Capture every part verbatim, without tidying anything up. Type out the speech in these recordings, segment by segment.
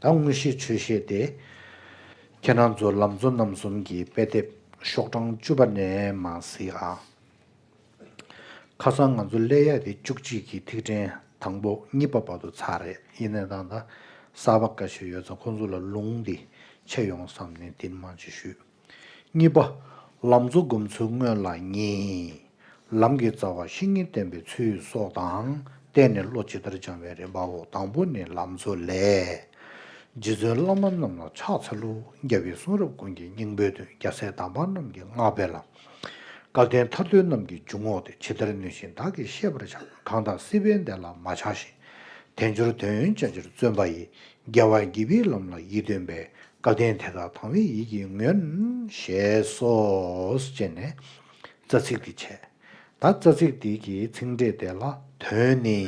ད་དངོས་གཞི་ཆོས་བཤད་དེ། ཁྱེད་རང་ཚོ་ལམ་གཙོ་རྣམ་གསུམ་གྱི་དཔེ་དེབ་ཤོག་གྲངས་བཅུ་པ་ནས་མར་གཟིགས་ཨ། ཁ་སང་ང་ཚོ་སླེབས་ཡག་དེ་བཅུ་གཅིག་གི་ཐིག་ཕྲེང་དང་པོ་གཉིས་པ་བར་དུ་ཚར་རེད། ཡིན་ནའི་ད་ལྟ་གསར་པ་འགའ་ཤས་ཡོད་ཙང་ཁོང་ཚོ་ལ་ལུང་འདི་ཆད་ཡོང་བསམ་ནས་འདི་མང་ཆེ་ཞུས། གཉིས་པ། ལམ་གཙོ་སྒོམ་ཚུལ་སྔོན་ལ་གཉིས། ལམ་གྱི་རྩ་བ་བཤེས་གཉེན་བསྟེན་པའི་ཚུལ་སོགས་དང་བསྟན་ནས་བློ་ཇི་ལྟར་སྦྱང་བའི་རིམ་པའོ། དང་པོ་ནི་ལམ་གཙོ་ལས། རྗེ་བཙུན་བླ་མ་རྣམས་ལ་ཕྱག་འཚལ་ལོ། རྒྱལ་བའི་གསུང་རབ་ཀུན་གྱི་སྙིང་པོའི་དོན། རྒྱལ་སྲས་དམ་པ་རྣམས་ཀྱི་བསྔགས་པའི་ལམ། སྐལ་ལྡན་ཐར་འདོད་རྣམས་ཀྱི་འཇུག་ངོགས་ཏེ། ཇི་ལྟར་ནུས་བཞིན་བདག་གིས་བཤད་པར་བྱ། གང་དག་སྲིད་པའི་བདེ་ལ་མ་ཆགས་ཤིང་། དལ་འབྱོར་དོན་ཡོད་ཅན་ཆར་བརྩོན་པ་ཡིས། རྒྱལ་བ་དགྱེས་པའི་ལམ་ལ་ཡིད་རྟོན་པའི། སྐལ་ལྡན་དེ་དག་དང་བའི་ཡིད་ཀྱིས་ངོས་ཞེས་སོ། ཅེས་ནས་རྩ་ཚིག་འདི་བྱས། ད་རྩ་ཚིག་འདི་གི་ཚིག་འགྲེལ་དེ་ལ་དོན་ནི།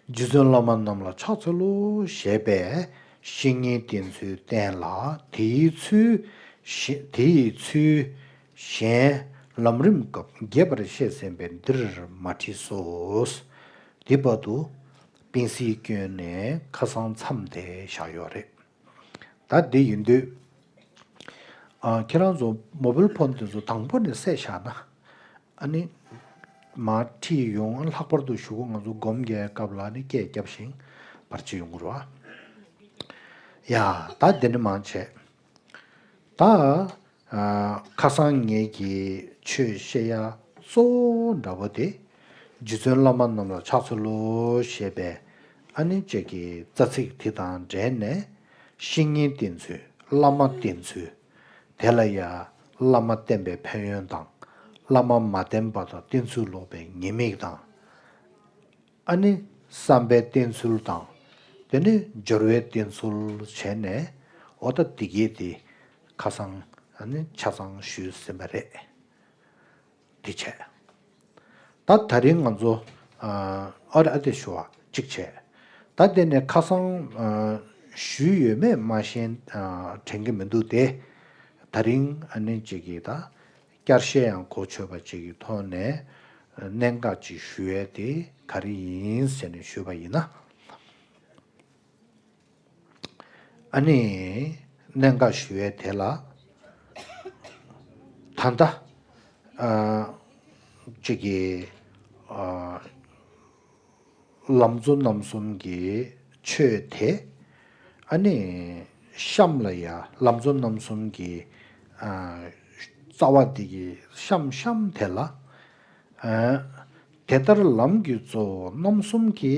རྗེ་བཙུན་བླ་མ་རྣམས་ལ་ཕྱག་འཚལ་ལོ་ཞེས་པས་བཤེས་གཉེན་བསྟེན་ཚུལ་བསྟན་ལ། དེའི་ཚུལ་གཞན་དེའི་ཚུལ་གཞན་ལམ་རིམ་སྐབས་རྒྱས་པར་བཤད་ཟིན་པས་འདིར་མ་བྲིས་སོ། འདི་བར་དུ་པིན་སིའི་སྐྱོན་ནས་ཁ་སང་མཚམས་དེ་བཞག་ཡོད་རེད། ད་འདི་ཡིན་དུས། ཨ། ཁྱེད་རང་ཚོ་མོ་བེལ་ཕོན་དེ་ཚོ་དང་པོ་ནས་བསད་བཞག་ན། ཨ་ནི། མར་ཁྲིད་ཡོང་། ལྷག་པར་དུ་གཞུག་གུ་ང་ཚོ་སྒོམ་རྒྱག་སྐབས་ལ་ནི་སྐད་བརྒྱབ་ཤིང་བར་ཆད་ཡོང་གི་རེད་བ། ཡ། ད་འདི་ནི་མང་ཆེ། ད། ཨ། ཁ་སང་ངེད་ཀྱིས་ཆོས་བཤད་ཡ་གཙོ་བོ་འདྲ་པོ་དེ། རྗེ་བཙུན་བླ་མ་རྣམས་ལ་ཕྱག་འཚལ་ལོ་ཞེས་པའི་ཨ་ནི་ཅིག་གི་རྩ་ཚིག་དེ་དང་འབྲེལ་ནས། བཤེས་གཉེན་བསྟེན་ཚུལ། བླ་མ་བསྟེན་ཚུལ། དེ་ལ་ཡ་བླ་མ་བསྟེན་པའི་ཕན་ཡོན་དང་། བླ་མ་མ་བསྟེན་པ་དང་བསྟེན་ཚུལ་ལོག་པའི་ཉེས་དམིགས་དང་། ཨ་ནི་བསམ་པའི་བསྟེན་ཚུལ་དང་། དེ་ནས་སྦྱོར་བའི་བསྟེན་ཚུལ་བྱས་ནས། འོ་ད་འདི་གས་དེ་ཁ་སང་ཨ་ནི་ཆ་ཚང་ཞུས་ཟིན་པ་རེད། འདི་བྱས། ད་ད་རིང་ང་ཚོ། ཨ། ཨ་རེ་ཨ་དེ་ཞུ་བ་གཅིག་བྱས། ད་དེ་ནས་ཁ་སང་། ཨ། ཞུས་ཡོད་མེད་མ་ཤེས། ཨ། དྲན་གྱི་མི་འདུག་སྟེ། ད་རིང་ཨ་ནི་གཅིག་གིས་ད་བསྐྱར་བཤད་ཡང་གོ་ཆོད་པ་ཅིག་གི་ཐོག་ནས་གནད་འགག་ཅིག་ཞུ་ཡས་དེ་ག་རེ་ཡིན་ཟེར་ནས་ཞུས་པ་ཡིན་ན། ཨ་ནི་གནད་འགག་ཞུ་ཡས་དེ་ལ། ད་ལྟ། ཨ། གཅིག་གིས། ཨ། ལམ་གཙོ་རྣམ་གསུམ་གྱི་ཆོས་དེ། ཨ་ནི་གཤམ་ལ་ཡ་ལམ་གཙོ་རྣམ་གསུམ་གྱི། ཨ། རྩ་བ་དེ་གི་གཤམ་གཤམ་དེ་ལ། ཨ། དེ་ལྟར་ལམ་གྱི་གཙོ་བོ་རྣམ་གསུམ་གྱི་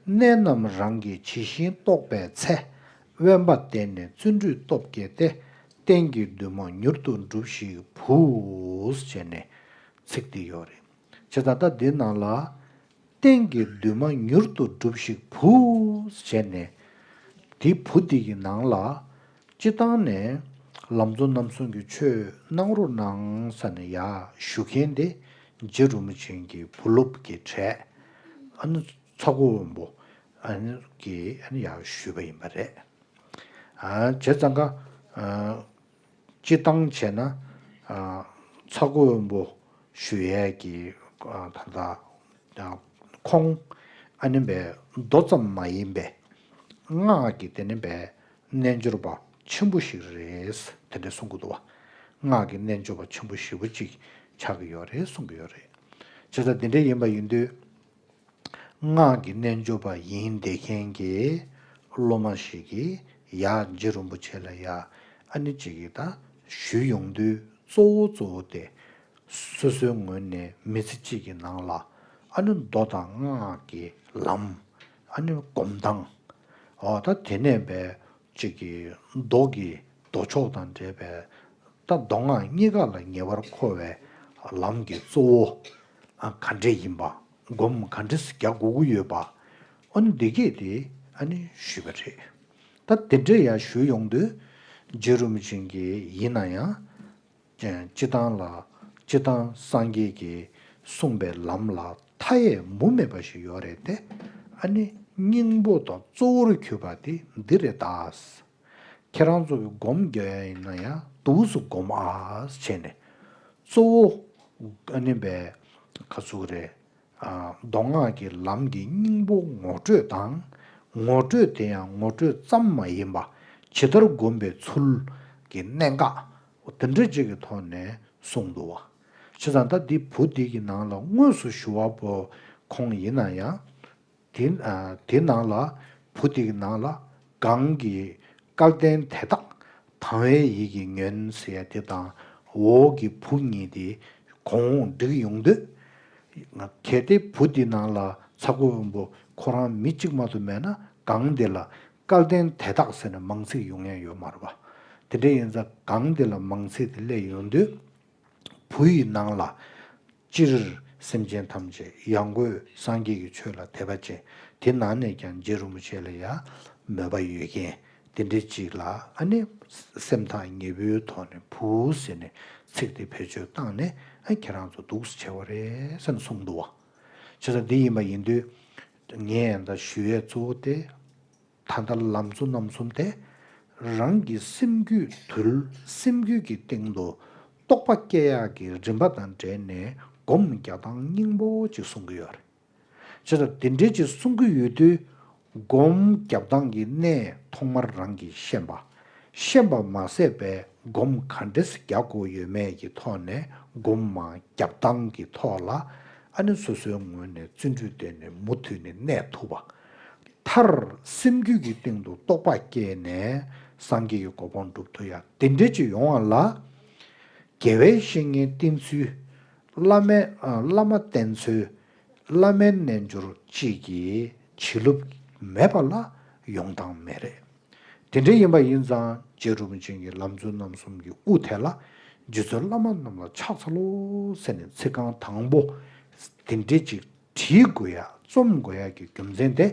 གནད་རྣམས་རང་གིས་ཇི་བཞིན་རྟོགས་པའི་ཚེ། དབེན་པ་བསྟེན་ནས་བརྩོན་འགྲུས་སྟོབས་བསྐྱེད་དེ། རྟེན་གྱི་འདུན་མ་མྱུར་དུ་འགྲུབ་ཤིག་བུ། ཞེས་ནས་ཚིག་འདི་ཡོད་རེད། བྱས་ཙང་ད་འདི་ནང་ལ། རྟེན་གྱི་འདུན་མ་མྱུར་དུ་འགྲུབ་ཤིག་བུ། ཞེས་ནས། དེ་བུ་འདི་གི་ནང་ལ། སྤྱི་བཏང་ནས་ལམ་གཙོ་རྣམ་གསུམ་གྱི་ཆོས་གནང་རོགས་གནང་ཟེར་ནས་ཡར་ཞུ་མཁན་དེ་རྗེ་རིན་པོ་ཆེ་གི་བུ་སློབ་ཀྱི་གྲས། ཨ་ནི་ཚ་སྒོ་དབོན་པོ། ཨ་ནི་གིས་ཨ་ནི་ཡར་ཞུས་པ་ཡིན་པ་རེད། ཨ། བྱས་ཙང་ཀ། ཨ། སྤྱི་བཏང་བྱས་ན། ཨ། ཚ་སྒོ་དབོན་པོ་ཞུ་ཡས་ཀྱི། ཨ། ད་ལྟ། ཁོང་ཨ་ནི་བས་མདོ་ཙམ་མ་ཡིན་པའི་སྔགས་ཀྱི་དེ་ནི་བས་རྣལ་འབྱོར་པ་ཆེན་པོ་ཞིག་རེད། དེ་འདྲ་གསུང་གི་འདུག་བ། སྔགས་ཀྱི་རྣལ་འབྱོར་པ་ཆེན་པོ་ཞེ་པོ་ཅིག་ཆགས་ཀྱི་ཡོད་རེད་གསུང་གི་ཡོད་རེད། བྱས་ཙང་དེ་འདྲ་ཡིན་པ་ཡིན་དུས། སྔགས་ཀྱི་རྣལ་འབྱོར་པ་ཡིན་བསྡད་མཁན་གྱི་སློབ་མ་ཞིག་གིས་ཡར་རྗེ་རིན་པོ་ཆེ་ལ་ཡ་ཨ་ནི་གཅིག་གིས་ད་ཞུས་ཡོང་དུས། གཙོ་བོ་གཙོ་བོ་དེ་སོ་སོའི་ངོས་ནས་མི་ཚེ་གཅིག་གི་ནང་ལ་ཨ་ནི་མདོ་དང་སྔགས་ཀྱི་ལམ། ཨ་ནི་སྒོམ་སྟངས། འོ་ད་དེ་ནས་བས་གཅིག་གི་མདོ་གི་མདོ་ཕྱོགས་དང་འབྲེལ་བའི་ད་མདོ་སྔགས་གཉིས་ཀ་ལ་ཉེ་བར་མཁོ་བའི་ལམ་གྱི་གཙོ་བོ། ཨ། ག་འདྲས་ཡིན་པ། སྒོམ་ག་འདྲས་རྒྱག་དགོས་ཀྱི་ཡོད་པ། ཨ་ནི་འདི་གས་དེ་ཨ་ནི་ཞུས་པ་རེད། ད་དེ་འདྲས་ཡར་ཞུས་ཡོང་དུས། རྗེ་རིན་པོ་ཆེ་གིས་ཡིན་ན་ཡང་། སྤྱི་བཏང་ལ། སྤྱི་བཏང་སངས་རྒྱས་ཀྱིས་གསུངས་པའི་ལམ་ལ་མཐའ་ཡས་མུ་མེད་པ་ཞིག་ཡོད་རེད་དེ། ཨ་ནི་སྙིང་པོ་དང་གཙོ་བོར་གྱུར་པ་དེ་འདི་རེད་ད། ཁྱེད་རང་ཚོ་གིས་སྒོམ་རྒྱག་ཡ་ཡིན་ན་ཡང་འདུག་སེ་སྒོམ་ཨ་བྱས་ནས། གཙོ་བོ་ཨ་ནི་བས་ག་ཚོད་རེད། ཨ། མདོ་སྔགས་ཀྱི་ལམ་གྱི་སྙིང་པོ་ངོ་སྤྲོད་དང་། ངོ་སྤྲོད་དེ་ཡང་ངོ་སྤྲོད་ཙམ་མ་ཡིན་པ་ཇི་ལྟར་བསྒོམ་པའི་ཚུལ་གྱི་གནད་འགག་དེ་འདྲ་ཅིག་གི་ཐོག་ནས་གསུངས་འདུག་བ། བྱས་ཙང་ད་འདི་བུ་འདི་གི་ནང་ལ་དངོས་སུ་ཞུ་བ་པོ་ཁོང་ཡིན་ན་ཡང་། དེ་ཨ་དེ་ནང་ལ་བུ་དེ་གི་ནང་ལ་གང་གི་སྐལ་ལྡན་དེ་དག་དང་བའི་ཡིད་ཀྱིས་ཉོན་ཟེར་ཡ་དེ་དང་འོག་གི་བུ་གཉིས་དེ་གོང་འོག་འགྲིག་ཡོང་དུས། གལ་ཏེ་བུ་དེ་ནང་ལ་ཚ་ཁུ་དབོན་པོ་ཁོ་རང་མི་གཅིག་མ་གཏོགས་མེད་ན་གང་དེ་ལ་སྐལ་ལྡན་དེ་དག་ཟེར་ནས་མིང་ཚིག་ཡོང་ཡ་ཡོད་མ་རེད་པ། དེ་འདྲ་ཡིན་ཙང་གང་དེ་ལ་མིང་ཚིག་དེ་སླེབས་ཡོང་དུས། བུ་ཡི་ནང་ལ། སྤྱིར་སེམས་ཅན་ཐམས་ཅད་ཡང་སྒོས་སངས་རྒྱས་ཀྱི་ཆོས་ལ་དད་པ་ཅན། དེ་ནང་ནས་ཀྱང་རྗེ་རིན་པོ་ཆེ་ལ་ཡང་མོས་པ་ཡོད་མཁན་དེ་འདྲ་ཅིག་ལ་ཨ་ནི་སེམས་ཐག་ཉེ་པོའི་ཐོག་ནས་བུ་ཟེར་ནས་ཚིག་དེ་བེད་སྤྱོད་བཏང་ནས་ཨ་ཁྱེད་རང་ཚོ་འདུག་སེ་བྱས་པ་རེད་ཟེར་ནས་གསུངས་འདུག་བ། བྱས་ཙང་འདི་ཡིན་པ་ཡིན་དུས་ངས་ད་ཞུ་ཡས་གཙོ་བོ་དེ། ད་ལྟ་ལམ་གཙོ་རྣམ་གསུམ་དེ་རང་གི་སེམས་རྒྱུད་དུལ། སེམས་རྒྱུད་ཀྱི་སྟེང་དུ་རྟོགས་པ་སྐྱེ་ཡག་གི་རིམ་པ་དང་འབྲེལ་ནས་སྒོམ་རྒྱག་སྟངས་སྙིང་པོ་ཅིག་གསུང་གི་ཡོད་རེད། བྱས་ཙང་དེ་འདྲའི་ཅིག་གསུང་གི་ཡོད་དུས་སྒོམ་རྒྱག་སྟངས་ཀྱི་གནད་ཐོག་མར་རང་གིས་ཤེས་པ། ཤེས་པ་མ་ཟད་པའི་སྒོམ་ག་འདྲས་རྒྱག་དགོས་ཡོད་མེད་ཀྱི་ཐོག་ནས་སྒོམ་མ་རྒྱག་སྟངས་ཀྱི་ཐོག་ལ་ཨ་ནི་སོ་སོའི་ངོས་ནས་བརྩོན་འགྲུས་བཏོན་ནས་མུ་མཐུད་ནས་གནས་ཐུབ་པ། མཐར་སེམས་རྒྱུད་ཀྱི་སྟེང་དུ་རྟོགས་པ་སྐྱེས་ནས་སངས་རྒྱས་ཀྱི་གོ་འཕང་སྒྲུབ་ཐུབ་ཡ་དེ་འདྲ་ཅིག་ཡོང་བ་ལ། རྒྱལ་བའི་བཤེས་གཉེན་བསྟེན་ཚུལ། བླ་མའི་ཨ་བླ་མ་བསྟེན་ཚུལ། བླ་མའི་རྣལ་འབྱོར་གཅིག་གིས་བྱིན་རླབས་མེད་པ་ལ་ཡོང་སྟངས་མེད་རེད། དེ་འདྲ་ཡིན་པ་ཡིན་ཙང་རྗེ་རིན་པོ་ཆེ་གིས་ལམ་གཙོ་རྣམ་གསུམ་གྱི་དབུ་དེ་ལ་རྗེ་བཙུན་བླ་མ་རྣམས་ལ་ཕྱག་འཚལ་ལོ་ཟེར་ནས་ཚིག་རྐང་དང་པོ་དེ་འདྲ་ཅིག་བྲིས་དགོས་ཡ་རྩོམ་དགོས་ཡ་གི་རྒྱུ་མཚན་དེ་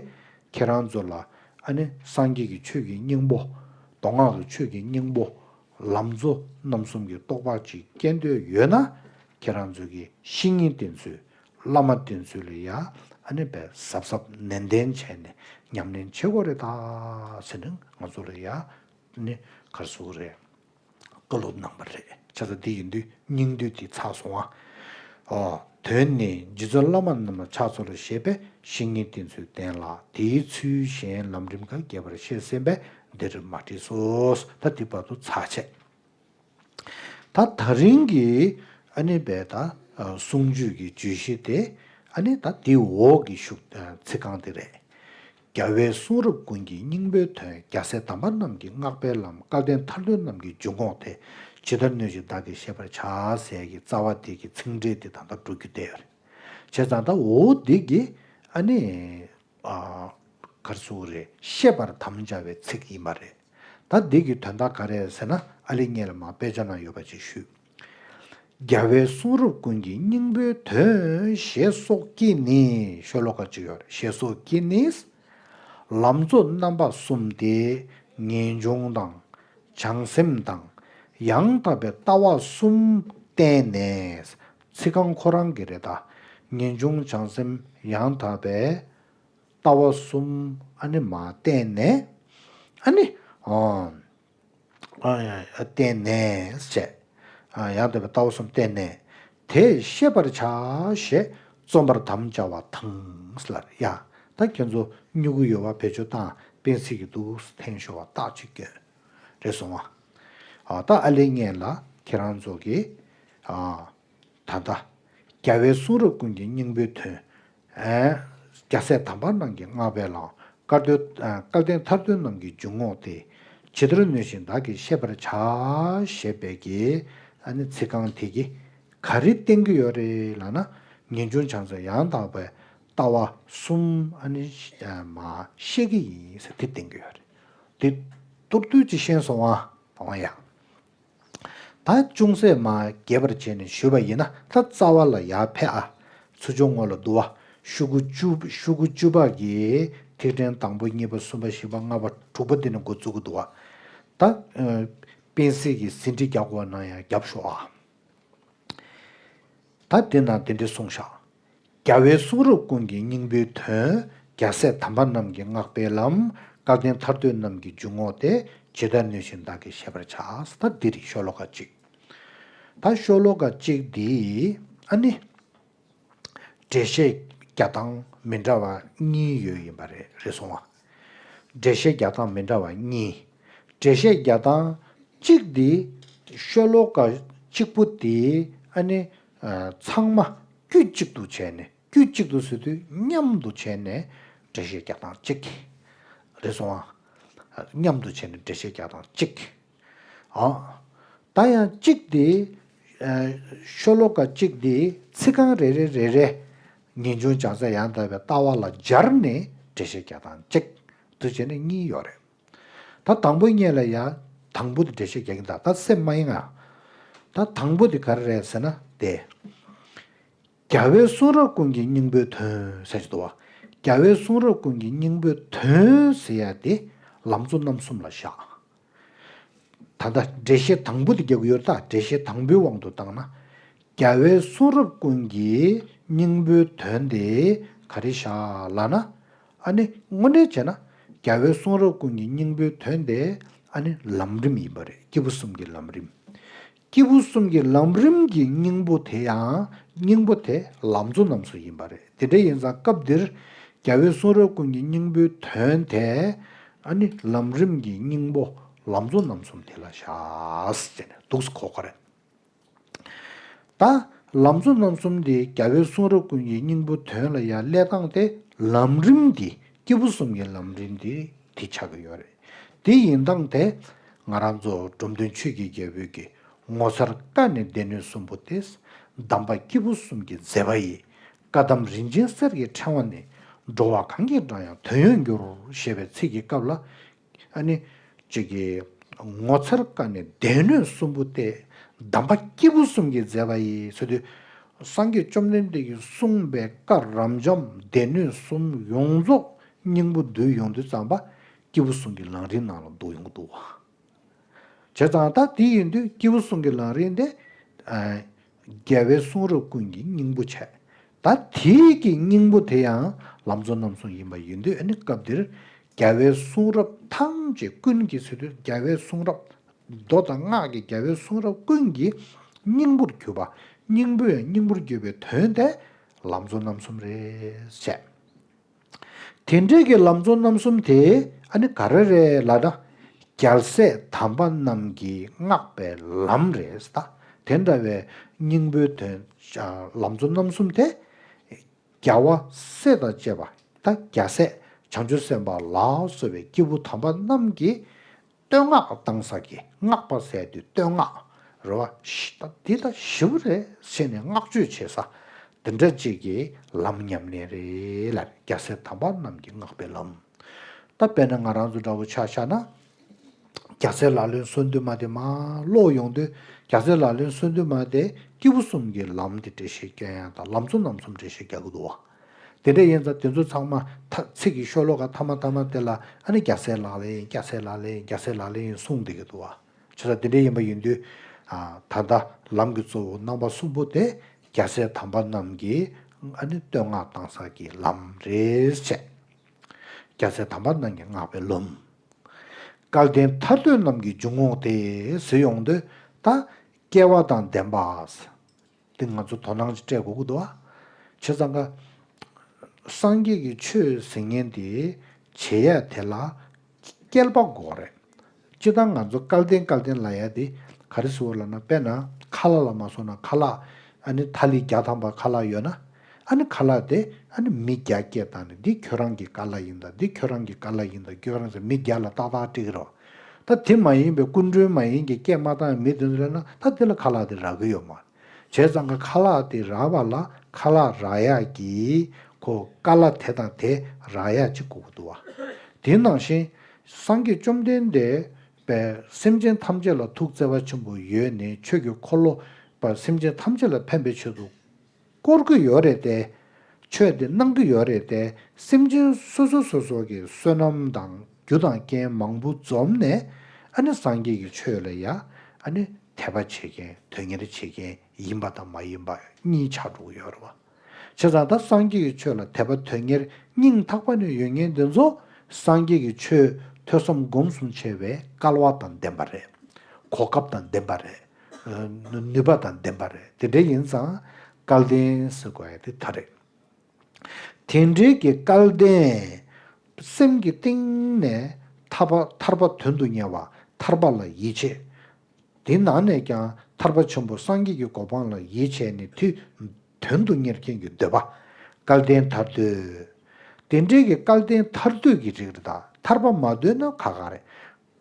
ཁྱེད་རང་ཚོ་ལ་ཨ་ནི་སངས་རྒྱས་ཀྱི་ཆོས་ཀྱི་སྙིང་པོ། མདོ་སྔགས་ཀྱི་ཆོས་ཀྱི་སྙིང་པོ། ལམ་གཙོ་རྣམ་གསུམ་གྱི་རྟོགས་པ་ཅིག་སྐྱེ་འདོད་ཡོད་ན་ཁྱེད་རང་ཚོ་གིས་བཤེས་གཉེན་བསྟེན་ཚུལ། བླ་མ་བསྟེན་ཚུལ་ལ་ཡ་ཨ་ནི་དཔེ་གཟབ་གཟབ་ནན་ཏན་བྱས་ནས་ཉམས་ལེན་བྱེད་དགོས་རེད་ད་ཟེར་ནས་ང་ཚོ་ལ་ཡ་ཨ་ནི་ག་རེ་ཟེར་དགོས་རེད། བཀའ་སློབ་གནང་བ་རེད། བྱས་ཙང་འདི་ཡིན་དུས་སྙིང་བསྡུས་འདི་ཚར་སོང་ཨ། ཨོ། དོན་ནི་རྗེ་བཙུན་བླ་མ་རྣམས་ལ་ཕྱག་འཚལ་ལོ་ཞེས་པས་བཤེས་གཉེན་བསྟེན་ཚུལ་བསྟན་ལ། དེའི་ཚུལ་གཞན་ལམ་རིམ་ཁ་རྒྱས་པར་བཤད་ཟིན་པས་འདིར་མ་བྲིས་སོ། ད་འདི་བར་དུ་ཚར་བྱས། ད་ད་རིང་གི་ཨ་ནི་བས་ད་གསུང་ཆོས་ཀྱི་བརྗོད་གཞི་དེ་ཨ་ནི་ད་འདི་འོག་གི་ཤུགས་ཚིག་རྐང་དེ་རེད། རྒྱལ་བའི་གསུང་རབ་ཀུན་གྱི་སྙིང་པོའི་དོན། རྒྱལ་སྲས་དམ་པ་རྣམས་ཀྱིས་བསྔགས་པའི་ལམ། སྐལ་ལྡན་ཐར་འདོད་རྣམས་ཀྱི་འཇུག་ངོགས་ཏེ། ཇི་ལྟར་ནུས་བཞིན་བདག་གིས་བཤད་པར་བྱ། ཟེར་གྱི་རྩ་བ་དེ་གི་ཚིག་འགྲེལ་དེ་ད་ལྟ་འགྲོ་རྒྱུ་བསྡད་ཡོད་རེད། བྱས་ཙང་ད་འོ་དེ་གི་ཨ་ནི་ཨ་ག་རེ་ཟེར་དགོས་རེད། བཤད་པར་དམ་བཅའ་བའི་ཚིག་ཡིན་པ་རེད། ད་འདི་གི་དོན་དག་ག་རེ་རེད་ཟེར་ན་ཨ་ལེ་སྔོན་ལ་མར་དཔེ་ཆ་ནང་ཡོད་པ་ཅིག་ཞུས། རྒྱལ་བའི་གསུང་རབ་ཀུན་གྱི་སྙིང་པོའི་དོན་ཞེས་སོགས་ཀྱིས་ནི་ཤོ་ལོ་ཀ་གཅིག་ཡོད་རེད། ཞེས་སོགས་ཀྱིས་ནི། ལམ་གཙོ་རྣམ་པ་གསུམ་སྟེ་ངེས་འབྱུང་དང་བྱང་སེམས་དང་ཡང་དག་པའི་ལྟ་བ་གསུམ་བསྟན་ནས། ཚིག་རྐང་ཁོ་རང་གི་རེད་ད། ངེས་འབྱུང་བྱང་སེམས་ཡང་དག་པའི་ལྟ་བ་གསུམ་ཨ་ནི་མ་བསྟན་ནས་ཨ་ནི་ཨོ། ཨ་ཡ་ཡ་བསྟན་ནས་བྱས། ཨ་ཡང་དག་པའི་ལྟ་བ་གསུམ་བསྟན་ནས། དེས་ཤེས་པར་བྱ་ཞེས་རྩོམ་པར་དམ་བཅའ་བ་དང་ལ་ཡ། ད་ཁྱེད་ཚོ་སྨྱུ་གུ་ཡོད་པ་བེད་སྤྱོད་བཏང་། སྤེན་སྲིད་ཀྱི་འདུག་འཐེན་ཤོར་བ་རྟགས་ཅིག་སྐྱོན། རེད་སོང་བ། ཨ་ད་ཨ་ལེ་སྔོན་ལ་ཁྱེད་རང་ཚོ་གིས་ཨ། ད་ལྟ། རྒྱལ་བའི་གསུང་རབ་ཀུན་གྱི་སྙིང་པོའི་དོན། ཨེ། རྒྱལ་སྲས་དམ་པ་རྣམས་ཀྱིས་བསྔགས་པའི་ལམ། སྐལ་ལྡན་ཨ་སྐལ་ལྡན་ཐར་འདོད་རྣམས་ཀྱི་འཇུག་ངོགས་ཏེ། ཇི་ལྟར་ནུས་བཞིན་བདག་གིས་བཤད་པར་བྱ། ཞེས་པའི་གི་ཨ་ནི་ཚིག་རྐང་དེ་གིས་ག་རེ་བསྟན་གྱི་ཡོད་རེད་ལབ་ན། ངེས་འབྱུང་བྱང་སེམས་ཡང་དག་པའི་ལྟ་བ་གསུམ་ཨ་ནི་ཨ་མ་བཤད་ཀྱི་ཡིན་ཟེར་དེ་བསྟན་གྱི་ཡོད་རེད། དེ་ཏོག་ཏོག་ཅིག་ཤེས་སོང་ཨ། འོ་ཡ། ད་ཅུང་ཟད་མ་རྒྱས་པར་བྱས་ནས་ཞུས་པ་ཡིན་ན་ད་རྩ་བ་ལ་ཡར་ཕེབས་ཨ། ཚུར་ཕྱོགས་ངོས་ལ་བསྡུ་བ། ཤོ་ལོ་ཀ་བཅུ། ཤོ་ལོ་ཀ་བཅུ་པ་གི་ཐིག་ཕྲེང་དང་པོ་གཉིས་པ་གསུམ་པ་བཞི་པ་ལྔ་པ་དྲུག་པ་དེ་ནས་འགོ་བཙུགས་ཀྱི་འདུག་བ། ད་ཨ་སྤེན་སྲིད་ཀྱིས་ཟིན་བྲིས་རྒྱག་དགོས་ན་ཡང་རྒྱབ་ཤོག་ཨ། ད་དེ་ན་དེ་འདྲ་གསུངས་ཤག་རྒྱལ་བའི་གསུང་རབ་ཀུན་གྱི་སྙིང་པོའི་དོན། རྒྱལ་སྲས་དམ་པ་རྣམས་ཀྱིས་བསྔགས་པའི་ལམ། སྐལ་ལྡན་ཐར་འདོད་རྣམས་ཀྱི་འཇུག་ངོགས་ཏེ། ཇི་ལྟར་ནུས་བཞིན་བདག་གིས་བཤད་པར་བྱ། ད་འདི་རེད་ཤོ་ལོ་ཀ་གཅིག་ད་ཤོ་ལོ་ཀ་གཅིག་འདི་ཨ་ནི་འགྲེལ་བཤད་རྒྱག་སྟངས་མི་འདྲ་བ་གཉིས་ཡོད་ཡིན་པ་རེད། རེད་སོང་བ། འགྲེལ་བཤད་རྒྱག་སྟངས་མི་འདྲ་བ་གཉིས། འགྲེལ་བཤད་རྒྱག་སྟངས་གཅིག་དེ་ཤོ་ལོ་ཀ་གཅིག་པོ་དེ་ཨ་ནི་ཚང་མ་དཀྱུས་གཅིག་ཏུ་བྱས་ནས་དཀྱུས་གཅིག་ཏུ་ཟེར་དུས་མཉམ་དུ་བྱས་ནས་འགྲེལ་བཤད་རྒྱག་སྟངས་གཅིག་རེད་སོང་ཨ། མཉམ་དུ་བྱས་ནས་འགྲེལ་བཤད་རྒྱག་སྟངས་གཅིག་ཨ། ད་ཡང་གཅིག་དེ། ཤོ་ལོ་ཀ་གཅིག་དེ་ཚིག་རྐང་རེ་རེ་རེ་རེ་ངེས་འབྱུང་བྱང་སེམས་ཡང་དག་པའི་ལྟ་བ་ལ་སྦྱར་ནས་འགྲེལ་བཤད་རྒྱག་སྟངས་གཅིག་ཏུ་བྱས་ནས་གཉིས་ཡོད་རེད། ད་དང་པོ་གཉིས་ལ་ཡང་དང་པོ་དེ་འགྲེལ་བཤད་རྒྱག་གིན་ད་ད་སེམས་མ་ཡེངས་ཨ། ད་དང་པོ་དེ་ག་རེ་རེད་ཟེར་ན་དེ། རྒྱལ་བའི་གསུང་རབ་ཀུན་གྱི་སྙིང་པོའི་དོན་ཟེར་གྱི་འདུག་བ། རྒྱལ་བའི་གསུང་རབ་ཀུན་གྱི་སྙིང་པོའི་དོན་ཟེར་ཡ་དེ་ལམ་གཙོ་རྣམ་གསུམ་ལ་བཞག་ད་ལྟ་འགྲེལ་བཤད་དང་པོ་དེ་རྒྱག་གི་ཡོད་རེད་ད། འགྲེལ་བཤད་དང་པོའི་དབང་དུ་བཏང་ན། རྒྱལ་བའི་གསུང་རབ་ཀུན་གྱི་སྙིང་པོའི་དོན་དེ་ག་རེ་བཞག་ལབ་ན། ཨ་ནི་དངོས་གནས་བྱས་ན་རྒྱལ་བའི་གསུང་རབ་ཀུན་གྱི་སྙིང་པོའི་དོན་དེ་ཨ་ནི་ལམ་རིམ་ཡིན་པ་རེད། སྐྱེས་བུ་གསུམ་གྱི་ལམ་རིམ། སྐྱེས་བུ་གསུམ་གྱི་ལམ་རིམ་གྱི་སྙིང་པོ་དེ་ཡང་སྙིང་པོ་དེ་ལམ་གཙོ་རྣམ་གསུམ་ཡིན་པ་རེད། དེ་འདྲ་ཡིན་ཙང་སྐབས་འདིར་རྒྱལ་བའི་གསུང་རབ་ཀུན་གྱི་སྙིང་པོའི་དོན་དེ་ཨ་ནི་ལམ་རིམ་གྱི་སྙིང་པོ་ལམ་གཙོ་རྣམ་གསུམ་དེ་ལ་བཞག་ཟེར་ནས་འདུག་སེ་གོ་དགོས་རེད། ད་ལམ་གཙོ་རྣམ་གསུམ་དེ་རྒྱལ་བའི་གསུང་རབ་ཀུན་གྱི་སྙིང་པོ་དོན་ལ་ཡང་སླེབས་སྟངས་དེ་ལམ་རིམ་འདི་སྐྱེས་བུ་གསུམ་གྱི་ལམ་རིམ་འདི་དེ་ཆགས་ཀྱི་ཡོད་རེད། དེ་ཡིན་སྟངས་དེ་ང་རང་ཚོ་འབྲོམ་སྟོན་ཆོས་ཀྱི་རྒྱལ་པོའི་གི་ངོ་མཚར་སྐལ་ནི་སྡེ་སྣོད་གསུམ་པོ་སྟེ། གདམས་པ་སྐྱེས་བུ་གསུམ་གྱི་མཛད་པ་ཡི། བཀའ་གདམས་རིན་ཆེན་གསེར་གྱི་ཕྲེང་བ་ནི། འགྲོ་བ་གང་གིས་བགྲངས་ཡང་དོན་ཡོད་འགྱུར། ཞེས་པའི་ཚིག་གི་སྐབས་ལ། ཨ་ནི། གཅིག་གིས། ངོ་མཚར་སྐལ་ནི་སྡེ་སྣོད་གསུམ་པོ་སྟེ། གདམས་པ་སྐྱེས་བུ་གསུམ་གྱི་མཛད་པ་ཡི་ཟེར་དུས། སངས་རྒྱས་བཅོམ་ལྡན་འདས་ཀྱིས་གསུངས་པའི་བཀའ་རབ་འབྱམས་སྡེ་སྣོད་གསུམ་ཡོངས་རྫོགས་སྙིང་པོ་བསྡུས་ཡོང་དུས་ཙམ་པ། སྐྱེས་བུ་གསུམ་གྱི་ལམ་རིམ་ནང་ལ་འདུ་ཡོང་གི་འདུག་བ། བྱས་ཙང་ད་དེ་ཡིན་དུས་སྐྱེས་བུ་གསུམ་གྱི་ལམ་རིམ་དེ། རྒྱལ་བའི་གསུང་རབ་ཀུན་གྱི་སྙིང་པོ་བྱས། ད་དེའི་གི་སྙིང་པོ་དེ་ཡང་ལམ་གཙོ་རྣམ་གསུམ་ཡིན་པ་ཡིན་དུས་ཨ་ནི་སྐབས་འདིར་རྒྱལ་བའི་གསུང་རབ་ཐམས་ཅད་ཀུན་གྱི་ཟེར་དུས་རྒྱལ་བའི་གསུང་རབ་མདོ་དང་སྔགས་ཀྱི་རྒྱལ་བའི་གསུང་རབ་ཀུན་གྱི་སྙིང་པོར་གྱུར་པ། སྙིང་པོ་ཡང་སྙིང་པོར་གྱུར་པའི་དོན་དེ་ལམ་གཙོ་རྣམ་གསུམ་རེད་བཤད། དེ་འདྲའི་གི་ལམ་གཙོ་རྣམ་གསུམ་དེ་ཨ་ནི་ག་རེ་རེད་ལབ་ན། རྒྱལ་སྲས་དམ་པ་རྣམས་ཀྱིས་བསྔགས་པའི་ལམ་རེད་ད། དེ་འདྲ་བའི་སྙིང་པོའི་དོན། ལམ་གཙོ་རྣམ་གསུམ་དེ། རྒྱལ་བ་སྲས་དང་བཅས་པ་ད་རྒྱལ་སྲས་བྱང་ཆུབ་སེམས་དཔའ་ལ་སོགས་པའི་སྐྱེས་བུ་དམ་པ་རྣམས་ཀྱིས། བསྟོད་བསྔགས་བཏང་ས་གི་བསྔགས་པ་ཟེར་དུས་བསྟོད་བསྔགས་རེད་བ། ད་འདི་ད་ཞིབ་རེད་ཟེར་ནས་བསྔགས་བརྗོད་བྱེད་ས་འདི་འདྲ་ཅིག་གི་ལམ་ཉམས་ལེན་རེད་ལ། རྒྱལ་སྲས་དམ་པ་རྣམས་ཀྱིས་བསྔགས་པའི་ལམ། ད་དཔེར་ན་ང་རང་ཚོ་འདྲ་བོ་ཆ་བཞག་ན། རྒྱལ་སྲས་ལག་ལེན་སོ་བདུན་མ་དེ་མར་ཀློག་ཡོང་དུས་རྒྱལ་སྲས་ལག་ལེན་སོ་བདུན་མ་དེ་སྐྱེས་བུ་གསུམ་གྱི་ལམ་དེ་འགྲེལ་བཤད་སྐྱོན་ཡ་དང་ལམ་གཙོ་རྣམ་གསུམ་འགྲེལ་བཤད་རྒྱག་གི་འདུག་བ། དེ་འདྲ་ཡིན་ཙང་དེ་ཚོ་ཚང་མ་ད་ཚིག་གི་ཤོ་ལོ་ཀ་ཐ་མ་ཐ་མ་དེ་ལ་ཨ་ནི་རྒྱལ་སྲས་ལག་ལེན་རྒྱལ་སྲས་ལག་ལེན་རྒྱལ་སྲས་ལག་ལེན་གསུངས་བསྡད་ཀྱི་འདུག་བ། བྱས་ཙང་དེ་འདྲ་ཡིན་པ་ཡིན་དུས། ད་ལྟ་ལམ་གྱི་གཙོ་བོ་རྣམ་པ་གསུམ་པོ་དེ་རྒྱལ་སྲས་དམ་པ་རྣམས་ཀྱིས་ཨ་ནི་བསྟོད་བསྔགས་བཏང་ས་ཀྱི་ལམ་རེད་བྱས། རྒྱལ་སྲས་དམ་པ་རྣམས་ཀྱིས་བསྔགས་པའི་ལམ། སྐལ་ལྡན་ཐར་འདོད་རྣམས་ཀྱི་འཇུག་ངོགས་ཏེ་ཟེར་ཡོང་དུས་ད་སྐལ་བ་དང་ལྡན་པ། དེ་ང་ཚོ་དོ་སྣང་ཅིག་སྤྲད་དགོས་ཀྱི་འདུག་ཨ། བྱས་ཙང་ཀ། སངས་རྒྱས་ཀྱི་ཆོས་ཟེར་མཁན་དེ་བྱེད་ཡ་དེ་ལ་སྐལ་པ་དགོས་རེད། སྤྱིར་བཏང་ང་ཚོ་སྐལ་ལྡན་སྐལ་ལྡན་ལབ་ཡ་དེ་ག་རེ་ཟེར་བ་ལབ་ན། དཔེར་ན་ཁ་ལག་ལ་མ་སོང་ན་ཁ་ལག་ཨ་ནི་ཐ་ལི་བརྒྱ་ཐམ་པ་ཁ་ལག་ཡོད་ན། ཨ་ནི་ཁ་ལག་དེ་ཨ་ནི་མི་བརྒྱ་སྐད་བཏང་ནས་འདི་ཁྱོད་རང་གི་ཁ་ལག་ཡིན་ད། འདི་ཁྱོད་རང་གི་ཁ་ལག་ཡིན་ད། ཁྱོད་རང་ཚོ་མི་བརྒྱ་ལ་ཏག་ཏག་སྤྲད་ཀྱི་རེད། ད་དེ་མ་ཡིན་པའི་སྐུ་མགྲོན་མ་ཡིན་གྱི་སྐད་མ་བཏང་མི་དེ་ཚོ་ལབ་ན་ད་དེ་ལ་ཁ་ལག་དེ་རག་གི་ཡོད་མ་རེད། བྱས་ཙང་ཀ་ཁ་ལག་དེ་རག་པ་ལ་ཁ་ལག་རག་ཡག་གི་ཁོ་ཁ་ལག་དེ་དང་དེ་རག་ཡག་ཅིག་དགོས་ཀྱི་འདུག་བ། དེ་ནང་བཞིན་སངས་རྒྱས་བཅོམ་ལྡན་འདས་པས་སེམས་ཅན་ཐམས་ཅད་ལ་ཐུགས་བརྩེ་བ་ཆེན་པོ་ཡོད་ནས་ཆོས་ཀྱི་འཁོར་ལོ་པ་སེམས་ཅན་ཐམས་ཅད་ལ་ཕན་པའི་ཆེད་དུ་བསྐོར་གྱི་ཡོད་རེད་དེ། ཆོས་དེ་གནང་གི་ཡོད་རེད་དེ། སེམས་ཅན་སོ་སོ་སོ་སོ་གི་བསོད་ནམས་དང་རྒྱུ་དང་རྐྱེན་མང་པོ་འཛོམས་ནས་ཨ་ནི་སངས་རྒྱས་ཀྱི་ཆོས་ལ་ཡ་ཨ་ནི་དད་པ་བྱེད་མཁན་དོན་གཉེར་བྱེད་མཁན་ཡིན་པ་དང་མ་ཡིན་པ་གཉིས་ཆགས་འགྲོ་གི་ཡོད་རེད་བ། བྱས་ཙང་ད་སངས་རྒྱས་ཀྱི་ཆོས་ལ་དད་པ་དོན་གཉེར་སྙིང་ཐག་པ་ནས་ཡོད་མཁན་དེ་ཚོ་སངས་རྒྱས་ཀྱི་ཆོས་ཐོས་བསམ་སྒོམ་གསུམ་བྱས་པའི་སྐལ་བ་དང་ལྡན་པ་རེད། གོ་སྐབས་དང་ལྡན་པ་རེད། ནུས་པ་དང་ལྡན་པ་རེད། དེ་འདྲ་ཡིན་ཙང་སྐལ་ལྡན་ཟེར་དགོས་ཡ་དེ་ད་རེད། དེ་འདྲའི་གི་སྐལ་ལྡན་ སེམས་ཀྱི་གཏིང་ནས་ཐར་པ་ཐར་པ་དོན་དུ་གཉེར་བ། ཐར་པ་ལ་ཡིད་ཆེས། དེ་ནང་ནས་ཀྱང་ཐར་པ་ཆེན་པོ་སངས་རྒྱས་ཀྱི་གོ་འཕང་ལ་ཡིད་ཆེས་ནས་དེ་དོན་དུ་གཉེར་མཁན་གྱི་འདོད་པ། སྐལ་ལྡན་ཐར་འདོད། དེ་འདྲའི་གི་སྐལ་ལྡན་ཐར་འདོད་ཀྱི་རིགས་རེད་ད། ཐར་པ་མ་འདོད་ན་ཁག་ཁག་རེད།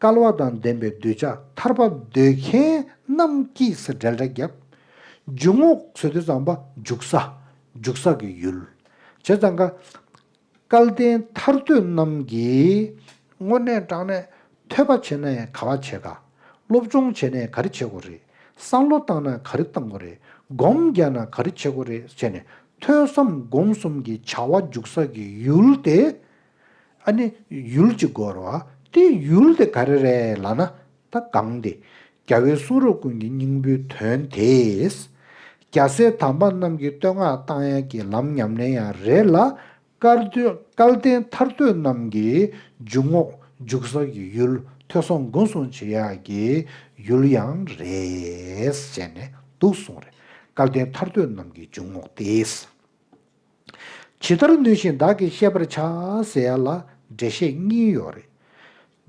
སྐལ་བ་དང་ལྡན་པའི་གདུལ་བྱ་ཐར་པ་འདོད་མཁན་རྣམས་ཀྱིས་ཟེར་འགྲེལ་བརྡ་བརྒྱབ། འཇུག་ངོགས་ཟེར་དུས་ཙམ་པ་འཇུག་ས། འཇུག་ས་གི་ཡུལ། བྱས་ཙང་ཀ་སྐལ་ལྡན་ཐར་འདོད་རྣམས་ཀྱིས་དངོས་གནས་དྲང་གནས་ཐོས་པ་བྱེད་ན་ཡང་ག་བ་བྱེད་ག་སློབ་སྦྱོང་བྱེད་ན་ཡང་ག་རེ་བྱེད་དགོས་རེད། བསམ་བློ་བཏང་ན་ག་རེ་བཏང་དགོས་རེད། སྒོམ་རྒྱག་ན་ག་རེ་བྱེད་དགོས་རེད་བྱས་ནས་ཐོས་བསམ་སྒོམ་གསུམ་གྱི་བྱ་བ་འཇུག་ས་གི་ཡུལ་དེ། ཨ་ནི་ཡུལ་གཅིག་དགོས་རེད་བ། དེ་ཡུལ་དེ་ག་རེ་རེད་ལབ་ན། ད་གང་དེ། རྒྱལ་བའི་གསུང་རབ་ཀུན་གྱི་སྙིང་པོའི་དོན་དེ། རྒྱལ་སྲས་དམ་པ་རྣམས་ཀྱིས་བསྟོད་བསྔགས་བཏང་ཡག་གི་ལམ་ཉམས་ལེན་ཡང་རེད་ལ། སྐལ་ལྡན་སྐལ་ལྡན་ཐར་འདོད་རྣམས་ཀྱི་འཇུག་ངོགས། འཇུག་ས་གི་ཡུལ། ཐོས་བསམ་སྒོམ་གསུམ་བྱེད་ཡག་གི་ཡུལ་ཡང་རེད་ཟེར་ནས་འདུག་གསུངས་རེད། སྐལ་ལྡན་ཐར་འདོད་རྣམས་ཀྱི་འཇུག་ངོགས་ཏེ། ཇི་ལྟར་ནུས་བཞིན་བདག་གིས་བཤད་པར་བྱ་ཟེར་ཡ་ལ་འགྲེལ་བཤད་གཉིས་ཡོད་རེད།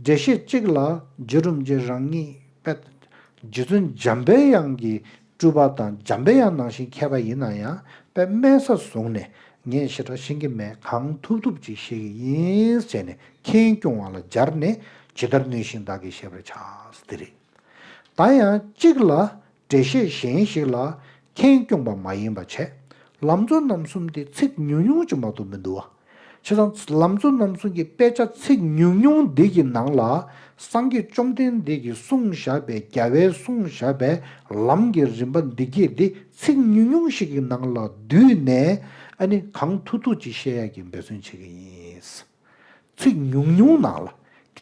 འགྲེལ་བཤད་གཅིག་ལ་རྗེ་རིན་པོ་ཆེ་རང་ཉིད་དཔེ་རྗེ་བཙུན་འཇམ་པའི་དབྱངས་ཀྱི་སྤྲུལ་པ་དང་འཇམ་པའི་དབྱངས་ནང་བཞིན་མཁས་པ་ཡིན་ན་ཡང་དཔེ་དམན་ས་བཟུང་ནས་ངས་ཞེ་དྲག་ཤེས་ཀྱི་མེད། གང་ཐུབ་ཐུབ་ཅིག་ཤེས་ཀྱི་ཡིན་ཟེར་ནས་ཁེངས་སྐྱུང་བ་ལ་སྦྱར་ནས་ཇི་ལྟར་ནུས་བཞིན་བདག་གིས་བཤད་པར་བྱ་ཟེར་དེ་རེད། ད་ཡང་གཅིག་ལ་འགྲེལ་བཤད་གཞན་ཞིག་ལ་ཁེངས་སྐྱུང་བ་མ་ཡིན་པ་བྱས། ལམ་གཙོ་རྣམ་གསུམ་དེ་ཚིག་ཉུང་ཉུང་ཅིག་མ་གཏོགས་མི་འདུག་བ། བྱས་ཙང་ལམ་གཙོ་རྣམ་གསུམ་གྱི་དཔེ་ཆ་ཚིག་ཉུང་ཉུང་འདི་གི་ནང་ལ་སངས་རྒྱས་བཅོམ་ལྡན་འདས་ཀྱིས་གསུངས་བཞག་པའི་རྒྱལ་བས་གསུངས་བཞག་པའི་ལམ་གྱི་རིམ་པ་འདི་གས་འདི་ཚིག་ཉུང་ཉུང་ཞིག་གི་ནང་ལ་བསྡུས་ནས་ཨ་ནི་གང་ཐུབ་ཐུབ་ཅིག་བཤད་ཡག་གི་འབད་བརྩོན་བྱེད་ཀྱི་ཡིན། ཚིག་ཉུང་ཉུང་ནང་ལ།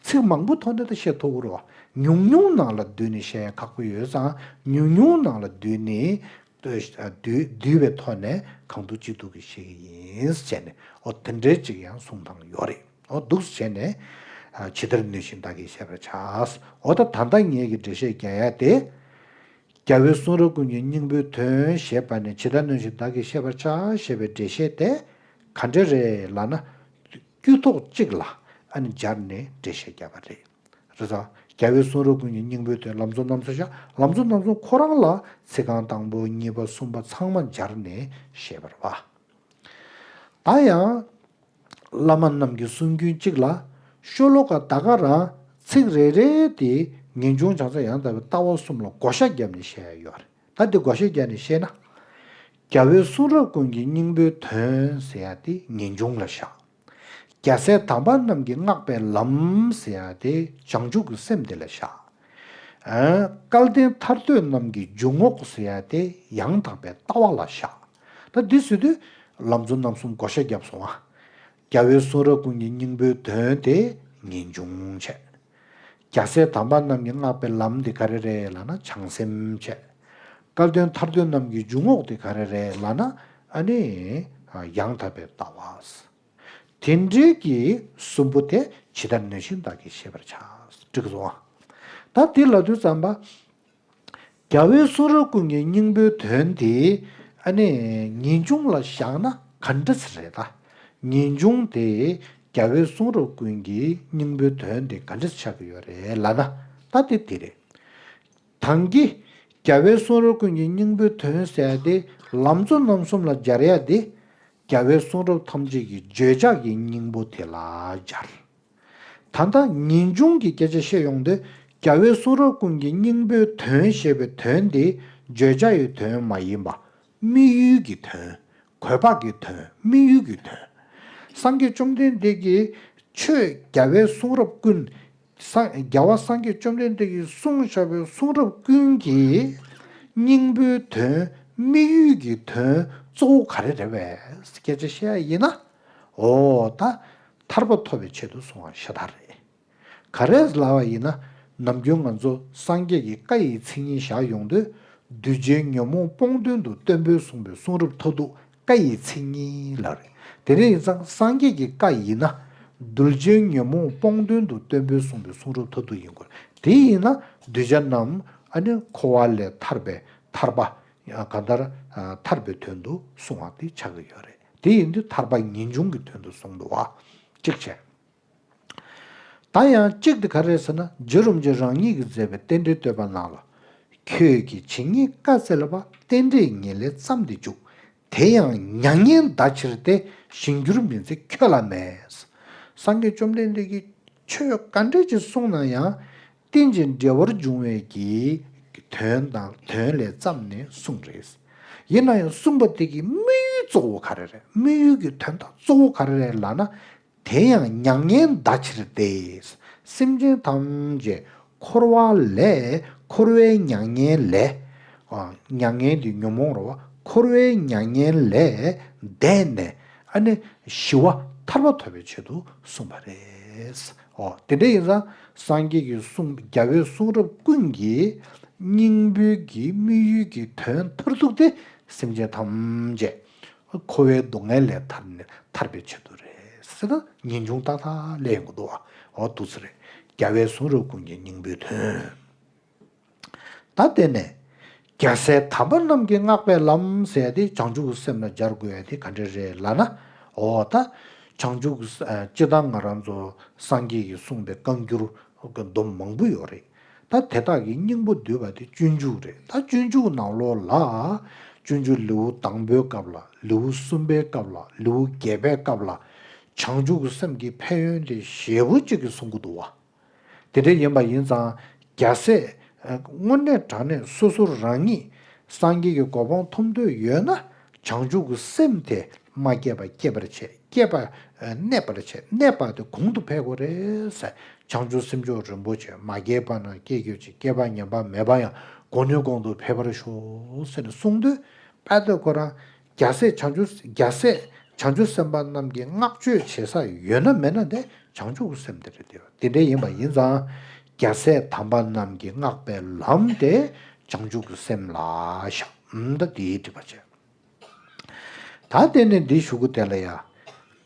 ཚིག་མང་པོ་ཐོག་ནས་ད་བཤད་ཐུབ་ཀྱི་རེད་བ། ཉུང་ཉུང་ནང་ལ་བསྡུས་ནས་བཤད་ཡ་ཁག་པོ་ཡོད་ཙང་ཉུང་ཉུང་ནང་ལ་བསྡུས་ནས་བསྡུས་བསྡུས་པའི་ཐོག་ནས་གང་ཐུབ་ཅི་ཐུབ་ཀྱིས་བཤད་ཀྱི་ཡིན་ཟེར་ནས་འོ་དེ་འདྲའི་ཅིག་ཡང་གསུང་སྟངས་ཡོད་རེད། འོ་འདུག་སེ་བྱས་ནས་ཇི་ལྟར་ནུས་བཞིན་བདག་གིས་བཤད་པར་བྱ། འོ་ད་ད་ལྟ་ངེད་ཀྱི་འགྲེལ་བཤད་རྒྱག་ཡ་དེ། རྒྱལ་བའི་གསུང་རབ་ཀུན་གྱི་སྙིང་པོའི་དོན་ཞེས་པ་ནི་ཇི་ལྟར་ནུས་བཞིན་བདག་གིས་བཤད་པར་བྱ་ཞེས་པའི་འགྲེལ་བཤད་དེ་ག་འདྲ་རེད་ལབ་ན། དཀྱུས་ཐོག་གཅིག་ལ་ཨ་ནི་སྦྱར་ནས་འགྲེལ་བཤད་བརྒྱབ་པ་རེད། རེད་ཙང་རྒྱལ་བའི་གསུང་རབ་ཀུན་གྱི་སྙིང་པོའི་དོན་ལམ་གཙོ་རྣམ་གསུམ་བཞག་ལམ་གཙོ་རྣམ་གསུམ་ཁོ་རང་ལ་ཚིག་རྐང་དང་པོ་གཉིས་པ་གསུམ་པ་ཚང་མ་སྦྱར་ནས་བཤད་པ་རེད་བ། ད་ཡང་། བླ་མ་རྣམས་ཀྱི་གསུང་རྒྱུན་གཅིག་ལ། ཤོ་ལོ་ཀ་ད་ག་རང་ཚིག་རེ་རེ་དེ་ངེས་འབྱུང་བྱང་སེམས་ཡང་དག་པའི་ལྟ་བ་གསུམ་ལ་བགོ་བཤའ་བརྒྱབ་ནས་བཤད་ཡ་ཡོད་རེད། ད་འདི་བགོ་བཤའ་བརྒྱབ་ནས་བཤད་ན། རྒྱལ་བའི་གསུང་རབ་ཀུན་གྱི་སྙིང་པོའི་དོན་ཟེར་ཡ་དེ་ངེས་འབྱུང་ལ་བཞག་རྒྱལ་སྲས་དམ་པ་རྣམས་ཀྱིས་བསྔགས་པའི་ལམ་ཟེར་ཡ་དེ་བྱང་ཆུབ་ཀྱི་སེམས་དེ་ལ་བཞག་སྐལ་ལྡན་ཐར་འདོད་རྣམས་ཀྱི་འཇུག་ངོགས་ཟེར་ཡ་དེ་ཡང་དག་པའི་ལྟ་བ་ལ་བཞག་ད་འདི་ཟེར་དུས་ལམ་གཙོ་རྣམ་གསུམ་བགོ་བཤའ་བརྒྱབ་སོང་ང་། རྒྱལ་བའི་གསུང་རབ་ཀུན་གྱི་སྙིང་པོའི་དོན་དེ་ངེས་འབྱུང་བྱས། རྒྱལ་སྲས་དམ་པ་རྣམས་ཀྱིས་བསྔགས་པའི་ལམ་དེ་ག་རེ་རེད་ལབ་ན་བྱང་སེམས་བྱས། སྐལ་ལྡན་ཐར་འདོད་རྣམས་ཀྱི་འཇུག་ངོགས་དེ་ག་རེ་རེད་ལབ་ན་ཨ་ནི་ཡང་དག་པའི་ལྟ་བ། དེ་འདྲའི་གི་གསུམ་པོ་དེ་ཇི་ལྟར་ནུས་བཞིན་བདག་གིས་ཤེས་པར་བྱ། འགྲིག་སོང་ཨ། ད་དེ་ལབ་དུས་ཙམ་པ། རྒྱལ་བའི་གསུང་རབ་ཀུན་གྱི་སྙིང་པོའི་དོན་དེ་ཨ་ནི་ངེས་འབྱུང་ལ་བཞག་ན་ག་འདྲ་ཞིག་རེད་ད། ངེས་འབྱུང་དེ་རྒྱལ་བའི་གསུང་རབ་ཀུན་གྱི་སྙིང་པོའི་དོན་དེ་ག་འདྲ་ཞིག་ཆགས་ཀྱི་ཡོད་རེད་ལབ་ན་ད་དེ་དེ་རེད། ད་གིན་རྒྱལ་བའི་གསུང་རབ་ཀུན་གྱི་སྙིང་པོའི་དོན་ཟེར་ཡ་དེ་ལམ་གཙོ་རྣམ་གསུམ་ལ་སྦྱར་ཡ་དེ། རྒྱལ་བའི་གསུང་རབ་ཐམས་ཅད་ཀྱི་བརྗོད་བྱ་ཡི་སྙིང་པོ་དེ་ལ་སྦྱར། ད་ལྟ་ངེས་འབྱུང་གི་སྐད་ཆ་བཤད་ཡོང་དུས་རྒྱལ་བའི་གསུང་རབ་ཀུན་གྱི་སྙིང་པོའི་དོན་ཞེས་པའི་དོན་དེ་བརྗོད་བྱ་ཡི་དོན་མ་ཡིན་པ། དམིགས་ཡུལ་གྱི་དོན། འཁོད་པ་གི་དོན། དམིགས་ཡུལ་གྱི་དོན། སངས་རྒྱས་བཅོམ་ལྡན་འདས་ཀྱིས་ཆོས་རྒྱལ་བའི་གསུང་རབ་ཀུན། སངས་རྒྱལ་བ་སངས་རྒྱས་བཅོམ་ལྡན་འདས་ཀྱིས་གསུངས་བཞག་པའི་གསུང་རབ་ཀུན་གྱི་སྙིང་པོའི་དོན། དམིགས་ཡུལ་གྱི་དོན་གཙོ་བོ་ག་རེ་རེད་པས་སྐད་ཆ་བཤད་ཡ་ཡིན་ན། འོ་ད་ཐར་པ་ཐོབ་པའི་ཆེད་དུ་གསུངས་པ་ཤ་སྟག་རེད། ག་རེ་ལབ་པ་ཡིན་ན། ནམ་རྒྱུན་ང་ཚོ་སངས་རྒྱས་ཀྱི་བཀའ་ཡི་མཚན་ཉིད་བཞག་ཡོང་དུས། གདུལ་བྱའི་ཉོན་མོངས་སྤོང་དོན་དུ་སྟོན་པས་གསུངས་པའི་གསུང་རབ་མཐར་ཐུག་བཀའ་ཡི་མཚན་ཉིད་ལབ་རེད། དེ་འདྲ་ཡིན་ཙང་སངས་རྒྱས་ཀྱི་བཀའ་ཡིན་ན། གདུལ་བྱའི་ཉོན་མོངས་སྤོང་དོན་དུ་སྟོན་པས་གསུངས་པའི་གསུང་རབ་མཐར་ཐུག་ཡིན་དགོས། དེ་ཡིན་ན་གདུལ་བྱ་རྣམས་ཨ་ནི་འཁོར་བ་ལས་ཐར་པའི་ཐར་པ། གང་ལྟར་ཐར་པའི་དོན་དུ་གསུངས་པ་དེ་ཆགས་ཀྱི་ཡོད་རེད། དེ་ཡིན་དུས་ཐར་པ་ངེས་འབྱུང་གི་དོན་དུ་གསུངས་འདུག་བ། གཅིག་བྱས། ད་ཡང་གཅིག་དེ་ག་རེ་རེད་ཟེར་ན། རྗེ་རིན་པོ་ཆེ་རང་ཉིད་ཀྱིས་མཛད་པའི་རྟེན་འབྲེལ་བསྟོད་པ་ནང་ལ། ཁྱོད་ཀྱིས་ཇི་སྙེད་བཀའ་སྩལ་པ། རྟེན་འབྲེལ་ཉེར་ལེན་ཙམ་དུ་འཇུག་དེ་ཡང་མྱ་ངན་འདའ་ཕྱིར་ཏེ། གཞན་འགྱུར་མི་འཛིན་ཁྱོད་ལ་མེད། སངས་རྒྱས་བཅོམ་ལྡན་འདས་ཀྱིས་ཆོས་ག་འདྲ་ཅིག་གསུངས་ན་ཡང་། རྟེན་ཅིང་འབྲེལ་བར་འབྱུང་བའི་གི་དོན་དང་དོན་ལས་བརྩམས་ནས་གསུངས་རེད། ཡིན་ན་ཡང་གསུངས་པ་དེ་གི་དམིགས་ཡུལ་གཙོ་བོ་ག་རེ་རེད། དམིགས་ཡུལ་གྱི་དོན་དག་གཙོ་བོ་ག་རེ་རེད་ལབ་ན། དེ་ཡང་མྱ་ངན་འདའ་ཕྱིར་ཏེ། སེམས་ཅན་ཐམས་ཅད་འཁོར་བ་ལས། འཁོར་བའི་མྱ་ངན་ལས། ཨ། མྱ་ངན་དེ་ཉོན་མོངས་རེད་བ། འཁོར་བའི་མྱ་ངན་ལས་འདས་ནས། ཨ་ནི་ཞི་བ་ཐར་པ་ཐོབ་པའི་ཆེད་དུ་གསུངས་པ་རེད། ཨོ། དེ་འདྲ་ཡིན་ཙང་སངས་རྒྱས་ཀྱི་གསུང་། རྒྱལ་བའི་གསུང་རབ་ཀུན་གྱི་སྙིང་པོའི་གི་དམིགས་ཡུལ་གྱི་དོན་མཐར་ཐུག་དེ་སེམས་ཅན་ཐམས་ཅད་འཁོར་བའི་སྡུག་བསྔལ་ལས་ཐར་ནས། ཐར་པའི་ཆེད་དུ་རེད་ཟེར་ན། ངེས་འབྱུང་ཏག་ཏག་སླེབས་ཡོང་གི་འདུག་བ། འོ་འདུག་ས་རེད། རྒྱལ་བའི་གསུང་རབ་ཀུན་གྱི་སྙིང་པོའི་དོན། ད་དེ་ནས་རྒྱལ་སྲས་དམ་པ་རྣམས་ཀྱིས་བསྔགས་པའི་ལམ་ཟེར་ཡ་དེ། བྱང་ཆུབ་ཀྱི་སེམས་ལ་སྦྱར་དགོས་ཡ་དེ་ག་འདྲ་རེད་ལབ་ན། འོ་ད་བྱང་ཆུབ་ཀྱི་ས། ཨ། སྤྱིར་བཏང་ང་རང་ཚོ་སངས་རྒྱས་ཀྱིས་གསུངས་པའི་བཀའ་འགྱུར་གྱི་སྡོམ་མང་པོ་ཡོད་རེད། ད་དེ་དག་གི་སྙིང་པོ་བསྡུས་པ་དེ་སྤྱོད་འཇུག་རེད། ད་སྤྱོད་འཇུག་ནང་ལོགས་ལ། སྤྱོད་འཇུག་ལེའུ་དང་པོའི་སྐབས་ལ། ལེའུ་གསུམ་པའི་སྐབས་ལ། ལེའུ་བརྒྱད་པའི་སྐབས་ལ། བྱང་ཆུབ་ཀྱི་སེམས་ཀྱི་ཕན་ཡོན་དེ་ཞེ་པོ་ཅིག་གིས་གསུང་གི་འདུག་བ། དེ་འདྲ་ཡིན་པ་ཡིན་ཙང་། རྒྱལ་སྲས། ཨ། དངོས་གནས་དྲང་གནས་སོ་སོ་རང་ཉིད་སངས་རྒྱས་ཀྱི་གོ་འཕང་ཐོབ་འདོད་ཡོད་ན། བྱང་ཆུབ་ཀྱི་སེམས་དེ་མ་སྐྱེས་པ་སྐྱེད་པར་བྱེད། སྐྱེས་པ། ཨ། གནས་པར་བྱེད། གནས་པ་དེ་གོང་དུ་འཕེལ་དགོས་རེད་ཟེར། བྱང་ཆུབ་སེམས་མཆོག་རིན་པོ་ཆེ། མ་སྐྱེས་པ་རྣམས་སྐྱེ་གྱུར་ཅིག་སྐྱེས་པ་ཉམས་པ་མེད་པ་ཡང་། གོང་ནས་གོང་དུ་འཕེལ་བར་ཤོག་ཟེར་ནས་གསུངས་དུས། དཔལ་ལྡན་ཁོ་རང་རྒྱལ་སྲས་བྱང་ཆུབ། རྒྱལ་སྲས་བྱང་ཆུབ་སེམས་དཔའ་རྣམས་ཀྱིས་བསྔགས་བརྗོད་བྱེད་ས་ཡོད་ན་མེད་ན་དེ་བྱང་ཆུབ་ཀྱི་སེམས་དེ་རེད་དེ། དེ་འདྲ་ཡིན་པ་ཡིན་ཙང་། རྒྱལ་སྲས་དམ་པ་རྣམས་ཀྱིས་བསྔགས་པའི་ལམ་དེ་བྱང་ཆུབ་ཀྱི་སེམས་ལ་བཞག་ད་དེའི་འགྲིག་པ་བྱས། ད་དེ་ནས་འདི་ཞུ་གི་དེ་ལ་ཡ།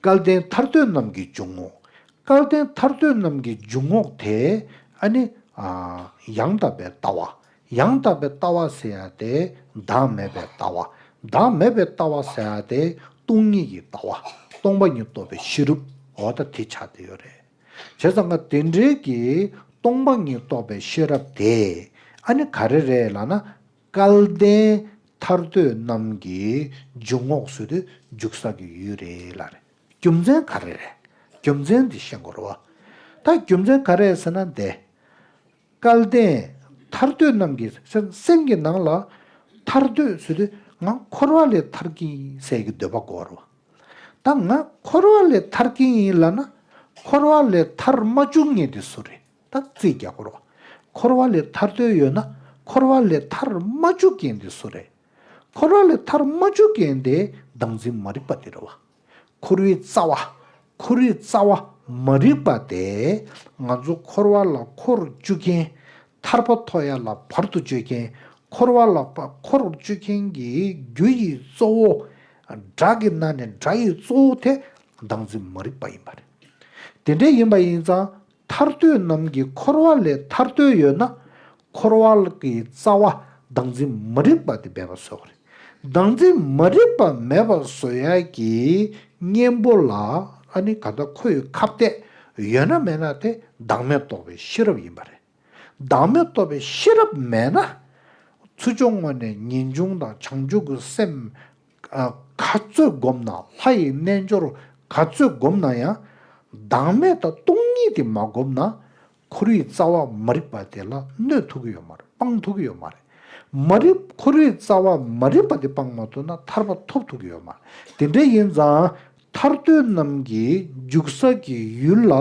སྐལ་ལྡན་ཐར་འདོད་རྣམས་ཀྱི་འཇུག་ངོགས། སྐལ་ལྡན་ཐར་འདོད་རྣམས་ཀྱི་འཇུག་ངོགས་དེ། ཨ་ནི། ཨ། ཡང་དག་པའི་ལྟ་བ། ཡང་དག་པའི་ལྟ་བ་ཟེར་ཡ་དེ་བདག་མེད་པའི་ལྟ་བ། བདག་མེད་པའི་ལྟ་བ་ཟེར་ཡ་དེ་སྟོང་ཉིད་ཀྱི་ལྟ་བ། སྟོང་པ་ཉིད་རྟོགས་པའི་ཤེས་རབ། འོ་ད་དེ་ཆགས་བསྡད་ཡོད་རེད། བྱས་ཙང་ང་དེ་འདྲའི་གི་སྟོང་པ་ཉིད་རྟོགས་པའི་ཤེས་རབ་དེ། ཨ་ནི་ག་རེ་རེད་ལབ་ན། སྐལ་ལྡན་ཐར་འདོད་རྣམས་ཀྱི་འཇུག་ངོགས་ཟེར་དུས་འཇུག་ས་གི་ཡུལ་རེད་ལབ་རེད། རྒྱུ་མཚན་ག་རེ་རེད། རྒྱུ་མཚན་འདི་ཤེས་དགོས་རེད་བ། ད་རྒྱུ་མཚན་ག་རེ་རེད་ཟེར་ན་འདི། སྐལ་ལྡན་ཐར་འདོད་རྣམས་ཀྱི་སེམས། སེམས་ཀྱི་ནང་ལ་ཐར་འདོད་ཟེར་དུས་ང་འཁོར་བ་ལས་ཐར་གྱི་ཡིན་ཟེར་གྱི་འདོད་པ་དགོས་རེད་བ། ད་ང་འཁོར་བ་ལས་ཐར་གྱི་ཡིན་ལབ་ན། འཁོར་བ་ལས་ཐར་མ་བཅུག་མཁན་དེ་སུ་རེད། ད་རྩིས་རྒྱག་དགོས་རེད་བ། འཁོར་བ་ལས་ཐར་འདོད་ཡོད་ན་འཁོར་བ་ལས་ཐར་མ་བཅུག་མཁན་དེ་སུ་རེད། འཁོར་བ་ལས་ཐར་མ་བཅུག་མཁན་དེ་བདག་འཛིན་མ་རིག་པ་དེ་རེད་བ། འཁོར་བའི་རྩ་བ། འཁོར་བའི་རྩ་བ་མ་རིག་པ་དེ། ང་ཚོ་འཁོར་བ་ལ་འཁོར་བཅུག་མཁན། ཐར་པ་ཐོབ་ཡ་ལ་བར་དུ་གཅོད་མཁན། འཁོར་བ་ལ་འཁོར་བཅུག་མཁན་གྱི་རྒྱུ་ཡི་གཙོ་བོ། དགྲ་གི་ནང་ནས་དགྲ་ཡི་གཙོ་བོ་དེ་བདག་འཛིན་མ་རིག་པ་ཡིན་པ་རེད། དེ་འདྲ་ཡིན་པ་ཡིན་ཙང་། ཐར་འདོད་རྣམས་ཀྱིས་འཁོར་བ་ལས་ཐར་འདོད་ཡོད་ན། འཁོར་བ་གི་རྩ་བ་བདག་འཛིན་མ་རིག་པ་དེ་མེད་པ་བཟོ་དགོས་རེད། བདག་འཛིན་མ་རིག་པ་མེད་པ་བཟོ་ཡ་གི་གཉེན་པོ་ལ། ཨ་ནི་ག་ད་ཁོ་ཡི་ཁ་གཏད་ཡོད་ན་མེད་ན་དེ་བདག་མེད་རྟོགས་པའི་ཤེས་རབ་ཡིན་པ་རེད། བདག་མེད་རྟོགས་པའི་ཤེས་རབ་མེད་ན། ཚུར་ཕྱོགས་ངོས་ནས་ངེས་འབྱུང་དང་བྱང་ཆུབ་ཀྱི་སེམས། ཨ། ག་ཚོད་བསྒོམས་ན། ལྷ་ཡི་རྣལ་འབྱོར་ག་ཚོད་བསྒོམས་ན་ཡང་། བདག་མེད་དང་སྟོང་ཉིད་དེ་མ་བསྒོམས་ན། འཁོར་བའི་རྩ་བ་མ་རིག་པ་དེ་ལ་གནོད་ཐུབ་ཀྱི་ཡོད་མ་རེད། སྤང་ཐུབ་ཀྱི་ཡོད་མ་རེད། མ་རིག་འཁོར་བའི་རྩ་བ་མ་རིག་པ་དེ་སྤང་མ་ཐུབ་ན་ཐར་པ་ཐོབ་ཐུབ་ཀྱི་ཡོད་མ་རེད། དེ་འདྲ་ཡིན་ཙང་། ཐར་འདོད་རྣམས་ཀྱི་འཇུག་ས་གི་ཡུལ་ལ་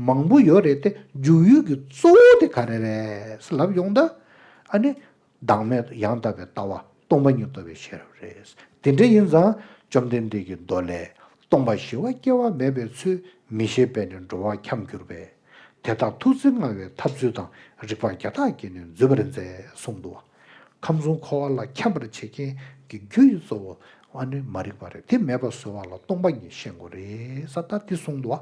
མང་པོ་ཡོད་རེད་དེ། འཇུག་ཡུལ་གྱི་གཙོ་བོ་དེ་ག་རེ་རེད་ལབ་ཡོང་ད། ཨ་ནི། བདག་མེད་ཡང་དག་པའི་ལྟ་བ་སྟོང་པ་ཉིད་རྟོགས་པའི་ཤེས་རབ་རེད། དེ་འདྲ་ཡིན་ཙང་བཅོམ་ལྡན་འདས་ཀྱི་མདོ་ལས། སྟོང་པ་ཞི་བ་སྐྱེ་བ་མེད་པའི་ཚུལ། མི་ཤེས་པས་ནི་འགྲོ་བ་འཁྱམས་གྱུར་པས། དེ་དག་ཐུགས་བརྩེ་མངའ་བའི་ཐབས་ཚུལ་དང་། རིགས་པ་བརྒྱ་ཕྲག་གིས་ནི་འཛུད་པར་མཛད་གསུངས་འདུག་ཁམས་གསུམ་འཁོར་བ་ལ་འཁྱམས་པར་བྱེད་མཁན་གྱི་རྒྱུ་ཡི་གཙོ་བོ་ཨ་ནི་མ་རིག་པ་རེད། དེ་མེད་པ་བཟོ་བ་ལ་སྟོང་པ་ཉིད་ཤེས་དགོས་རེད་ཟེར་ད་དེ་གསུངས་འདུག་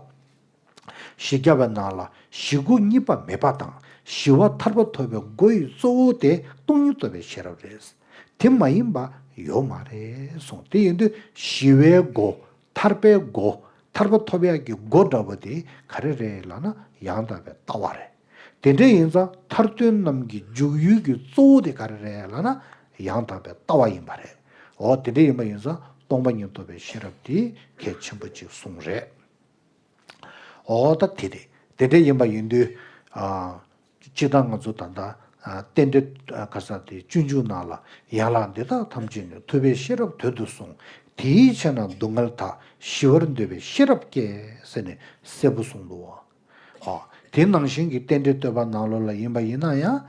བཞི་བརྒྱ་པའི་ནང་ལ་བཞི་སྒོ་གཉིས་པ་མེད་པ་དང་། ཞི་བ་ཐར་པ་ཐོབ་པའི་སྒོ་ཡི་གཙོ་བོ་དེ་སྟོང་ཉིད་རྟོགས་པའི་ཤེས་རབ་རེད། དེ་མ་ཡིན་པ་ཡོད་མ་རེད་གསུངས། དེ་ཡིན་དུས་ཞི་བའི་སྒོ། ཐར་པའི་སྒོ། ཐར་པ་ཐོབ་ཡག་གི་སྒོ་འདྲ་བོ་དེ་ག་རེ་རེད་ལབ་ན་ཡང་དག་པའི་ལྟ་བ་རེད། དེ་འདྲ་ཡིན་ཙང་ཐར་འདོད་རྣམས་ཀྱི་འཇུག་ཡུལ་གྱི་གཙོ་བོ་དེ་ག་རེ་རེད་ལབ་ན་ཡང་དག་པའི་ལྟ་བ་ཡིན་པ་རེད། འོ་དེ་འདྲ་ཡིན་པ་ཡིན་ཙང་སྟོང་པ་ཉིད་རྟོགས་པའི་ཤེས་རབ་དེ་གལ་ཆེན་པོ་གཅིག་གསུངས་རེད། འོ་ད་དེ་རེད། དེ་འདྲ་ཡིན་པ་ཡིན་དུས། ཨ། སྤྱིར་བཏང་ང་ཚོ་ད་ལྟ། ཨ། རྟེན་འབྲེལ། ཨ། ག་ས་དེ་སྤྱོད་འཇུག་ནང་ལ་ཡན་ལག་འདི་དག་ཐམས་ཅད་ནི་ཐུབ་པའི་ཤེས་རབ་དོན་དུ་གསུངས། དེའི་ཕྱིར་ན་སྡུག་བསྔལ་དག་ཞི་བར་འདོད་པའི་ཤེས་རབ་བསྐྱེད་ཟེར་ནས་གསལ་པོ་གསུངས་འདུག་བ། ཨ། དེ་ནང་བཞིན་གྱི་རྟེན་འབྲེལ་བསྟོད་པ་ནང་ལོགས་ལ་ཡིན་པ་ཡིན་ན་ཡང་།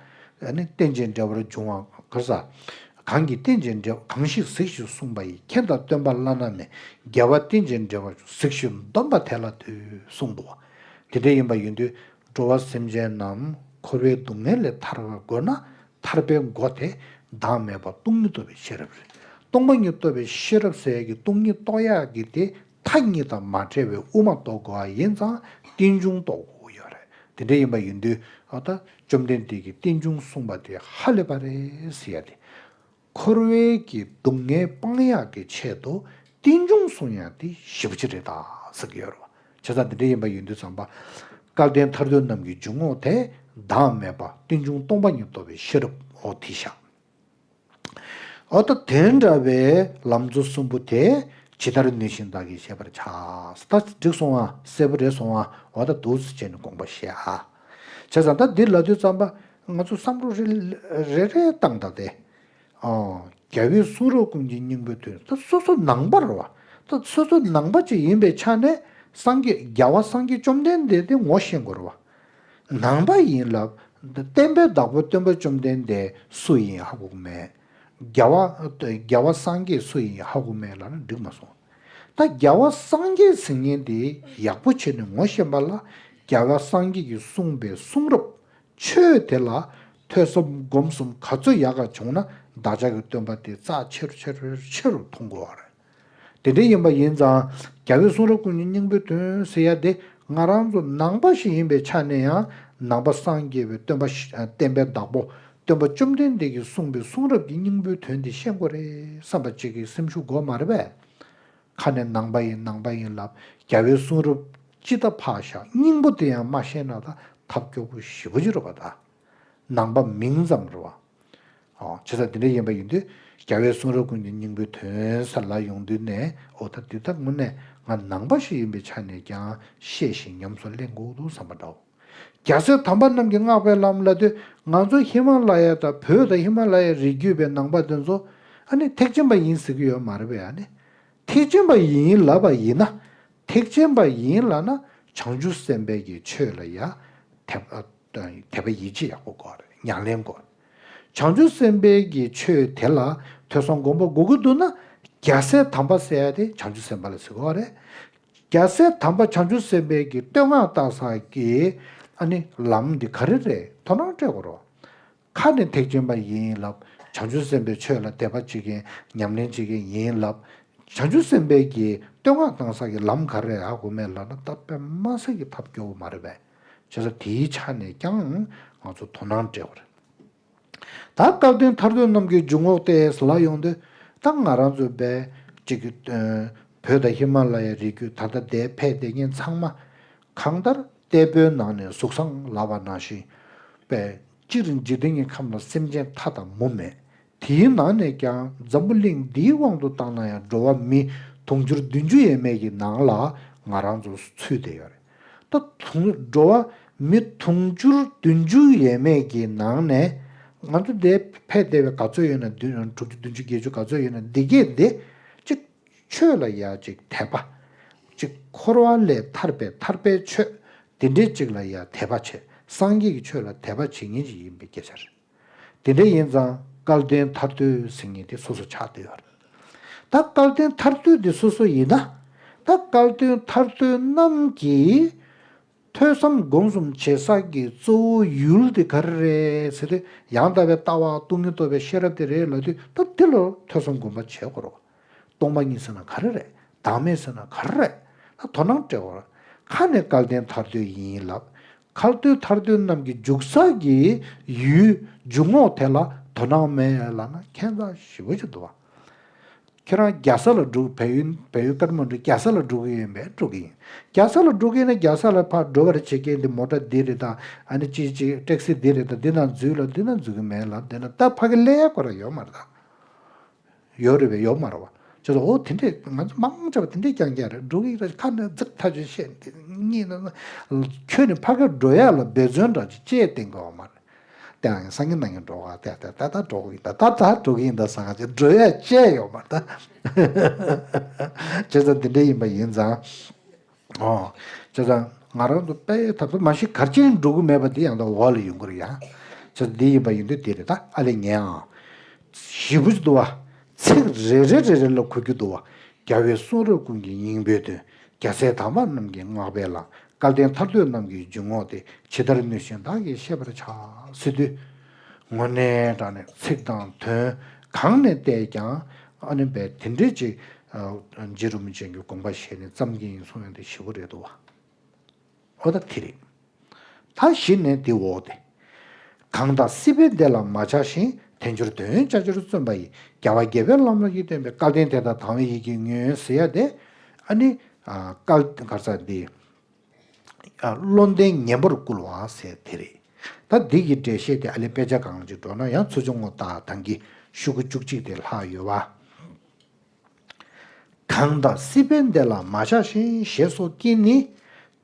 ཨ་ནི་རྟེན་ཅིང་འབྲེལ་བར་འབྱུང་བ་ག་ས། གང་གིས་རྟེན་ཅིང་འབྲེལ་བ་གང་ཞིག་གཟིགས་ཤིང་གསུངས་པ་ཡི། མཁྱེན་དང་སྟོན་པ་བླ་ན་མེད། རྒྱལ་བ་རྟེན་ཅིང་འབྲེལ་བར་གཟིགས་ཤིང་འདོམས་པ་དེ་ལ་འདུད་གསུངས་འདུག་བ། དེ་འདྲ་ཡིན་པ་ཡིན་དུས་འགྲོ་བ་སེམས་ཅན་རྣམས་འཁོར་བའི་སྡུག་བསྔལ་ལས་ཐར་བར་དགོས་ན་ཐར་པའི་སྒོ་དེ་བདག་མེད་པ་སྟོང་ཉིད་རྟོགས་པའི་ཤེས་རབ་རེད། སྟོང་པ་ཉིད་རྟོགས་པའི་ཤེས་རབ་ཟེར་ཡག་གི་སྟོང་ཉིད་རྟོགས་ཡག་གི་དེ་མཐའ་གཉིས་དང་མ་བྲལ་བའི་དབུ་མ་རྟོགས་དགོས་པ་ཡིན་ཙང་རྟེན་འབྱུང་རྟོགས་དགོས་ཀྱི་ཡོད་རེད། དེ་འདྲ་ཡིན་པ་ཡིན་དུས་ཨ་ད་བཅོམ་ལྡན་འདས་ཀྱིས་རྟེན་འབྱུང་གསུངས་པ་དེ་ཧ་ལས་པ་རེད་ཟེར་ཡ་དེ། འཁོར་བའི་གི་སྡུག་བསྔལ་སྤང་ཡག་གི་ཆེད་དུ་རྟེན་འབྱུང་གསུང་ཡག་དེ་ཞེ་པོ་ཅིག་རེད་ད་ཟེར་གྱི་ཡོད་རེད་བ། བྱས་ཙང་དེ་འདྲ་ཡིན་པ་ཡིན་དུས་ཙམ་པ། སྐལ་ལྡན་ཐར་འདོད་རྣམས་ཀྱི་འཇུག་ངོགས་དེ་བདག་མེད་པ་རྟེན་འབྱུང་སྟོང་པ་ཉིད་རྟོགས་པའི་ཤེས་རབ་འོ་དེ་ཤག་འོ་ད་དེ་འདྲ་བའི་ལམ་གཙོ་གསུམ་པོ་དེ་ཇི་ལྟར་ནུས་བཞིན་བདག་གིས་ཤེས་པར་བྱ། ད་འགྲིག་སོང་ཨ། གསལ་པོ་རེད་སོང་ཨ། འོ་ད་འདུག་སེ་བྱས་ནས་དགོངས་པ་བཞེས་ཨ། བྱས་ཙང་ད་འདི་ལབ་དུས་ཙམ་པ་ང་ཚོ་བསམ་བློ་རེ་རེ་རེ་བཏང་ད་དེ། ཨོ། རྒྱལ་བའི་གསུང་རབ་ཀུན་གྱི་སྙིང་པོའི་དོན་ད་སོ་སོ་ནང་པ་རེད་བ། ད་སོ་སོ་ནང་པ་ཅིག་ཡིན་པའི་ཆ་ནས་སངས་རྒྱས་རྒྱལ་བ་སངས་རྒྱས་བཅོམ་ལྡན་འདས་དེ་ངོ་ཤེས་དགོས་རེད་བ། ནང་པ་ཡིན་ལབ། བསྟན་པའི་བདག་པོ་སྟོན་པ་བཅོམ་ལྡན་འདས་སུ་ཡིན་ཧ་གོ་གི་མེད། རྒྱལ་བ་རྒྱལ་བ་སངས་རྒྱས་སུ་ཡིན་ཧ་གོ་མེད་ལབ་ན་འགྲིག་མ་སོང་། ད་རྒྱལ་བ་སངས་རྒྱས་ཟེར་མཁན་དེ་ཡག་པོ་བྱས་ནས་ངོ་ཤེས་པ་ལ་རྒྱལ་བ་སངས་རྒྱས་ཀྱིས་གསུངས་པའི་གསུང་རབ་ཆོས་དེ་ལ་ཐོས་བསམ་སྒོམ་གསུམ་ག་ཚོད་ཡག་ག་བྱུང་ན་བདག་ཅག་གི་སྟོན་པ་དེ་རྩ་ཆེ་རུ་ཆེ་རུ་ཆེ་རུ་མཐོང་དགོས་པ་རེད། དེ་འདྲ་ཡིན་པ་ཡིན་ཙང་རྒྱལ་བའི་གསུང་རབ་ཀུན་གྱི་སྙིང་པོའི་དོན་ཟེར་ཡ་དེ་ང་རང་ཚོ་ནང་པ་ཞིག་ཡིན་པའི་ཆ་ནས་ཡང་ནང་པ་སངས་རྒྱས་པའི་སྟོན་པ་བསྟན་པའི་བདག་པོ་སྟོན་པ་བཅོམ་ལྡན་འདས་ཀྱིས་གསུངས་པའི་གསུང་རབ་ཀྱི་སྙིང་པོའི་དོན་དེ་ཤེས་དགོས་རེད་བསམ་པ་ཅིག་གི་སེམས་ཤུགས་དགོས་མ་རེད་པས། ཁ་ནས་ནང་པ་ཡིན་ནང་པ་ཡིན་ལབ་རྒྱལ་བའི་གསུང་རབ་ཅི་ལྟ་ཕར་བཞག་སྙིང་པོ་དེ་ཡང་མ་ཤེས་ན་ད་ཐབས་སྐྱོ་པོ་ཞེ་པོ་ཅིག་རེད་པ་ད། ནང་པ་མིང་ཙམ་རེད་བ། ཨོ། བྱས་ཙང་དེ་འདྲ་ཡིན་པ་ཡིན་དུས་རྒྱལ་བའི་གསུང་རབ་ཀུན་གྱི་སྙིང་པོའི་དོན་ཟེར་ལབ་ཡོང་དུས་ནས་འོ་ད་འདི་ད་དངོས་གནས་ང་ནང་པ་ཞིག་ཡིན་པའི་ཆ་ནས་ཀྱང་ཤེས་ཤིང་ཉམས་སུ་ལེན་དགོས་འདུག་བསམ་པ་འདྲ་བོ། རྒྱལ་སྲས་དམ་པ་རྣམས་ཀྱིས་བསྔགས་པའི་ལམ་ལབ་དུས་ང་ཚོ་ཧི་མ་ལ་ཡ་དང་བོད་དང་ཧི་མ་ལ་ཡའི་རི་རྒྱུད་པའི་ནང་པ་དེ་ཚོ་ཨ་ནི་ཐེག་ཆེན་པ་ཡིན་ཟེར་གྱི་ཡོད་མ་རེད་པས། ཨ་ནི་ཐེག་ཆེན་པ་ཡིན་ལབ་པ་ཡིན་ན་ཐེག་ཆེན་པ་ཡིན་ལབ་ན་བྱང་ཆུབ་སེམས་དཔའི་གི་ཆོས་ལ་ཡ་དད་དད་པ་ཡིད་ཆེས་ཡག་པོ་དགོས་རེད། ཉམས་ལེན་དགོས། བྱང་ཆུབ་སེམས་དཔའི་གི་ཆོས་དེ་ལ་ཐོས་བསམ་སྒོམ་པ་དགོས་ཀྱི་འདུག་ན་རྒྱལ་སྲས་དམ་པ་ཟེར་ཡ་དེ་བྱང་ཆུབ་སེམས་དཔའ་ལ་ཟེར་དགོས་རེད། རྒྱལ་སྲས་དམ་པ་བྱང་ཆུབ་སེམས་དཔའི་གི་བསྟོད་བསྔགས་བཏང་ས་གི་ཨ་ནི་ལམ་འདི་ག་རེ་རེད་དོ་སྣང་སྤྲད་དགོས་རེད། ཁ་ནས་ཐེག་ཆེན་པ་ཡིན་ལབ། བྱང་ཆུབ་སེམས་དཔའི་ཆོས་ལ་དད་པ་བྱེད་མཁན་ཉམས་ལེན་བྱེད་མཁན་ཡིན་ལབ། བྱང་ཆུབ་སེམས་དཔའི་གི་བསྟོད་བསྔགས་བཏང་ས་གི་ལམ་ག་རེ་རེད་ཧ་གོ་མེད་ལབ་ན་ད་དཔེ་མ་སྲིད་ཀྱི་ཐབས་སྐྱོ་བོ་མ་རེད་པས། བྱས་ཙང་དེའི་ཆ་ནས་ཀྱང་ང་ཚོ་དོ་སྣང་སྤྲད་དགོས་རེད། ད་སྐལ་ལྡན་ཐར་འདོད་རྣམས་ཀྱི་འཇུག་ངོགས་ཏེ་ལབ་ཡོང་དུས་ད་ང་རང་ཚོ་པས་གཅིག་གི་བོད་དང་ཧི་མ་ལ་ཡའི་རི་རྒྱུད་ད་ལྟ་འདིར་ཕེབས་བསྡད་མཁན་ཚང་མ་གང་ལྟར་ལྟད་པོའི་ནང་ནས་གཟུགས་བཟང་ལབ་པ་ནང་བཞིན་པས་སྤྱིར་འཇིག་རྟེན་གྱི་ཁམས་ལ་སེམས་ཅན་མཐའ་དང་མུ་མེད། དེའི་ནང་ནས་ཀྱང་འཛམ་བུ་གླིང་འདིའི་དབང་དུ་བཏང་ན་ཡང་འགྲོ་བ་མི་དུང་ཕྱུར་བདུན་ཅུ་ཡས་མས་ཀྱི་ནང་ལ་ང་རང་ཚོ་ཚུད་བསྡད་ཡོད་རེད། ད་དུང་འགྲོ་བ་མི་དུང་ཕྱུར་བདུན་ཅུ་ཡས་མས་ཀྱི་ནང་ནས་ང་ཚོ་འདིར་ཕེབས་བསྡད་པའི་ག་ཚོད་ཡོད་ན་བདུན་དྲུག་ཅུ་བདུན་ཅུ་བརྒྱད་ཅུ་ག་ཚོད་ཡོད་ན་འདི་གས་འདི་གཅིག་ཆོས་ལ་ཡ་གཅིག་དད་པ། གཅིག་འཁོར་བ་ལས་ཐར་པའི་ཐར་པའི་ཆོས་འདི་འདྲའི་གཅིག་ལ་ཡ་དད་པ་བྱེད། སངས་རྒྱས་ཀྱི་ཆོས་ལ་དད་པ་བྱེད་མཁན་ཅིག་ཡིན་པའི་སྐད་ཆ་རེད། དེ་འདྲ་ཡིན་ཙང་སྐལ་ལྡན་ཐར་འདོད་ཟེར་མཁན་དེ་སོ་སོ་ཆགས་བསྡད་ཡོད་རེད། ད་སྐལ་ལྡན་ཐར་འདོད་དེ་སོ་སོ་ཡིན་ན། ད་སྐལ་ལྡན་ཐར་འདོད་རྣམས་ཀྱིས་ཐོས་བསམ་སྒོམ་གསུམ་བྱེད་ས་གི་གཙོ་བོ་ཡུལ་དེ་ག་རེ་རེད་ཟེར་དུས་ཡང་དག་པའི་ལྟ་བ་སྟོང་ཉིད་རྟོགས་པའི་ཤེས་རབ་དེ་རེད་ལབ་དུས་ད་དེ་ལ་ཐོས་བསམ་སྒོམ་པ་བྱེད་དགོས་རེད། སྟོང་པ་ཉིད་ཟེར་ན་ག་རེ་རེད། བདག་མེད་ཟེར་ན་ག་རེ་རེད། ད་དོ་སྣང་སྤྲད་དགོས་རེད། ཁ་ནས་སྐལ་ལྡན་ཐར་འདོད་ཡིན་ལབ། སྐལ་ལྡན་ཐར་འདོད་རྣམས་ཀྱི་འཇུག་ས་གི་ཡུལ་འཇུག་ངོགས་དེ་ལ་དོ་སྣང་མེད་ལབ་ན་ཁྱད་མཚར་ཞེ་པོ་ཅིག་འདུག་བ། ཁྱེད་རང་རྒྱལ་ས་ལ་འགྲོ། བལ་ཡུལ་བལ་ཡུལ་ཀ་ཐ་མན་གྲུ་རྒྱལ་ས་ལ་འགྲོ་གི་ཡིན་པས་འགྲོ་གི་ཡིན། རྒྱལ་ས་ལ་འགྲོ་གི་ཡིན་ན་རྒྱལ་ས་ལ་ཕར་འགྲོ་བར་བྱེད་མཁན་དེ་མོ་ཊ་འདི་རེད་ད། ཨ་ནི་ཅི་ཅི་ཊེག་སི་འདི་རེད་ད། འདི་ནང་འཛུལ་ལ་འདི་ནང་འཛུལ་གི་མེད་ལ། འདི་ན་ད་ཕ་གི་ལས་ཀ་ར་ཡོད་མ་རེད་ད། ཡོད་རེད་པས། ཡོད་མ་རེད་པ། ཅེས་སོ། འོ་དེ་འདྲས་ང་ཚོ་མང་ཆེ་བ་དེ་འདྲས་རྐྱང་རྐྱང་རེད། འགྲོ་གི་རེད། ཁ་ནས་ཚིག་ཐག་ཆོད་བཤད། འདི་གཉིས་ན་ན་ཁྱོད་ནི་ཕ་གིར་འགྲོ་ཡག་ལ་འབད་བརྩོན་འདྲ་ཅིག་བྱས་བསྟན་དགོས་པ་མ་རེད། དེ་ཡང་སང་ཉིན་གནངས་ཉིན་འགྲོ་ག་དེ་དེ་ད་ད་འགྲོ་གི་ཡིན་ད། ད་ད་འགྲོ་གི་ཡིན་ད་ཟེར་ག་ཅིག་འགྲོ་ཡག་བྱས་ཡོད་མ་རེད་ད། བྱས་ཙང་དེ་འདྲས་ཡིན་པ་ཡིན་ཙང་། ཨོ། བྱས་ཙང་ང་རང་ཚོ་དཔེ་ད་ཚོ་མ་གཞི་གར་ཅན་འགྲོ་གི་མེད་པ་འདི་ཡང་ད་འོག་ལ་ཡོང་གི་རེད་ཡ། བྱས་ཙང་འདི་ཡིན་པ་ཡིན་དུས་དེ་རེད་ད། ཨ་ལས་ཉན་ཨང་། ཞེ་པོ་ཅིག་འདུག་བ། ཚིག་རེ་རེ་རེ་རེ་ལ་གོ་རྒྱུ་འདུག་བ། རྒྱལ་བའི་གསུང་རབ་ཀུན་གྱི་སྙིང་པོའི་དོན། རྒྱལ་སྲས་དམ་པ་རྣམས་ཀྱི་བསྔགས་པའི་ལམ། སྐལ་ལྡན་ཐར་འདོད་རྣམས་ཀྱི་འཇུག་ངོགས་ཏེ། ཇི་ལྟར་ནུས་བཞིན་བདག་གིས་ཤེས་པར་བྱ། ཟེར་དུས། དངོས་གནས་དྲང་གནས་ཚིག་དང་དོན་གང་ནས་བལྟས་ཀྱང་ཨ་ནི་བས་དེ་འདྲས་ཅིག་རྗེ་རིན་པོ་ཆེ་གི་དགོངས་པ་བཞེས་ནས་བརྩམས་ཀྱི་ཡིན་གསུང་ཡ་དེ་ཞེ་པོ་རེད་འདུག་བ། འོ་ད་དེ་རེད། ད་གཞི་ནས་དེ་འོག་དེ། གང་དག་སྲིད་པའི་བདེ་ལ་མ་ཆགས་ཤིང་། དལ་འབྱོར་དོན་ཡོད་བྱ་ཕྱིར་བརྩོན་པ་ཡིས། རྒྱལ་བ་དགྱེས་པའི་ལམ་ལ་ཡིད་རྟོན་པའི། སྐལ་ལྡན་དེ་དག་དང་བའི་ཡིད་ཀྱིས་ཉོན་ཟེར་ཡ་དེ། ཨ་ནི། སྐལ་ག་རེ་ཟེར་འདི། བློ་ལྡན་ངན་པར་བསྐུལ་བ་ཟེར་དེ་རེད། ད་འདི་གི་འགྲེལ་བཤད་དེ་ཨ་ལས་དཔེ་ཆ་སྒང་ཅིག་འགྲོ་ན་ཡང་ཚུར་ཕྱོགས་ངོ་ལྟ་དང་གི་ཤོག་གུ་བཅུ་གཅིག་དེ་ལྷག་ཡོད་བ། གང་དག་སྲིད་པའི་བདེ་ལ་མ་ཆགས་ཤིང་ཞེས་སོགས་ཀྱིས་ནི།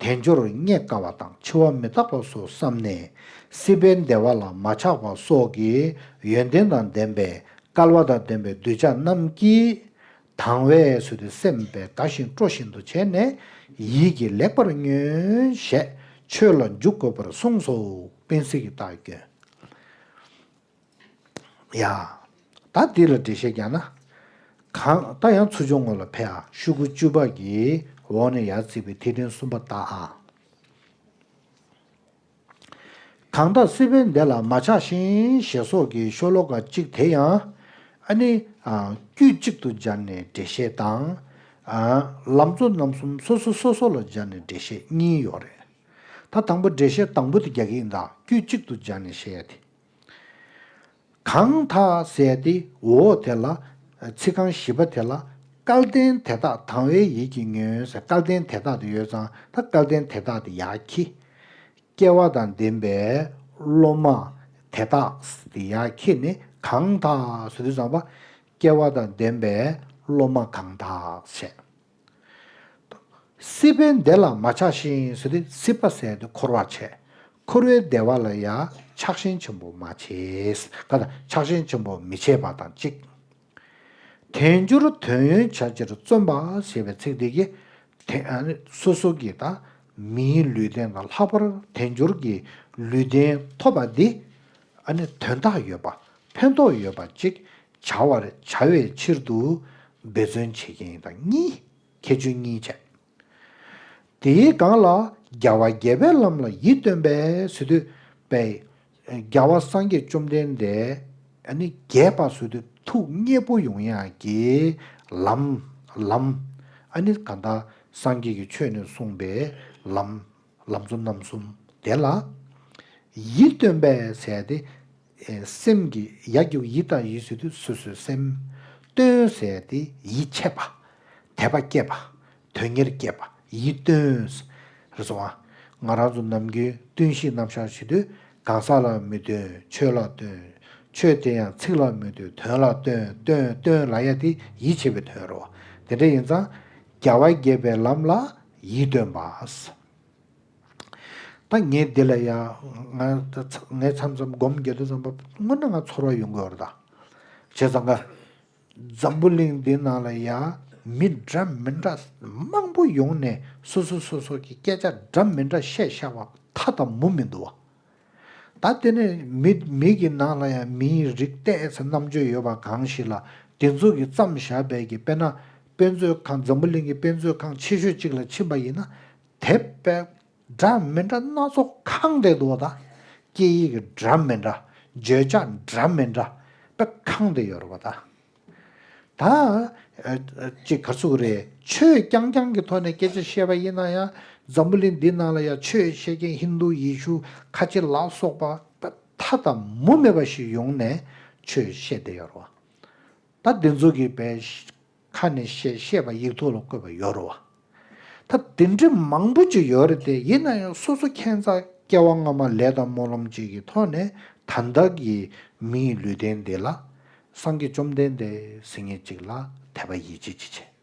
དལ་འབྱོར་རྙེད་དཀའ་བ་དང་འཆི་བ་མི་རྟག་པ་སོགས་བསམས་ནས། སྲིད་པའི་བདེ་བ་ལ་མ་ཆགས་པ་སོགས་ཀྱི་ཡོན་ཏན་དང་ལྡན་པའི་སྐལ་བ་དང་ལྡན་པའི་གདུལ་བྱ་རྣམས་ཀྱིས། དང་བའི་ཚུལ་དུ་སེམས་པས་དགའ་བཞིན་སྤྲོ་བཞིན་དུ་བྱས་ནས་ཡིད་ཀྱིས་ལེགས་པར་ཉོན་ཞེས་ཆོས་ལ་འཇུག་དགོས་པར་གསུངས་སོ། དཔལ་སྲིད་ཀྱི་རྟགས་ཀྱིས། ཡ། ད་འདི་ལ་འགྲེལ་བཤད་རྒྱག་ན། གང་ད་ཡང་ཚུར་ཕྱོགས་ངོ་ལ་ཕེབས་ཨ། ཤོག་གུ་བཅུ་པ་གི་འོག་ནས་ཡར་བརྩིས་པའི་ཐིག་ཕྲེང་གསུམ་པ་ལྟ་ཨ། གང་དག་སྲིད་པའི་བདེ་ལ་མ་ཆགས་ཤིང་ཞེས་སོགས་ཀྱི་ཤོ་ལོ་ཀ་གཅིག་དེ་ཡང་། ཨ་ནི། དཀྱུས་གཅིག་ཏུ་སྦྱར་ནས་འགྲེལ་བཤད་དང་། ལམ་གཙོ་རྣམ་གསུམ་སོ་སོ་སོ་སོ་ལ་སྦྱར་ནས་འགྲེལ་བཤད་གཉིས་ཡོད་རེད། ད་དང་པོ་འགྲེལ་བཤད་དང་པོ་དེ་རྒྱག་གི་ཡིན་ད། དཀྱུས་གཅིག་ཏུ་སྦྱར་ནས་བཤད་ཡ་དེ། གང་དག་ཟེར་ཏེ་འོག་དེ་ལ། ཚིག་རྐང་བཞི་པ་དེ་ལ། སྐལ་ལྡན་དེ་དག་དང་བའི་ཡིད་ཀྱིས་ཉོན་ཟེར། སྐལ་ལྡན་དེ་དག་དེ་ཡོད་ཙང་ད་སྐལ་ལྡན་དེ་དག་དེ་ཡར་འཁྱེར། སྐལ་བ་དང་ལྡན་པའི་སློབ་མ་དེ་དག་དེ་ཡར་འཁྱེར་ནས་གང་དག་ཟེར་དུས་ཙམ་པ། སྐལ་བ་དང་ལྡན་པའི་སློབ་མ་གང་དག་བྱས། སྲིད་པའི་བདེ་ལ་མ་ཆགས་ཤིང་ཟེར་དུས་སྲིད་པ་ཟེར་དུས་འཁོར་བ་བྱས། འཁོར་བའི་བདེ་བ་ལ་ཡང་ཆགས་ཞེན་ཆེན་པོ་མ་བྱེད། ག་ད་ཆགས་ཞེན་ཆེན་པོ་མི་བྱེད་པ་དང་གཅིག་དལ་འབྱོར་དོན་ཡོད་བྱ་ཕྱིར་བརྩོན་པ་ཞེས་པའི་ཚིག་འདི་གིས། དེ་ཨ་ནི་སོ་སོ་གི་ད་མིའི་ལུས་རྟེན་དང་ལྷག་པར་དལ་འབྱོར་གྱི་ལུས་རྟེན་ཐོབ་པ་འདི་ཨ་ནི་དོན་དག་ཡོད་པ་ཕན་ཐོགས་ཡོད་པ་ཅིག་བྱ་བར་བྱ་བའི་ཕྱིར་དུ་འབད་བརྩོན་བྱེད་མཁན་དང་གཉིས། ཁྱད་ཆོས་གཉིས་བྱས། དེའི་སྒང་ལ་རྒྱལ་བ་དགྱེས་པའི་ལམ་ལ་ཡིད་རྟོན་པའི་ཟེར་དུས་པའི། རྒྱལ་བ་སངས་རྒྱས་བཅོམ་ལྡན་འདས་ཨ་ནི་དགྱེས་པ་ཟེར་དུས་ཐུགས་མཉེས་པོ་ཡོང་ཡག་གི་ལམ། ལམ། ཨ་ནི་གང་ལྟར་སངས་རྒྱས་ཀྱི་ཆོས་ནས་གསུངས་པའི་ལམ། ལམ་གཙོ་རྣམ་གསུམ་དེ་ལ། ཡིད་རྟོན་པའི་ཟེར་ཏེ། སེམས་ཀྱི་ཡ་གི་ཡིད་དང་ཡིད་ཟེར་དུས་སོ་སོའི་སེམས། རྟོན་ཟེར་ཏེ་ཡིད་ཆེས་པ། དད་པ་སྐྱེས་པ། དོན་གཉེར་སྐྱེས་པ་ཡིད་རྟོན། རེད་སོང་ང་། ང་རང་ཚོ་ནམ་རྒྱུན་རྟོན་བཞི་རྣམ་གཞག་བྱེད་དུས་གང་ཟག་ལ་མི་རྟོན་ཆོས་ལ་རྟོན། ཆོས་དེ་ཡང་ཚིག་ལ་མི་རྟོན་དོན་ལ་རྟོན་རྟོན་རྟོན་ལབ་ཡ་དེ་ཡིད་ཆེས་པའི་དོན་རེད་བ། དེ་འདྲ་ཡིན་ཙང་རྒྱལ་བ་དགྱེས་པའི་ལམ་ལ་ཡིད་རྟོན་པ། ད་ངས་འདི་ལ་ཡ། ང་ངས་མཚམས་མཚམས་སྒོམ་རྒྱག་དུས་ཙམ་པ་དངོས་གནས་ང་ཚོར་བ་ཡོང་གི་ཡོད་རེད་ད། བྱས་ཙང་ཀ། འཛམ་བུ་གླིང་འདི་ནང་ལ་ཡ། མི་འདྲ་མི་འདྲ་མང་པོ་ཡོང་ནས་སོ་སོ་སོ་སོ་གི་སྐད་ཆ་འདྲ་མི་འདྲ་བཤད་བཞག་པ་མཐའ་དང་མུ་མི་འདུག་བ། ད་དེ་ནས་མི་མི་གི་ནང་ལ་ཡང་མིའི་རིགས་ཏོག་ཙམ་རྣམ་དཔྱོད་ཡོད་པ་གང་ཞིག་ལ་དེ་ཚོ་གིས་བརྩམས་བཞག་པའི་གི་དཔེར་ན་དཔེ་མཛོད་ཁང་འཛམ་བུ་གླིང་གི་དཔེ་མཛོད་ཁང་ཆེ་ཤོས་གཅིག་ལ་ཕྱིན་པ་ཡིན་ན་དེ་དཔེ་འདྲ་མི་འདྲ་སྣ་ཚོགས་གང་བསྡད་འདུག་ད། སྐད་ཡིག་གི་འདྲ་མི་འདྲ་བརྗོད་བྱ་འདྲ་མི་འདྲ་དཔེ་གང་བསྡད་ཡོད་རེད་པ་ད། ད། ཨ་ཨ་ཅིག་ག་ཚོད་རེད། ཆོས་རྐྱང་རྐྱང་གི་ཐོག་ནས་སྐད་ཆ་བཤད་པ་ཡིན་ན་ཡང་འཛམ་བུ་གླིང་འདི་ནང་ལ་ཡང་ཆོས་བཤད་མཁན་ཧིན་རྡུ་ཡེ་ཤུ་ཁ་ཆེ་ལ་སོགས་པ་མཐའ་དང་མུ་མེད་པ་ཞིག་ཡོང་ནས་ཆོས་བཤད་བསྡད་ཡོད་རེད་བ། ད་འདི་ཚོ་གི་བས་ ཁ་ནས་བཤད་བཤད་པ་ཡིག་ཐོག་ལ་བཀོད་པ་ཡོད་རེད་བ། ད་དེ་འདྲ་མང་པོ་ཅིག་ཡོད་རེད་དེ། ཡིན་ན་ཡང་སོ་སོ་ཁྱད་མཚར་སྐྱེ་བ་སྔ་མ་ལས་དང་སྨོན་ལམ་ཅིག་གི་ཐོག་ནས་ད་ལྟ་གི་མིའི་ལུས་རྟེན་འདི་ལ་སངས་རྒྱས་བཅོམ་ལྡན་འདས་ཟེར་མཁན་ཅིག་ལ་དད་པ་ཡིད་ཆེས་ཅིག་བྱས།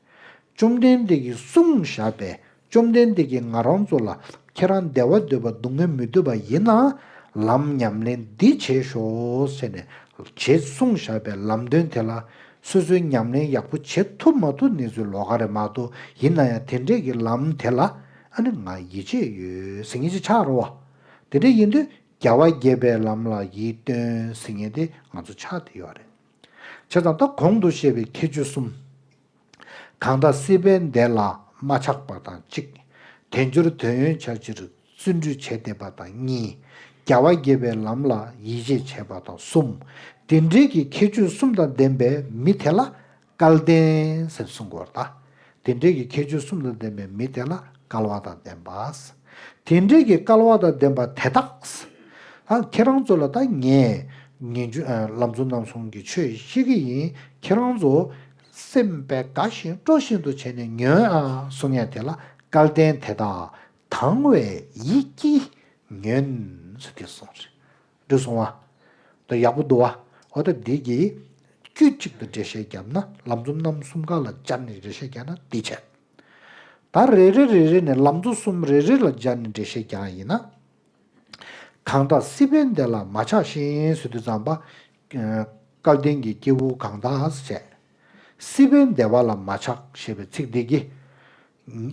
བཅོམ་ལྡན་འདས་ཀྱིས་གསུངས་བཞག་པའི། བཅོམ་ལྡན་འདས་ཀྱིས་ང་རང་ཚོ་ལ་ཁྱེད་རང་བདེ་བ་འདོད་པ་སྡུག་བསྔལ་མི་འདོད་པ་ཡིན་ན་ལམ་ཉམས་ལེན་འདི་བྱེད་ཤོག་ཟེར་ནས་བྱེད་གསུངས་བཞག་པའི་ལམ་སྟོན་དེ་ལ་སོ་སོའི་ཉམས་ལེན་ཡག་པོ་བྱེད་ཐུབ་མ་ཐུབ་གནས་ཚུལ་ལོགས་ཀ་རེད་མ་གཏོགས། ཡིན་ན་ཡང་དེ་འདྲས་ཀྱི་ལམ་དེ་ལ་ཨ་ནི་ང་ཡིད་ཆེས་ཡོད་ཟེར་མཁན་ཅིག་ཆགས་རེད་བ། དེ་འདྲས་ཡིན་དུས་རྒྱལ་བ་དགྱེས་པའི་ལམ་ལ་ཡིད་རྟོན་ཟེར་མཁན་དེ་ང་ཚོ་ཆགས་བསྡད་ཡོད་རེད། བྱས་ཙང་ད་གོང་དུ་བཤད་པའི་ཁྱད་ཆོས་གསུམ། གང་དག་སྲིད་པའི་བདེ་ལ་མ་ཆགས་པ་དང་གཅིག་དལ་འབྱོར་དོན་ཡོད་བྱ་ཕྱིར་བརྩོན་འགྲུས་བྱས་བསྡད་པ་དང་གཉིས། རྒྱལ་བ་དགྱེས་པའི་ལམ་ལ་ཡིད་ཆེས་བྱས་པ་དང་གསུམ། དེ་འདྲའི་གི་ཁྱད་ཆོས་གསུམ་དང་ལྡན་པའི་མི་དེ་ལ་སྐལ་ལྡན་ཟེར་གསུང་གི་ཡོད་རེད་ད། དེ་འདྲའི་གི་ཁྱད་ཆོས་གསུམ་དང་ལྡན་པའི་མི་དེ་ལ་སྐལ་བ་དང་ལྡན་པ། དེ་འདྲའི་གི་སྐལ་བ་དང་ལྡན་པ་དེ་དག་ཨ། ཁྱེད་རང་ཚོ་ལ་ད་ངས་ངེས་འབྱུང་ཨ། ལམ་གཙོ་རྣམ་གསུམ་གྱི་ཆོས་བཤད་ཀྱི་ཡིན། ཁྱེད་རང་ཚོ་སེམས་པས་དགའ་བཞིན་སྤྲོ་བཞིན་དུ་བྱས་ནས་ཉོན་ཨ་གསུང་ཡ་དེ་ལ་སྐལ་ལྡན་དེ་དག་དང་བས་ཡིད་ཀྱིས་ཉོན་ཟེར་དེ་གསུངས་རེད། འགྲིག་སོང་བ། ད་ཡག་པོ་འདུག་བ། འོ་ད་འདི་གི་དཀྱུས་གཅིག་ཏུ་འགྲེལ་བཤད་བརྒྱབ་ན་ལམ་གཙོ་རྣམ་གསུམ་ཀ་ལ་སྦྱར་ནས་འགྲེལ་བཤད་བརྒྱབ་ན་འདི་བྱས། ད་རེ་རེ་རེ་རེ་ནས་ལམ་གཙོ་གསུམ་རེ་རེ་ལ་སྦྱར་ནས་འགྲེལ་བཤད་རྒྱག་ཡིན་ན། གང་དག་སྲིད་པའི་བདེ་ལ་མ་ཆགས་ཤིང་ཟེར་དུས་ཙམ་པ། ཨ། སྐལ་ལྡན་གྱི་སྐྱེ་བོ་གང་དག་ཟེར། སྲིད་པའི་བདེ་བ་ལ་མ་ཆགས་ཞེས་པའི་ཚིག་འདི་གིས།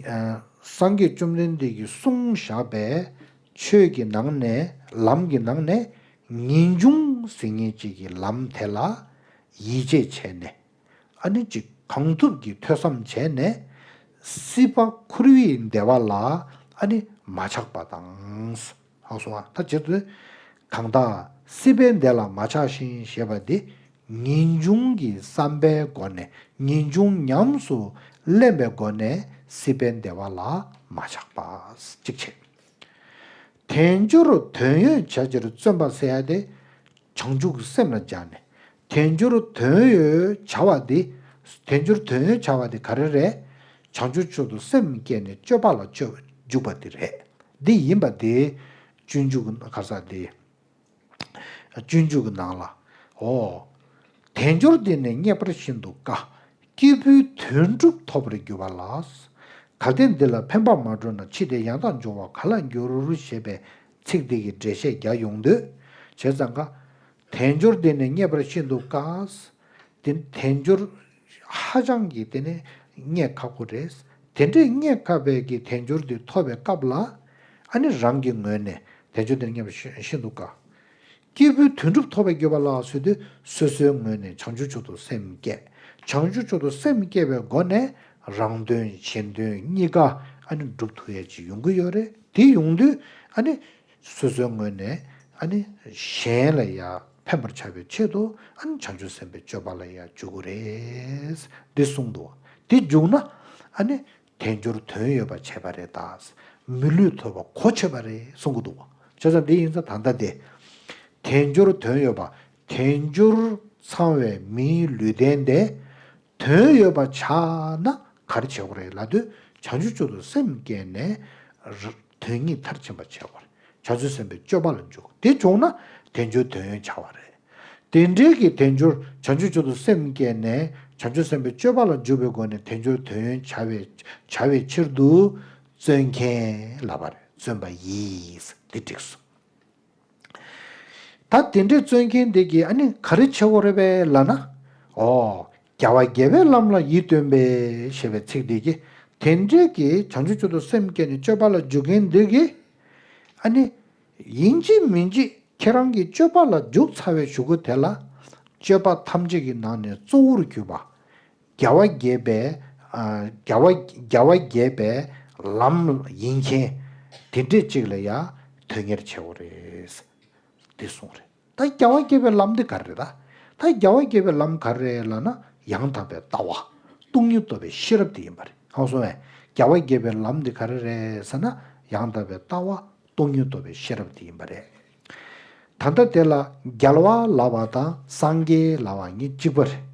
ཨ། སངས་རྒྱས་བཅོམ་ལྡན་འདས་ཀྱིས་གསུངས་བཞག་པའི་ཆོས་ཀྱི་ནང་ནས་ལམ་གྱི་ནང་ནས་ངེས་འབྱུང་ཟེར་མཁན་ཅིག་གི་ལམ་དེ་ལ་ཡིད་ཆེས་བྱས་ནས། ཨ་ནི་ཅིག་གང་ཐུབ་ཀྱིས་ཐོས་བསམ་བྱས་ནས་སྲིད་པ་འཁོར་བའི་བདེ་བ་ལ་ཨ་ནི་མ་ཆགས་པ་དང་། ཧ་གོ་སོང་ང་། ད་བྱེད་དུས་གང་དག་སྲིད་པའི་བདེ་ལ་མ་ཆགས་ཤིང་ཞེས་པ་འདི་ངེས་འབྱུང་གི་བསམ་པའི་སྒོ་ནས་ངེས་འབྱུང་ཉམས་སུ་ལེན་པའི་སྒོ་ནས་སྲིད་པའི་བདེ་བ་ལ་མ་ཆགས་པ་གཅིག་བྱས། དལ་འབྱོར་དོན་ཡོད་བྱ་ཕྱིར་བརྩོན་པ་ཟེར་ཡ་དེ། བྱང་ཆུབ་ཀྱི་སེམས་ལ་སྦྱར་ནས། དལ་འབྱོར་དོན་ཡོད་བྱ་བ་འདི། དལ་འབྱོར་དོན་ཡོད་བྱ་བ་འདི་ག་རེ་རེད། བྱང་ཆུབ་མཆོག་ཏུ་སེམས་བསྐྱེད་ནས་སྤྱོད་པ་ལ་སྤྱོད་འཇུག་པ་འདི་རེད། འདི་ཡིན་པ་འདི། སྤྱོད་འཇུག་གི་ག་ས་འདི། སྤྱོད་འཇུག་གི་ནང་ལ། འོ། དལ་འབྱོར་འདི་ནི་རྙེད་པར་ཤིན་ཏུ་དཀའ། སྐྱེས་བུའི་དོན་གྲུབ་ཐོབ་པར་འགྱུར་བ་ལ། གལ་ཏེ་འདི་ལ་ཕན་པར་མ་གྲུབ་ན། འཆི་སྟེ་ཡང་དག་འབྱུང་བ་ག་ལ་འགྱུར། ཞེས་པའི་ཚིག་འདི་གི་འགྲེལ་བཤད་རྒྱག་ཡོང་དུས། བྱས་ཙང་ཀ་དལ་འབྱོར་འདི་ནི་རྙེད་པར་ཤིན་ཏུ་དཀའ། དེ་དལ་འབྱོར་ཧ་ཅང་གི་དེ་ནི་རྙེད་ཁག་པོ་རེད། དེ་འདྲའི་རྙེད་ཁག་པའི་གི་དལ་འབྱོར་འདི་ཐོབ་པའི་སྐབས་ལ། ཨ་ནི་རང་གི་ངོས་ནས་དལ་འབྱོར་འདི་རྙེད་པར་ཤིན་ཏུ་དཀའ། སྐྱེས་བུའི་དོན་གྲུབ་ཐོབ་པར་འགྱུར་བ་ལ་ཟེར་དུས་སོ་སོའི་ངོས་ནས་བྱང་ཆུབ་མཆོག་ཏུ་སེམས་བསྐྱེད། བྱང་ཆུབ་མཆོག་ཏུ་སེམས་བསྐྱེད་པའི་སྒོ་ནས་རང་དོན་གཞན་དོན་གཉིས་ཀ་ཨ་ནི་འགྲུབ་ཐུབ་ཡ་ཅིག་ཡོང་གི་ཡོད་རེད། དེ་ཡོང་དུས་ཨ་ནི་སོ་སོའི་ངོས་ནས་ཨ་ནི་གཞན་ལ་ཡ་ཕན་པར་བྱ་བའི་ཆེད་དུ་ཨ་ནི་བྱང་ཆུབ་སེམས་དཔའི་སྤྱོད་པ་ལ་ཡ་འཇུག་གི་རེད། འདི་གསུངས་འདུག་དེ་འཇུག་ན་ཨ་ནི། དལ་འབྱོར་དོན་ཡོད་པ་བྱས་པ་རེད་ད། མི་ལུས་ཐོབ་པ་གོ་ཆོད་པ་རེད་གསུང་གི་འདུག་བྱས་ཙང་འདི་ཡིན་ཙང་ད་ལྟ་དེ། དལ་འབྱོར་དོན་ཡོད་པ། དལ་འབྱོར་ཚང་བའི་མིའི་ལུས་རྟེན་དེ། དོན་ཡོད་པ་ཆགས་ན་ག་རེ་བྱེད་དགོས་རེད་ལབ་དུས་བྱང་ཆུབ་མཆོག་ཏུ་སེམས་བསྐྱེད་ནས་ར་དོན་གཉིས་མཐར་ཕྱིན་པ་བྱེད་དགོས་རེད། བྱང་ཆུབ་སེམས་དཔའི་སྤྱོད་པ་ལ་འཇུག་དེ་བྱུང་ན་དལ་འབྱོར་དོན་ཡོད་ཆགས་པ་རེད། དེ་འདྲའི་གི་དལ་འབྱོར་བྱང་ཆུབ་མཆོག་ཏུ་སེམས་བསྐྱེད་ནས་བྱང་ཆུབ་སེམས་དཔའི་སྤྱོད་པ་ལ་འཇུག་པའི་སྒོ་ནས་དལ་འབྱོར་དོན་ཡོད་བྱ་བའི་བྱ་བའི་ཕྱིར་དུ་བརྩོན་མཁན་ལབ་པ་རེད། བརྩོན་པ་ཡིས་འདི་འགྲིགས་སོ། ད་དེ་འདྲའི་བརྩོན་མཁན་འདི་གིས་ཨ་ནི་ག་རེ་བྱེད་དགོས་རེད་པས་ལབ་ན། ཨོ། རྒྱལ་བ་དགྱེས་པའི་ལམ་ལ་ཡིད་རྟོན་པས་ཞེས་པའི་ཚིག་འདི་གིས་དེ་འདྲའི་གི་བྱང་ཆུབ་མཆོག་ཏུ་སེམས་བསྐྱེད་ནས་སྤྱོད་པ་ལ་འཇུག་མཁན་འདི་གིས་ཨ་ནི། ཡིན་གཅིག་མིན་གཅིག་ཁྱེད་རང་གི་སྤྱོད་པ་ལ་འཇུག་ཚར་བའི་གཞུག་གུ་དེ་ལ། སྤྱོད་པ་ཐམས་ཅད་ཀྱི་ནང་ནས་གཙོ་བོར་གྱུར་པ། རྒྱལ་བ་དགྱེས་པའི། ཨ། རྒྱལ་བ་རྒྱལ་བ་དགྱེས་པའི་ལམ་ཡིན་མཁན་དེ་འདྲས་ཅིག་ལ་ཡང་དོན་གཉེར་བྱེད་དགོས་རེད། འདི་གསུངས་རེད། ད་རྒྱལ་བ་དགྱེས་པའི་ལམ་འདི་ག་རེ་རེད་ད། ད་རྒྱལ་བ་དགྱེས་པའི་ལམ་ག་རེ་རེད་ལབ་ན་ཡང་དག་པའི་ལྟ་བ། སྟོང་ཉིད་རྟོགས་པའི་ཤེས་རབ་དེ་ཡིན་པ་རེད། ཧ་གོ་སོང་ངས། རྒྱལ་བ་དགྱེས་པའི་ལམ་འདི་ག་རེ་རེད་ཟེར་ན་ཡང་དག་པའི་ལྟ་བ། སྟོང་ཉིད་རྟོགས་པའི་ཤེས་རབ་དེ་ཡིན་པ་རེད། ད་ལྟ་དེ་ལ་རྒྱལ་བ་ལབ་པ་དང་སངས་རྒྱས་ལབ་པ་གཉིས་གཅིག་པ་རེད།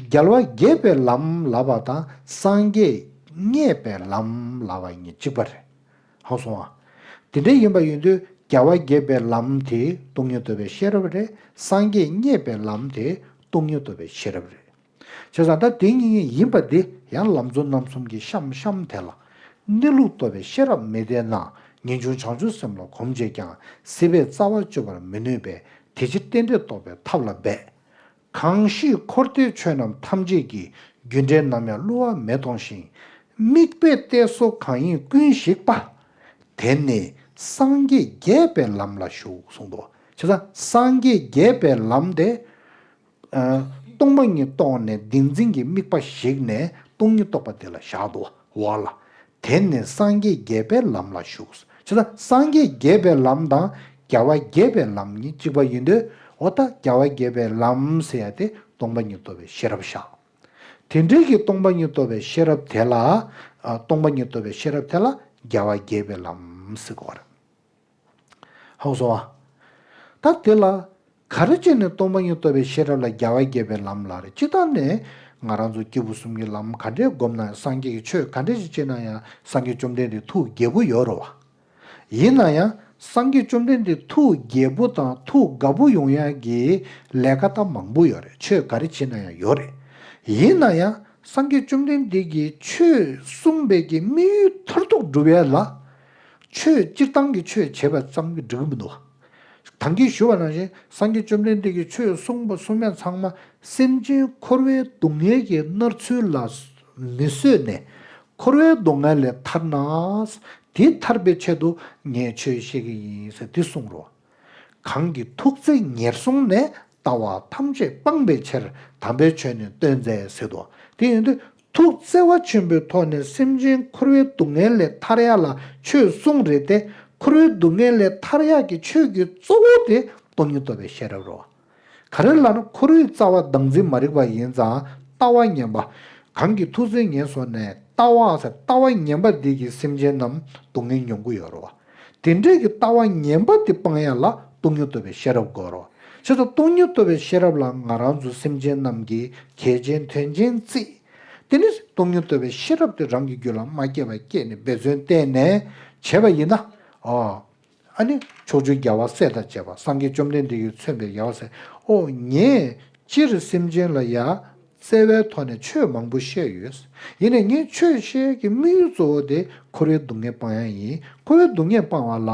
རྒྱལ་བ་དགྱེས་པའི་ལམ་ལབ་པ་དང་སངས་རྒྱས་མཉེས་པའི་ལམ་ལབ་པ་གཉིས་གཅིག་པ་རེད། ཧ་གོ་སོང་ཨ། དེ་འདྲ་ཡིན་པ་ཡིན་དུས་རྒྱལ་བ་དགྱེས་པའི་ལམ་དེ་སྟོང་ཉིད་རྟོགས་པའི་ཤེས་རབ་རེད། སངས་རྒྱས་མཉེས་པའི་ལམ་དེ་སྟོང་ཉིད་རྟོགས་པའི་ཤེས་རབ་རེད། བྱས་ཙང་ད་དེ་གཉིས་ཡིན་པ་འདི་ཡང་ལམ་གཙོ་རྣམ་གསུམ་གྱི་གཤམ་གཤམ་དེ་ལ་གནས་ལུགས་རྟོགས་པའི་ཤེས་རབ་མི་ལྡན་ན་ངེས་འབྱུང་བྱང་ཆུབ་སེམས་ལ་གོམས་བྱས་ཀྱང་སྲིད་པའི་རྩ་བ་གཅོད་པར་མི་ནུས་པས་དེ་ཕྱིར་རྟེན་འབྲེལ་རྟོགས་པའི་ཐབས་ལ་འབད། གང་ཞིག་འཁོར་འདས་ཆོས་རྣམས་ཐམས་ཅད་ཀྱི། རྒྱུ་འབྲས་ནམ་ཡང་བསླུ་བ་མེད་མཐོང་ཞིང་། དམིགས་པའི་གཏད་སོ་གང་ཡིན་ཀུན་ཞིག་པ། དེ་ནི་སངས་རྒྱས་དགྱེས་པའི་ལམ་ལ་ཞུགས་གསུངས་འདུག་བྱས་ཙང་སངས་རྒྱས་དགྱེས་པའི་ལམ་དེ། ཨ། སྟོང་པ་ཉིད་རྟོགས་ནས་བདེན་འཛིན་གྱི་དམིགས་པ་ཞིག་ནས་སྟོང་ཉིད་རྟོགས་པ་དེ་ལ་བཞག་འདུག་འོ་ལ། དེ་ནི་སངས་རྒྱས་དགྱེས་པའི་ལམ་ལ་ཞུགས། བྱས་ཙང་སངས་རྒྱས་དགྱེས་པའི་ལམ་དང་རྒྱལ་བ་དགྱེས་པའི་ལམ་གཉིས་གཅིག་པ་ཡིན་དུས་འོ་ད་རྒྱལ་བ་དགྱེས་པའི་ལམ་ཟེར་ཡ་དེ་སྟོང་པ་ཉིད་རྟོགས་པའི་ཤེས་རབ་བཞག་དེ་འདྲའི་གི་སྟོང་པ་ཉིད་རྟོགས་པའི་ཤེས་རབ་དེ་ལ། ཨ། སྟོང་པ་ཉིད་རྟོགས་པའི་ཤེས་རབ་དེ་ལ་རྒྱལ་བ་དགྱེས་པའི་ལམ་ཟེར་གོ་རེད། ཧ་གོ་སོང་ཨ། ད་དེ་ལ་ག་རེ་བྱས་ནས་སྟོང་པ་ཉིད་རྟོགས་པའི་ཤེས་རབ་ལ་རྒྱལ་བ་དགྱེས་པའི་ལམ་ལབ་རེད། སྤྱིར་བཏང་ནས་ང་རང་ཚོ་སྐྱེས་བུ་གསུམ་གྱི་ལམ་ག་འདྲས་བསྒོམས་ན་ཡང་སངས་རྒྱས་ཀྱི་ཆོས་ག་འདྲས་ཞིག་བྱས་ན་ཡང་སངས་རྒྱས་བཅོམ་ལྡན་འདས་ཐུགས་དགྱེས་པོ་ཡོད་རེད་བ། ཡིན་ན་ཡང་སངས་རྒྱས་བཅོམ་ལྡན་འདས་ཐུགས་དགྱེས་པོ་དང་ཐུགས་དགའ་པོ་ཡོང་ཡག་གི་ལས་ཀ་ད་མང་པོ་ཡོད་རེད། ཆོས་ག་རེ་བྱས་ན་ཡང་ཡོད་རེད། ཡིན་ན་ཡང་སངས་རྒྱས་བཅོམ་ལྡན་འདས་ཀྱིས་ཆོས་གསུངས་པའི་གི་དམིགས་ཡུལ་མཐར་ཐུག་སྒྲུབ་ཡ་ལ། ཆོས་སྤྱིར་བཏང་གི་ཆོས་བྱས་པ་ཙམ་གྱིས་འགྲིག་གི་མི་འདུག་ད་གིན་ཞུ་བ་ནང་བཞིན་སངས་རྒྱས་བཅོམ་ལྡན་འདས་ཀྱིས་ཆོས་གསུངས་པ་གསུངས་མ་ཚང་མ་སེམས་ཅན་འཁོར་བའི་སྡུག་བསྔལ་གྱི་མནར་ཚུལ་ལ་མི་བཟོད་ནས་འཁོར་བའི་སྡུག་བསྔལ་ལས་ཐར་ན། དེ་ཐར་པའི་ཆེད་དུ་ངས་ཆོས་བཤད་ཀྱི་ཡིན་ཟེར་དེ་གསུངས་རོ། གང་གིས་ཐུགས་བརྩེ་ཉེར་བཟུང་ནས། ལྟ་བ་ཐམས་ཅད་སྤང་བའི་ཕྱིར། དམ་པའི་ཆོས་ནི་སྟོན་མཛད་ཟེར་དོ། དེ་ཡིན་དུས་ཐུགས་བརྩེ་བ་ཆེན་པོའི་ཐོག་ནས་སེམས་ཅན་འཁོར་བའི་སྡུག་བསྔལ་ལས་ཐར་ཡ་ལ་ཆོས་གསུངས་རེད་དེ། འཁོར་བའི་སྡུག་བསྔལ་ལས་ཐར་ཡག་གི་ཆོས་ཀྱི་གཙོ་བོ་དེ་སྟོང་ཉིད་རྟོགས་པའི་ཤེས་རབ་རོ། ག་རེ་ལབ་ན་འཁོར་བའི་རྩ་བ་བདག་འཛིན་མ་རིག་པ་ཡིན་ཙང་ལྟ་བ་ངན་པ། གང་གིས་ཐུགས་བརྩེ་ཉེར་བཟུང་ནས་ལྟ་བ་ཟེར་ལྟ་བ་ངན་པ་འདི་གིས་སེམས་ཅན་རྣམས་སྡུག་བསྔལ་མྱོང་གི་ཡོད་རེད་བ། དེ་འདྲའི་གི་ལྟ་བ་ངན་པ་དེ་སྤང་ཡ་ལ་སྟོང་ཉིད་རྟོགས་པའི་ཤེས་རབ་དགོས་རེད་བ། བྱས་ཙང་སྟོང་ཉིད་རྟོགས་པའི་ཤེས་རབ་ལ་ང་རང་ཚོ་སེམས་ཅན་རྣམས་ཀྱི་གལ་ཆེན་དོན་ཆེན་བརྩིས། དེ་ནི་སྟོང་ཉིད་རྟོགས་པའི་ཤེས་རབ་དེ་རང་གི་རྒྱུད་ལ་མ་སྐྱེས་པ་སྐྱེས་ནས་འབད་བརྩོན་བསྟེན་ནས་བྱས་པ་ཡིན་ན། ཨོ། ཨ་ནི་ཕྱོགས་བཅུའི་རྒྱལ་བ་སྲས་དང་བཅས་པ་སངས་རྒྱས་བཅོམ་ལྡན་འདས་ཀྱིས་མཚོན་པའི་རྒྱལ་བ་སྲས། ཨོ་ངས་སྤྱིར་སེམས་ཅན་ལ་ཡ་བརྩེ་བའི་ཐོག་ནས་ཆོས་མང་པོ་བཤད་ཡོད། ཡིན་ནའི་ངས་ཆོས་བཤད་ཀྱི་དམིགས་ཡུལ་གཙོ་བོ་དེ་འཁོར་བའི་སྡུག་བསྔལ་སྤང་ཡ་ཡིན། འཁོར་བའི་སྡུག་བསྔལ་སྤང་བ་ལ་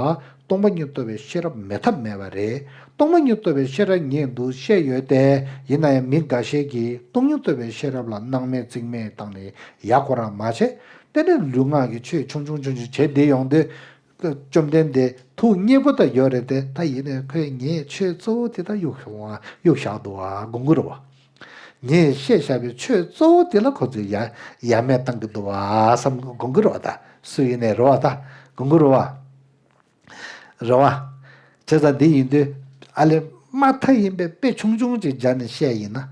སྟོང་པ་ཉིད་རྟོགས་པའི་ཤེས་རབ་མེད་ཐབས་མེད་པ་རེད། སྟོང་པ་ཉིད་རྟོགས་པའི་ཤེས་རབ་ངས་འདུག་བཤད་ཡོད་དེ། ཡིན་ན་ཡང་མི་འགའ་ཤས་ཀྱིས་སྟོང་ཉིད་རྟོགས་པའི་ཤེས་རབ་ལ་སྣང་མེད་རྩིས་མེད་བཏང་ནས་ཡ་ཁོ་རང་མ་བྱས། དེ་ནས་ལུས་ངག་གི་ཆོས་ཆུང་ཆུང་ཆུང་ཆུང་བྱས་བསྡད་ཡོང་དུས། བཅོམ་ལྡན་འདས་ཐུགས་མཉེས་པོ་དང་ཡོད་རེད་དེ། ད་ཡིན་ནའི་ཁོས་ངས་ཆོས་གཙོ་བོ་དེ་ད་གཡུག་བཞག་འདུག་བ་དགོངས་ཀྱི་རེད་བ། ངས་བཤད་བཞག་པའི་ཆོས་གཙོ་བོ་དེ་ལ་ཁོ་ཚོས་ཡ་ཡ་མེད་བཏང་གི་འདུག་བ་བསམ་དགོངས་ཀྱི་རེད་བ། ད་སུ་ཡིན་ནའི་རེད་བ། ད་དགོངས་ཀྱི་རེད་བ། རེད་བ། བྱས་ཙང་འདི་ཡིན་དུས་ཨ་ལེ་མ་མཐའ་ཡིན་པའི་དཔེ་ཆུང་ཆུང་ཅིག་སྦྱར་ནས་བཤད་ཡིན་ན།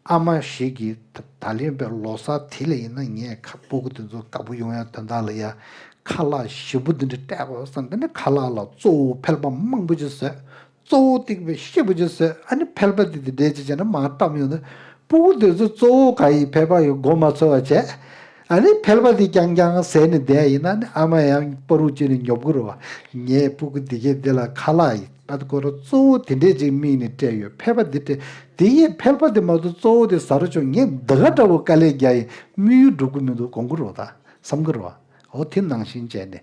ཨ་མ་ཞིག་གིས་ད་ད་ལན་པའི་ལོ་གསར་དེ་ལ་ཡིན་ན་ངས་ཁ་སྤུ་གུ་དེ་ཚོ་དགའ་པོ་ཡོང་ཡ་དོན་དག་ལ་ཡ་ཁ་ལག་ཞིམ་པོ་འདི་འདྲ་སྤྲད་དགོས་བསམ། དེ་ནས་ཁ་ལག་ལ་གཙོ་བོ་ཕལ་པ་མང་པོ་ཅིག་བཟོས། གཙོ་བོ་ཏིག་པའི་ཤེད་པོ་ཅིག་བཟོས། ཨ་ནི་ཕལ་པ་དེ་དེ་འདྲས་ཅིག་བྱས་ན་མར་བཀྲམ་ཡོང་ན་སྤུ་གུ་དེ་ཚོ་གཙོ་བོ་ག་ཡི་ཕལ་པ་ཡོད་མགོ་མ་ཚོས་པ་བྱས། ཨ་ནི་ཕལ་པ་དེ་རྐྱང་རྐྱང་ཟས་ནས་བསྡད་ཡིན་ན་ནི་ཨ་མ་ཡང་སྤ་རུ་བཅད་ནས་ཉོབ་གི་རེད་བ། ངས་སྤུ་གུ་དེ་གས་དེ་ལ་ཁ་ལག་ཡིན། ཨ་ཁོ་རང་གཙོ་བོ་དེ་འདྲས་ཅིག་དམིགས་ནས་སྤྲད་ཡོད། ཕལ་པ་འདི་སྤྲད། དེ་ཡིན་ཕལ་པ་དེ་མ་གཏོགས་གཙོ་བོ་དེ་ཟ་རུ་ཆོག་ངས་འདི་ག་འདྲ་བོ་དཀའ་ལས་རྒྱག་ཡིན། དམིགས་ཡུལ་འགྲུབ་ཀྱི་མི་འདུག་དགོངས་ཀྱི་རེད་ད་བསམ་གྱི་རེད་བ། འོ་དེ་ནང་བཞིན་བྱས་ནས།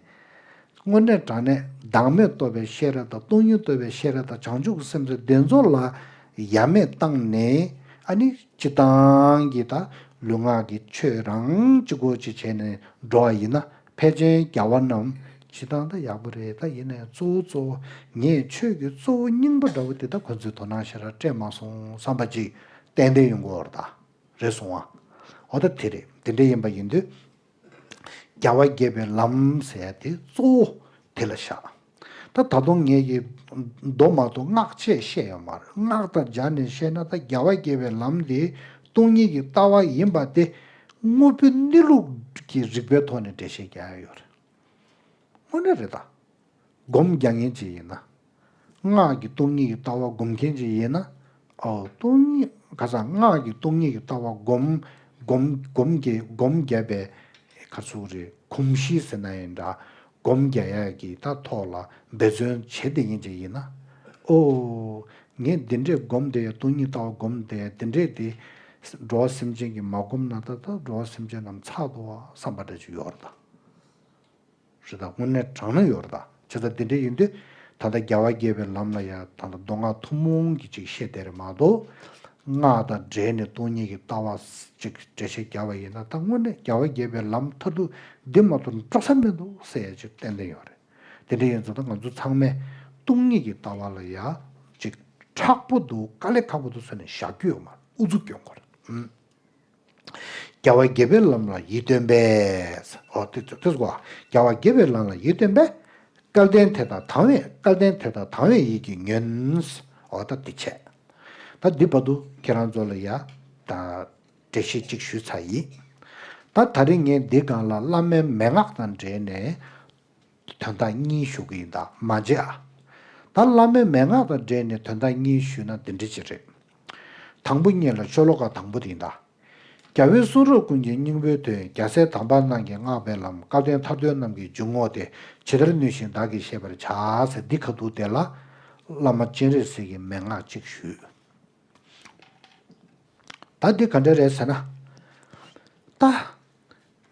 དངོས་གནས་དྲང་གནས་བདག་མེད་རྟོགས་པའི་ཤེས་རབ་དང་སྟོང་ཉིད་རྟོགས་པའི་ཤེས་རབ་དང་བྱང་ཆུབ་ཀྱི་སེམས་དེ་ཚོ་ལ་ཡ་མེད་བཏང་ནས། ཨ་ནི་སྤྱིར་བཏང་གི་ད་ལུས་ངག་གི་ཆོས་རང་གཅིག་པོ་ཅིག་བྱས་ནས་འགྲོ་བ་ཡིན་ན། ཕལ་ཆེར་རྒྱལ་བ་རྣམས་སྤྱིར་བཏང་ད་ཡག་པོ་རེད། ད་ཡིན་ནའི་གཙོ་བོ་གཙོ་བོ་ངས་ཆོས་ཀྱི་གཙོ་བོ་རྙིང་པ་འདྲ་བོ་དེ་ད་ཁོ་ཚོས་དོ་སྣང་ཞེ་དྲག་སྤྲད་མ་སོང་བསམ་པ་ཅིག་ཏན་ཏན་ཡོང་གི་ཡོད་རེད་ད། རེད་སོང་ཨ། འོ་ད་དེ་རེད། དེ་འདྲ་ཡིན་པ་ཡིན་དུས། རྒྱལ་བ་དགྱེས་པའི་ལམ་ཟེར་ཡ་དེ་གཙོ་བོ་དེ་ལ་བཞག་ད་ད་དུང་ངས་ཀྱི་མདོ་མ་གཏོགས་སྔགས་ཆེས་བཤད་ཡོད་མ་རེད། སྔགས་དང་སྦྱར་ནས་བཤད་ན་ད་རྒྱལ་བ་དགྱེས་པའི་ལམ་དེ་སྟོང་ཉིད་ཀྱི་ལྟ་བ་ཡིན་པ་དེ་དངོས་པོའི་གནས་ལུགས་ཀྱི་རིགས་པའི་ཐོག་ནས་འགྲེལ་བཤད་རྒྱག་ཡ་ཡོད་རེད། དངོས་གནས་རེད་ད། སྒོམ་རྒྱག་མཁན་ཅིག་ཡིན་ན། སྔགས་ཀྱི་སྟོང་ཉིད་ཀྱི་ལྟ་བ་སྒོམ་མཁན་ཅིག་ཡིན་ན། ཨོ་སྟོང་ཉིད་ ཁ་སང་སྔགས་ཀྱི་སྟོང་ཉིད་ཀྱི་ལྟ་བ་སྒོམ་སྒོམ་སྒོམ་བརྒྱབ་སྒོམ་བརྒྱབ་པའི་ཁ་ཚུགས་རེད། གོམས་གཤིས་ཟེར་ན་ཡང་འདྲ། སྒོམ་རྒྱག་ཡག་གི་ད་ཐོག་ལ་འབད་བརྩོན་བྱེད་བསྡད་མཁན་ཅིག་ཡིན་ན། ཨོ། ངས་འདི་འདྲས་སྒོམ་བསྡད་ཡ། སྟོང་ཉིད་ལྟ་བ་སྒོམ་བསྡད་ཡ། འདི་འདྲས་དེ་འགྲོ་བ་སེམས་ཅན་གྱིས་མ་བསྒོམས་ན་ད་ད་འགྲོ་བ་སེམས་ཅན་རྣམས་ཚར་འདུག་བསམ་པ་འདྲ་ཅིག་ཡོད་རེད་ད། རེད་ད། དངོས་གནས་དྲང་གནས་ཡོད་རེད་ད། བྱས་ཙང་འདི་འདྲས་ཡིན་དུས་ད་ལྟ་རྒྱལ་བ་དགྱེས་པའི་ལམ་ལ་ཡ་ད་ལྟ་མདོ་སྔགས་ཐུན་མོང་གི་ཅིག་བཤད་བསྡད་རེད་མ་གཏོགས། སྔགས་དང་འབྲེལ་ནས་སྟོང་ཉིད་ཀྱི་ལྟ་བ་ཅིག་འགྲེལ་བཤད་བརྒྱབ་པ་ཡིན་ན། ད་དངོས་གནས་རྒྱལ་བ་དགྱེས་པའི་ལམ་མཐར་ཐུག་འདི་མ་གཏོགས་འགྲོ་ས་མི་འདུག་ཟེར་ཡ་ཅིག་ཏན་ཏན་ཡོད་རེད། དེ་འདྲ་ཡིན་ཙང་ད་ང་ཚོ་ཚང་མས་སྟོང་ཉིད་ཀྱི་ལྟ་བ་ལ་ཡ་ཅིག་མཁྲེགས་པོ་འདུག་དཀའ་ལས་ཁག་པོ་འདུག་ཟེར་ནས་བཞག་རྒྱུ་ཡོད་མ་རེད། ཨུ་ཚུགས་སྐྱོན་དགོས་རེད། ཨུམ། རྒྱལ་བ་དགྱེས་པའི་ལམ་ལ་ཡིད་རྟོན་པས། ཨོ་དེ་དེ་དེ་གོ་རྒྱལ་བ་དགྱེས་པའི་ལམ་ལ་ཡིད་རྟོན་པས། སྐལ་ལྡན་དེ་དག་དང་བས། སྐལ་ལྡན་དེ་དག་དང་བས་ཡིད་ཀྱིས་ཉོན། ཨོ་ད་འདི་བྱས། ད་འདི་བར་དུ་ཁྱེད་རང་ཚོ་ལ་ཡ་ད་འགྲེལ་བཤད་ཅིག་ཞུས་ཚར་ཡིན། ད་ད་རེས་ངས་འདི་སྒང་ལ་བླ་མའི་མན་ངག་དང་འབྲེལ་ནས་དོན་དག་གཉིས་ཞུ་གི་ཡིན། ད་མ་བརྗེད་ཨ། ད་བླ་མའི་མན་ངག་དང་འབྲེལ་ནས་དོན་དག་གཉིས་ཞུས་ན་འདི་འདྲ་ཅིག་རེད། དང་པོ་གཉིས་ལ་ཤོ་ལོ་ཀ་དང་པོ་དེ་ཡིན་ད། རྒྱལ་བའི་གསུང་རབ་ཀུན་གྱི་སྙིང་པོའི་དོན། རྒྱལ་སྲས་དམ་པ་རྣམས་ཀྱིས་བསྔགས་པའི་ལམ། སྐལ་ལྡན་ཐར་འདོད་རྣམས་ཀྱི་འཇུག་ངོགས་ཏེ། ཇི་ལྟར་ནུས་བཞིན་བདག་གིས་ཤེས་པར་བྱ། ཟེར་འདི་ཁ་ཐུག་དེ་ལ་བླ་མ་སྤྱན་རས་གཟིགས་ཀྱི་མན་ངག་ཅིག་ཞུས། ད་འདི་ག་འདྲ་རེད་ཟེར་ན། ད།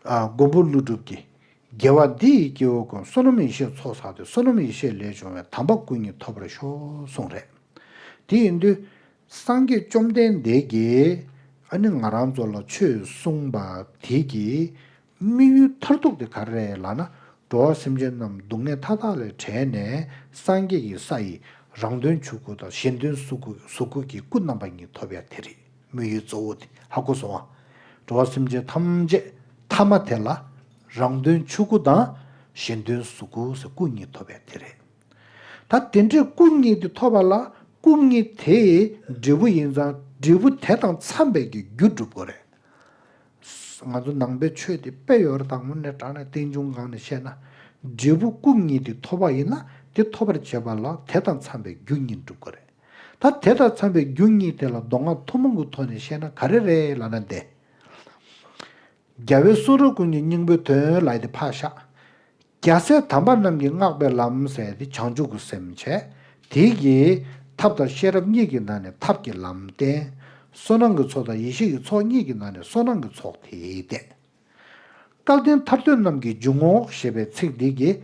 ཨ། མགོན་པོ་ཀླུ་སྒྲུབ་ཀྱིས། དགེ་བ་འདི་ཡིས་སྐྱེ་བོ་ཀུན། བསོད་ནམས་ཡེ་ཤེས་ཚོགས་བསགས་ཏེ། བསོད་ནམས་ཡེ་ཤེས་ལས་བྱུང་བའི། དམ་པ་སྐུ་གཉིས་ཐོབ་པར་ཤོག་གསུངས་རེད། དེ་ཡིན་དུས། སངས་རྒྱས་བཅོམ་ལྡན་འདས་ཀྱིས་ཨ་ནི་ང་རང་ཚོ་ལ་ཆོས་གསུངས་པ་དེ་གི་དམིགས་ཡུལ་མཐར་ཐུག་དེ་ག་རེ་རེད་ལབ་ན། འགྲོ་བ་སེམས་ཅན་རྣམས་སྡུག་བསྔལ་མཐའ་དག་ལས་བྲལ་ནས་སངས་རྒྱས་ཀྱི་ས་ཡི་རང་དོན་ཆོས་སྐུ་དང་གཞན་དོན་གཟུགས་སྐུ་གཟུགས་སྐུ་གི་སྐུ་རྣམ་པ་གཉིས་ཐོབ་ཡ་དེ་རེད། དམིགས་ཡུལ་གཙོ་བོ་དེ་ཧ་གོ་སོང་ཨ། འགྲོ་བ་སེམས་ཅན་ཐམས་ཅད་ཐ་མ་དེ་ལ་རང་དོན་ཆོས་སྐུ་དང་གཞན་དོན་གཟུགས་སྐུ་ཟེར་སྐུ་གཉིས་ཐོབ་ཡ་དེ་རེད། ད་དེ་འདྲའི་སྐུ་གཉིས་དེ་ཐོབ་པ་ལ་སྐུ་གཉིས་དེ་འབྲས་བུ་ཡིན་ཙང་འབྲས་བུ་དེ་དང་འཚམས་པའི་གི་རྒྱུ་སྒྲུབ་དགོས་རེད། ང་ཚོ་ནང་པའི་ཆོས་དེ་དཔེ་ཡོད་རེད་ད། དངོས་གནས་དྲང་གནས་རྟེན་འབྱུང་སྒང་ནས་བཤད་ན། འབྲས་བུ་སྐུ་གཉིས་དེ་ཐོབ་པ་ཡིན་ན་དེ་ཐོབ་པར་བྱེད་པ་ལ་དེ་དང་འཚམས་པའི་རྒྱུ་གཉིས་སྒྲུབ་དགོས་རེད། ད་དེ་དང་འཚམས་པའི་རྒྱུ་གཉིས་དེ་ལ་མདོ་སྔགས་ཐུན་མོང་གི་ཐོག་ནས་བཤད་ན་ག་རེ་རེད་ལབ་ན་འདི། རྒྱལ་བའི་གསུང་རབ་ཀུན་གྱི་སྙིང་པོའི་དོན་ལབ་དེ་ཕར་བཞག་རྒྱལ་སྲས་དམ་པ་རྣམས་ཀྱིས་བསྔགས་པའི་ལམ་ཟེར་དེ་བྱང་ཆུབ་ཀྱི་སེམས་བྱས། དེ་གིས་ཐབས་དང་ཤེས་རབ་གཉིས་ཀྱི་ནང་ནས་ཐབས་ཀྱི་ལམ་བསྟན། བསོད་ནམས་ཀྱི་ཚོགས་དང་ཡེ་ཤེས་ཀྱི་ཚོགས་གཉིས་ཀྱི་ནང་ནས་བསོད་ནམས་ཀྱི་ཚོགས་དེ་བསྟན། སྐལ་ལྡན་ཐར་འདོད་རྣམས་ཀྱི་འཇུག་ངོགས་ཞེས་པའི་ཚིག་འདི་གིས།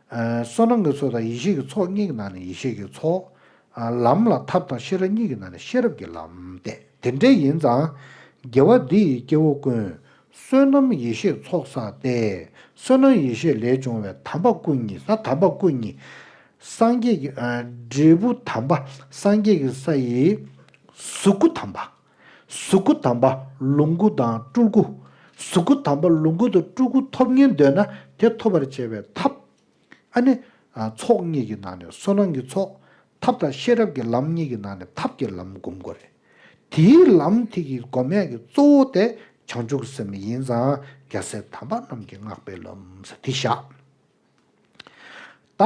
ཨ། བསོད་ནམས་ཀྱི་ཚོགས་དང་ཡེ་ཤེས་ཀྱི་ཚོགས་གཉིས་ཀྱི་ནང་ནས་ཡེ་ཤེས་ཀྱི་ཚོགས། ཨ། ལམ་ལ་ཐབས་དང་ཤེས་རབ་གཉིས་ཀྱི་ནང་ནས་ཤེས་རབ་ཀྱི་ལམ་བསྟན། དེ་འདྲ་ཡིན་ཙང་། དགེ་བ་འདི་ཡིས་སྐྱེ་བོ་ཀུན། བསོད་ནམས་ཡེ་ཤེས་ཚོགས་བསགས་ཏེ། བསོད་ནམས་ཡེ་ཤེས་ལས་བྱུང་བའི་དམ་པ་སྐུ་གཉིས། ད་དམ་པ་སྐུ་གཉིས། སངས་རྒྱས་ཀྱི། ཨ། འབྲས་བུ་དམ་པ། སངས་རྒྱས་ཀྱི་ས་ཡི་གཟུགས་སྐུ་དམ་པ། གཟུགས་སྐུ་དམ་པ། ལོངས་སྐུ་དང་སྤྲུལ་སྐུ། གཟུགས་སྐུ་དམ་པ་ལོངས་སྐུ་དང་སྤྲུལ་སྐུ་ཐོབ་སྙིང་འདོད་ན་དེ་ཐོབ་པར་བྱེད་པའི་ཐབས། ཨ་ནི། ཨ། ཚོགས་གཉིས་ཀྱི་ནང་ནས་བསོད་ནམས་ཀྱི་ཚོགས། ཐབས་དང་ཤེས་རབ་ཀྱི་ལམ་གཉིས་ཀྱི་ནང་ནས་ཐབས་ཀྱི་ལམ་སྒོམ་དགོས་རེད། དེའི་ལམ་དེ་གི་སྒོམ་ཡག་གི་གཙོ་བོ་དེ་བྱང་ཆུབ་སེམས་ཡིན་ཙང་རྒྱལ་སྲས་དམ་པ་རྣམས་ཀྱིས་བསྔགས་པའི་ལམ་ཟེར་དེ་བཞག་ད་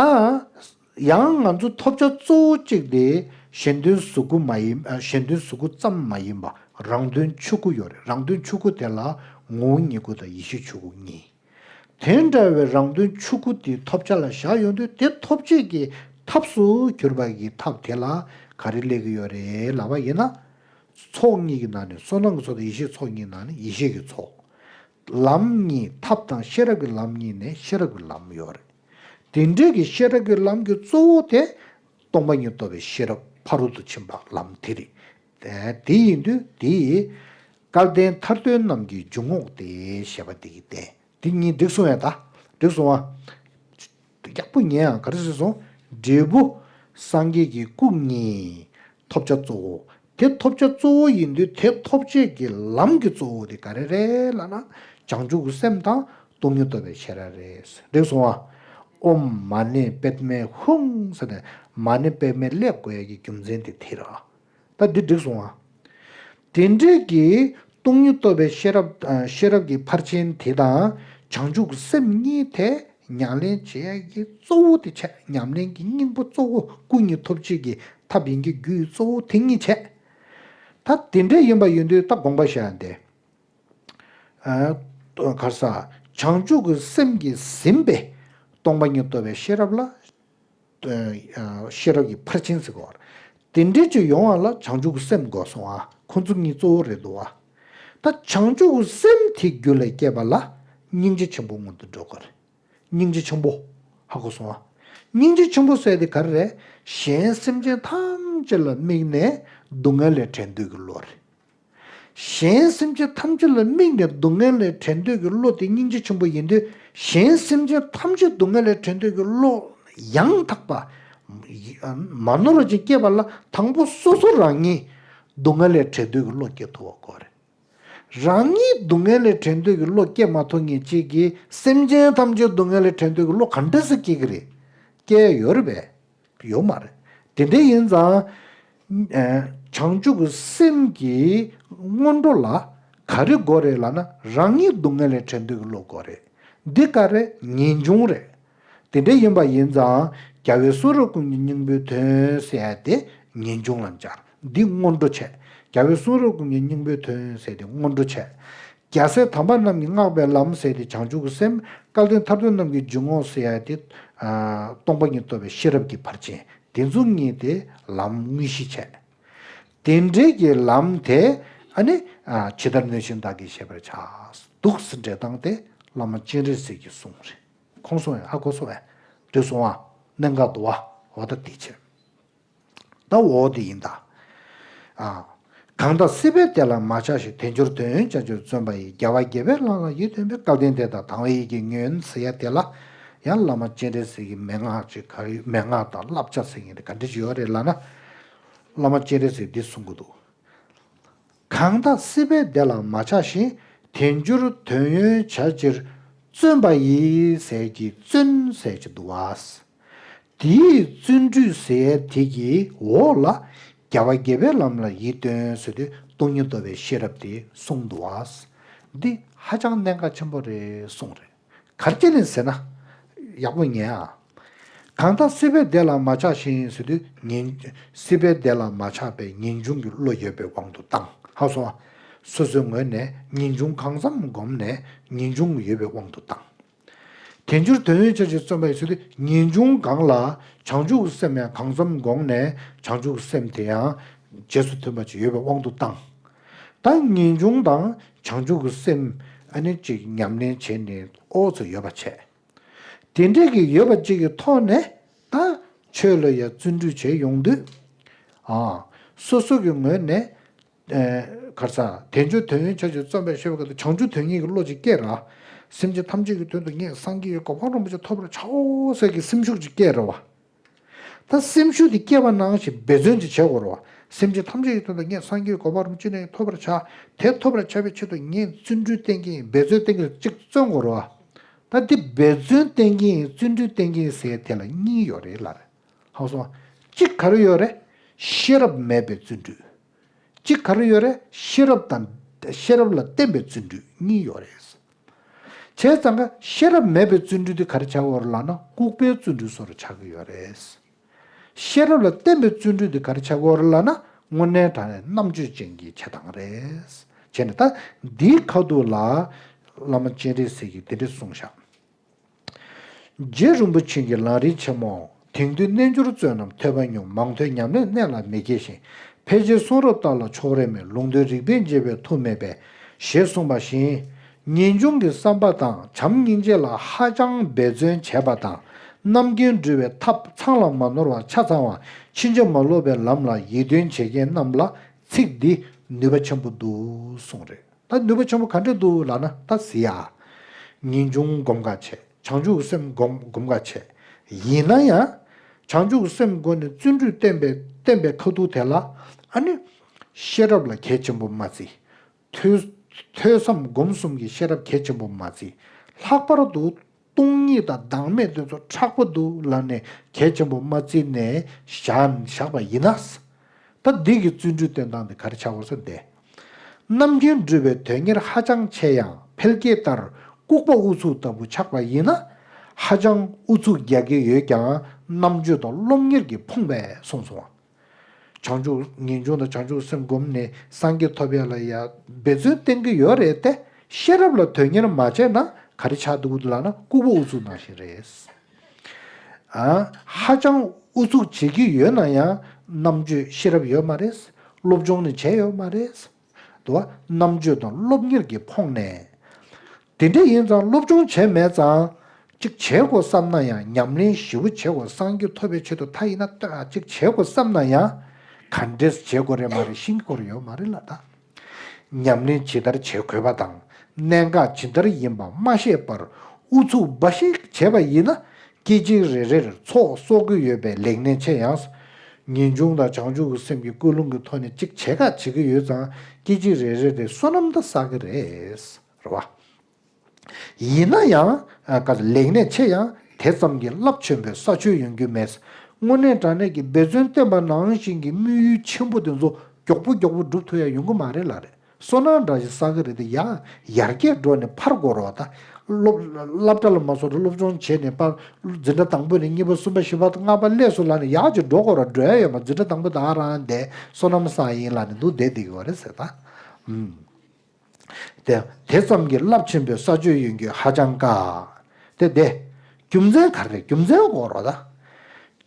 ཡང་ང་ཚོ་ཐོབ་བྱ་གཙོ་བོ་གཅིག་དེ་གཞན་དོན་གཟུགས་སྐུ་མ་ཡིན། ཨ། གཞན་དོན་གཟུགས་སྐུ་ཙམ་མ་ཡིན་པ་རང་དོན་ཆོས་སྐུ་ཡོད་རེད། རང་དོན་ཆོས་སྐུ་དེ་ལ་ངོ་བོ་ཉིད་སྐུ་དང་ཡེ་ཤེས་ཆོས་སྐུ་གཉིས། དེ་འདྲ་བའི་རང་དོན་ཆོས་སྐུ་དེ་ཐོབ་བྱ་ལ་བཞག་ཡོང་དུས་དེ་ཐོབ་བྱེད་ཀྱི་ཐབས་སུ་གྱུར་པ་གི་ཐབས་དེ་ལ་ག་རེ་སླེབས་ཀྱི་ཡོད་རེད་ལབ་པ་ཡིན་ན། ཚོགས་གཉིས་ཀྱི་ནང་ནས་བསོད་ནམས་ཀྱི་ཚོགས་དང་ཡེ་ཤེས་ཚོགས་གཉིས་ནང་ནས་ཡེ་ཤེས་ཀྱི་ཚོགས། ལམ་གཉིས། ཐབས་དང་ཤེས་རབ་ཀྱི་ལམ་གཉིས་ནས་ཤེས་རབ་ཀྱི་ལམ་ཡོད་རེད། དེ་འདྲའི་གི་ཤེས་རབ་ཀྱི་ལམ་གྱི་གཙོ་བོ་དེ་སྟོང་པ་ཉིད་རྟོགས་པའི་ཤེས་རབ་ཕ་རོལ་ཏུ་ཕྱིན་པ་ལམ་དེ་རེད། དེ་ཡིན་དུས་དེ་སྐལ་ལྡན་ཐར་འདོད་རྣམས་ཀྱི་འཇུག་ངོགས་ཏེ་ཞེས་པ་དེ་གིས་བསྟན། དེ་གཉིས་འགྲིག་སོང་ཡ། ད་འགྲིག་སོང་ཨ། ཡག་པོ་ཉན་ཨ། ག་རེ་ཟེར་སོང་། འབྲས་བུ། སངས་རྒྱས་ཀྱི་སྐུ་གཉིས། ཐོབ་བྱ་གཙོ་བོ། དེ་ཐོབ་བྱ་གཙོ་བོ་ཡིན་དུས་དེ་ཐོབ་བྱེད་ཀྱི་ལམ་གྱི་གཙོ་བོ་དེ་ག་རེ་རེད་ལབ་ན། བྱང་ཆུབ་ཀྱི་སེམས་དང་སྟོང་ཉིད་རྟོགས་པའི་ཤེས་རབ་རེད། འགྲིག་སོང་ཨ། ཨོཾ་མ་ཎི་པདྨེ་ཧཱུྃ་ཟེར་ནས་མ་ཎི་པདྨེ་སླེབས་དགོས་ཡ་གི་རྒྱུ་མཚན་དེ་དེ་རེད་ཨ། ད་འདི་འགྲིག་སོང་ཨ། དེ་འདྲས་ཀྱི་སྟོང་ཉིད་རྟོགས་པའི་ཤེས་རབ། ཨ། ཤེས་རབ་ཀྱི་ཕར་ཕྱིན་དེ་དང་བྱང་ཆུབ་ཀྱི་སེམས་གཉིས་དེ་ཉམས་ལེན་བྱེད་ཡག་གི་གཙོ་བོ་དེ་བྱས། ཉམས་ལེན་གྱི་སྙིང་པོ་གཙོ་བོ། སྐུ་གཉིས་ཐོབ་བྱེད་ཀྱི་ཐབས་ཡིན་གྱི་རྒྱུ་ཡི་གཙོ་བོ་དེ་གཉིས་བྱས། ད་དེ་འདྲ་ཡིན་པ་ཡིན་དུས་ད་དགོངས་པ་བཞག་ཡ་དེ། ཨ། ག་རེ་ཟ། བྱང་ཆུབ་ཀྱི་སེམས་ཀྱིས་ཟིན་པའི་སྟོང་པ་ཉིད་རྟོགས་པའི་ཤེས་རབ་ལ། ཨ། ཤེས་རབ་ཀྱི་ཕར་ཕྱིན་ཟེར་གོ། དེ་འདྲའི་ཅིག་ཡོང་བ་ལ་བྱང་ཆུབ་ཀྱི་སེམས་དགོས་སོང་ཨ། ཁོ་ཚོ་གཉིས་གཙོ་བོ་རེད་འདུག་ཨ། ད་བྱང་ཆུབ་ཀྱི་སེམས་དེ་རྒྱུད་ལ་སྐྱེས་པ་ལ་སྙིང་རྗེ་ཆེན་པོ་སྔོན་དུ་འགྲོ་དགོས་རེད། སྙིང་རྗེ་ཆེན་པོ། ཧ་གོ་སོང་ཨ། སྙིང་རྗེ་ཆེན་པོ་ཟེར་དེ་ག་རེ་རེད། གཞན་སེམས་ཅན་ཐམས་ཅད་ལ་དམིགས་ནས་སྡུག་བསྔལ་ལས་བྲལ་འདོད་ཀྱི་བློ་རེད། གཞན་སེམས་ཅན་ཐམས་ཅད་ལ་དམིགས་ནས་སྡུག་བསྔལ་ལས་བྲལ་འདོད་ཀྱི་བློ་དེ་སྙིང་རྗེ་ཆེན་པོ་ཡིན་དུས། གཞན་སེམས་ཅན་ཐམས་ཅད་སྡུག་བསྔལ་ལས་བྲལ་འདོད་ཀྱི་བློ་ཡང་དག་པ་མ་ནོར་བ་ཅིག་སྐྱེས་པ་ལ། དང་པོ་སོ་སོ་རང་ཉིད་སྡུག་བསྔལ་ལས་བྲལ་འདོད་ཀྱི་བློ་སྐྱེ་ཐུབ་པ་དགོས་རེད། རང་ཉིད་སྡུག་བསྔལ་ལས་བྲལ་འདོད་ཀྱི་བློ་སྐྱེ་མ་ཐུབ་མཁན་གཅིག་གིས་སེམས་ཅན་ཐམས་ཅད་སྡུག་བསྔལ་ལས་བྲལ་འདོད་ཀྱི་བློ་ག་འདྲ་སེ་སྐྱེ་གི་རེད། སྐྱེ་ཡོད་རེད་པས། ཡོད་མ་རེད། དེ་འདྲ་ཡིན་ཙང་། ཨ། བྱང་ཆུབ་ཀྱི་སེམས་ཀྱི་སྔོན་འགྲོ་ལ་ག་རེ་དགོས་རེད་ལབ་ན། རང་ཉིད་སྡུག་བསྔལ་ལས་བྲལ་འདོད་ཀྱི་བློ་དགོས་རེད། འདི་ག་རེ། ངེས་འབྱུང་རེད། དེ་འདྲ་ཡིན་པ་ཡིན་ཙང་རྒྱལ་བའི་གསུང་རབ་ཀུན་གྱི་སྙིང་པོའི་དོན་ཟེར་ཡ་དེ་ངེས་འབྱུང་ལ་སྦྱར། འདི་སྔོན་འགྲོ་བྱས། རྒྱལ་བའི་གསུང་རབ་ཀུན་གྱི་སྙིང་པོའི་དོན་ཟེར་དེ་སྔོན་འགྲོ་བྱས། རྒྱལ་སྲས་དམ་པ་རྣམས་ཀྱིས་བསྔགས་པའི་ལམ་ཟེར་དེ་བྱང་ཆུབ་ཀྱི་སེམས། སྐལ་ལྡན་ཐར་འདོད་རྣམས་ཀྱི་འཇུག་ངོགས་ཟེར་ཡ་དེ། ཨ། སྟོང་པ་ཉིད་རྟོགས་པའི་ཤེས་རབ་ཀྱི་ཕར་ཕྱིན། དེ་ཚོ་གཉིས་དེ་ལམ་དངོས་གཞི་བྱས། དེ་འདྲའི་གི་ལམ་དེ་ཨ་ནི། ཨ། ཇི་ལྟར་གནས་ཤིང་བདག་གིས་ཤེས་པར་བྱ། འདུག་སེ་འགྲེལ་སྟངས་དེ་བླ་མ་སྤྱན་རས་གཟིགས་ཀྱིས་གསུངས་རེད། ཁོང་གསུངས་ཡ། ཧ་གོ་སོང་བས། འགྲིག་སོང་ཨ། གནད་འགག་འདུག་ཨ། འོ་ད་དེ་བྱས། ད་འོ་དེ་ཡིན་ད། ཨ། གང་དག་སྲིད་པའི་བདེ་ལ་མ་ཆགས་ཤིང་། དལ་འབྱོར་དོན་ཡོད་བྱ་ཕྱིར་བརྩོན་པ་ཡིས། རྒྱལ་བ་དགྱེས་པའི་ལམ་ལ་ཡིད་རྟོན་པའི། སྐལ་ལྡན་དེ་དག་དང་བའི་ཡིད་ཀྱིས་ཉོན་ཟེར་ཡ་དེ་ལ། ཡང་བླ་མ་སྤྱན་རས་གཟིགས་ཀྱི་མན་ངག་ཅིག་ག་རེ། མན་ངག་དང་བསླབ་བྱ་ཟེར་མཁན་དེ་ག་འདྲ་ཅིག་ཡོད་རེད་ལབ་ན། བླ་མ་སྤྱན་རས་གཟིགས་འདི་གསུང་གི་འདུག་གང་དག་སྲིད་པའི་བདེ་ལ་མ་ཆགས་ཤིང་། དལ་འབྱོར་དོན་ཡོད་བྱ་ཕྱིར་བརྩོན་པ་ཡིས་ཟེར་གྱི་བརྩོན་ཟེར་གྱི་འདུག་བ། དེའི་བརྩོན་འགྲུས་ཟེར་དེ་གི་འོག་ལ་རྒྱལ་བ་དགྱེས་པའི་ལམ་ལ་ཡིད་རྟོན་ཟེར་དུས་སྟོང་ཉིད་རྟོགས་པའི་ཤེས་རབ་དེ་གསུངས་འདུག་བ། འདི་ཧ་ཅང་གནད་འགག་ཆེན་པོ་རེད་གསུངས་རེད། ག་རེ་བྱས་ནས་ཟེར་ན། ཡག་པོ་ཉན་ཨ། གང་དག་སྲིད་པའི་བདེ་ལ་མ་ཆགས་ཤིང་ཟེར་དུས་ངེས། སྲིད་པའི་བདེ་ལ་མ་ཆགས་པའི་ངེས་འབྱུང་གི་བློ་ཡོད་པའི་དབང་དུ་བཏང་། ཧ་སོང་ཨ། སོ་སོའི་ངོས་ནས་ངེས་འབྱུང་གང་འཚམ་བསྒོམས་ནས་ངེས་འབྱུང་ཡོད་པའི་དབང་དུ་བཏང་། དལ་འབྱོར་དོན་ཡོད་བྱ་ཕྱིར་བརྩོན་པ་ཡིས་ཟེར་དུས་ངེས་འབྱུང་གང་ལ། བྱང་ཆུབ་ཀྱི་སེམས་ཡང་གང་འཚམ་བསྒོམས་ནས་བྱང་ཆུབ་ཀྱི་སེམས་དེ་ཡང་རྗེས་སུ་མཐུན་པ་ཅིག་ཡོད་པའི་དབང་དུ་བཏང་། ད་ངེས་འབྱུང་དང་བྱང་ཆུབ་ཀྱི་སེམས་ཨ་ནི་ཅིག་ཉམས་ལེན་བྱས་ནས་ཨོ་ཙི་ཡོད་པ་བྱས། དེ་འདྲས་ཀྱི་ཡོད་པ་ཅིག་གི་ཐོག་ནས་ད་ཆོས་ལ་ཡང་བརྩོན་འགྲུས་བྱས་ཡོང་དུས། ཨ། སོ་སོ་གི་ངོས་ནས། ཨེ། ག་རེ་ཟ། དལ་འབྱོར་དོན་ཡོད་བྱ་ཕྱིར་བརྩོན་པའི་ཤེས་པ་ག་དུས་བྱང་ཆུབ་དོན་གཉེར་གྱི་བློ་ཅིག་སྐྱེས་ར། སེམས་ཅན་ཐམས་ཅད་ཀྱི་དོན་དུ་ངས་སངས་རྒྱས་ཀྱི་གོ་འཕང་རིན་པོ་ཆེ་ཐོབ་པར་བྱའོ་ཟེར་གྱི་སེམས་ཤུགས་ཅིག་སྐྱེས་ར་བ། ད་སེམས་ཤུགས་དེ་སྐྱེས་པ་ནང་བཞིན་འབད་བརྩོན་ཅིག་བྱེད་དགོས་ར་བ། སེམས་ཅན་ཐམས་ཅད་ཀྱི་དོན་དུ་ངས་སངས་རྒྱས་ཀྱི་གོ་འཕང་རིན་པོ་ཆེ་ནས་ཐོབ་པར་བྱ། དེ་ཐོབ་པར་བྱ་བའི་ཆེད་དུ་ངས་བརྩོན་འགྲུས་བསྟེན་གྱི་ཡིན། འབད་བརྩོན་བསྟེན་གྱི་ཡིན་ཅིག་བརྩོན་དགོས་ར་བ། ད་འདི་འབད་བརྩོན་བསྟེན་གྱི་ཡིན། བརྩོན་འགྲུས་བསྟེན་གྱི་ཡིན་ཟེར་དེ་ལ་གཉིས་ཡོད་རེད་ལབ་རེད། ཧ་སོང་། གཅིག་ག་རེ་ཡོད་རེད། ཤེས་རབ་མེད་པའི་བརྩོན་འགྲུས། གཅིག་ག་རེ་ཡོད་རེད། ཤེས་རབ་དང་། ཤེས་རབ་ལ་བརྟེན་པའི་བརྩོན་འགྲུས་གཉིས་ཡོད་རེད། བྱས་ཙང་ཀ་ཤེས་རབ་མེད་པའི་བརྩོན་འགྲུས་དེ་ག་རེ་ཆགས་ཡོད་རེད་ལབ་ན་ལྐུགས་པའི་བརྩོན་འགྲུས་བཟོ་འདྲ་ཆགས་ཀྱི་ཡོད་རེད། ཤེས་རབ་ལ་བརྟེན་པའི་བརྩོན་འགྲུས་དེ་ག་རེ་ཆགས་ཡོད་རེད་ལབ་ན་དངོས་གནས་དྲང་གནས་རྣམ་དཔྱོད་ཅན་གྱི་བྱེད་སྟངས་རེད། བྱས་ནས་ད་འདིའི་ཁ་ཐུག་ལ་བླ་མ་སྤྱན་རས་གཟིགས་ཀྱིས་དེ་འདྲ་གསུངས་བཞག་རྗེ་རིན་པོ་ཆེ་གི་ལམ་རིམ་ཆེན་མོ། དེང་དུས་རྣལ་འབྱོར་བཙོན་རྣམས་ཐོས་པ་ཉུང་། མང་ཐོས་ཉམས་ལེན་གནད་ལ་མི་འཁེལ་ཞིང་། ཕལ་ཆེར་གསུང་རབ་ལྟར་ལ་ཕྱོགས་རིས་མེད། ལུང་དོན་རིགས་པས་འབྱེད་པའི་ཐུགས་མེད་པས། ཞེས་གསུངས་པ་བཞིན། ངེས་འབྱུང་གི་བསམ་པ་དང་བྱམས་སྙིང་རྗེ་ལ་ཧ་ཅང་འབད་བརྩོན་བྱས་པ་དང་། རྣམ་མཁྱེན་འགྲུབ་པའི་ཐབས་ཚང་ལ་མ་ནོར་བ་ཆ་ཚང་བ་ཕྱིན་ཅི་མ་ལོག་པའི་ལམ་ལ་ཡིད་རྟོན་བྱེད་མཁན་རྣམས་ལ་ཚིག་འདི་ནུས་པ་ཆེན་པོ་འདུག་གསུངས་རེད། ད་ནུས་པ་ཆེན་པོ་ག་འདྲ་འདུག་ལབ་ན་ད་གཟིགས་ཡ། ངེས་འབྱུང་སྒོམ་ག་བྱས། བྱང་ཆུབ་ཀྱི་སེམས་སྒོམ་སྒོམ་ག་བྱས། ཡིན་ན་ཡང་། བྱང་ཆུབ་ཀྱི་སེམས་སྒོམ་ནས་བརྩོན་འགྲུས་བསྟེན་པའི་བསྟེན་པའི་ཁ་ཐུག་དེ་ལ་ཨ་ནི། ཤེས་རབ་ལ་གལ་ཆེན་པོ་མ་བརྩི། ཐོས་ཐོས་བསམ་སྒོམ་གསུམ་གྱི་ཤེས་རབ་གལ་ཆེན་པོ་མ་བརྩི། ལྷག་པར་དུ་སྟོང་ཉིད་དང་བདག་མེད་དེ་ཚོ་མཁྲེགས་པོ་འདུག་ལབ་ནས་གལ་ཆེན་པོ་མ་བརྩིས་ནས་བཞག་བཞག་པ་ཡིན་ན། ད་འདི་གི་བརྩོན་འགྲུས་བསྟེན་སྟངས་འདི་ག་རེ་ཆགས་ཡོད་ཟེར་ཏེ། རྣམ་མཁྱེན་འགྲུབ་པའི་དོན་གཉེར་ཧ་ཅང་ཆེ་ཡང་ཕལ་སྐད་ལྟར་ལྐུགས་པ་ཨུ་ཚུགས་ལྟ་བུ་ཆགས་པ་ཡིན་ན། ཧ་ཅང་ཨུ་ཚུགས་རྒྱག་གི་ཡོད་ཀྱང་རྣམ་དཔྱོད་དང་སློབ་གཉེར་གྱིས་ཕོངས་པས་གསུངས་སོང་། བྱང་ཆུབ་ངེས་འབྱུང་དང་བྱང་ཆུབ་སེམས་བསྒོམས་ནས་སངས་རྒྱས་ཐོབ་ཡ་ལ་ཡ་འབད་བརྩོན་བསྟེན་གྱི་ཡོད་རེད་དེ། ཤེས་རབ་ལ་དོན་གཉེར་མ་བྱས་ན་ག་རེ་ཆགས་འདུག་ལབ་ན་ལྐུགས་པ་ཨུ་ཚུགས་ནང་བཞིན་རེད། ཨ། ཧ་ཅང་ཨུ་ཚུགས་བྱེད་ཀྱི་ཡོད་ན་ཡང་རྣམ་དཔྱོད་ཤེས་རབ་ཡོད་མ་རེད། སློབ་སྦྱོང་ནི་བྱས་ཡོད་མ་རེད། དུ་བ་རྣམ་དཔྱོད་དང་སློབ་གཉེར་གྱི་ཕོངས་ནས། དེ་འདྲ་ཡིན་ཙང་སློབ་སྦྱོང་བྱས་མེད་ཙང་། གཅིག་བྱེད་དགོས་བསམ་ན་ཡང་ཉམས་ལེན་ཞིབ་པོ་བྱེད་དགོས། སངས་རྒྱས་ཐོབ་པའི་ཆེད་དུ་ད་ཡིན་ན་ལྟོས་ཨ་གཅིག་བྱེད་དགོས་བསམ་ན་ཡང་། ག་འདྲས་བྱེད་དགོས་རེད་མ་རེད་ཤེས་ཀྱི་ཡོད་མ་རེད་ལ་ད། ཉམས་ལེན་ཇི་ལྟར་བྱེད་དགོས་པ་དང་གནད་འགག་ཇི་ལྟར་ཡིན་པ་མ་ཤེས་པར་ཨུ་ཚུགས་འབའ་ཞིག་བྱས་པ་ཡིན་ན། སྐད་ཅིག་རེ་རེར་ཚོགས་གསོག་གི་ཡོད་པའི་ལེགས་གནས་ཆེ་ཡང་། ངེས་འབྱུང་དང་བྱང་ཆུབ་ཀྱི་སེམས་ཀྱི་ཀུན་སློང་གི་ཐོག་ནས་གཅིག་བྱེད་ཁ་བྱེད་ཀྱི་ཡོད་ཙང་སྐད་ཅིག་རེ་རེ་དེ་བསོད་ནམས་ད་བསགས་ཀྱི་རེད། རེད་བ། ཡིན་ན་ཡང་ཨ་ག་ལེགས་གནས་ཆེ་ཡང་དེ་ཙམ་གྱིས་རླབས་ཆེན་པོའི་ས་ཆོད་ཡོང་རྒྱུ་མེད། དངོས་གནས་དྲང་གནས་ཀྱི་འབད་བརྩོན་བསྟེན་པ་ནང་བཞིན་གྱི་དམིགས་ཡུལ་ཆེན་པོ་དེ་ཚོ་མགྱོགས་པོ་མགྱོགས་པོ་འགྲུབ་ཐུབ་ཡ་ཡོང་གི་མ་རེད་ལ་རེད། བསོད་ནམས་འདྲ་ཞིག་བསགས་ཀྱི་རེད་དེ་ཡང་ཡར་རྒྱས་འགྲོ་ནས་ཕར་འགོར་བ་དང་། སློབ་སློབ་གྲྭ་ལ་མ་སོང་རུང་སློབ་སྦྱོང་བྱས་ནས་ཕར་འཛིན་གྲྭ་དང་པོ་ནས་གཉིས་པ་གསུམ་པ་བཞི་པ་ལྔ་པ་སླེབས་སོང་ལབ་ནས་ཡར་ཅིག་འགྲོ་དགོས་ར་འགྲོ་ཡ་ཡོད་མ། འཛིན་གྲྭ་དང་པོ་དང་རང་དེ་བསོད་ནམས་བསགས་ཡིན་ལབ་ནས་འདུག་བསྡད་བསྡད་ཀྱི་ཡོད་རེད་ཟེར་ད། ཨུམ། དེ་དེ་ཙམ་གྱིས་རླབས་ཆེན་པོའི་ས་ཆོད་ཡོང་རྒྱུ་ཧ་ཅང་དཀའ། དེ་དེ་རྒྱུ་མཚན་ག་རེ་རེད། རྒྱུ་མཚན་གོ་རོགས་ད།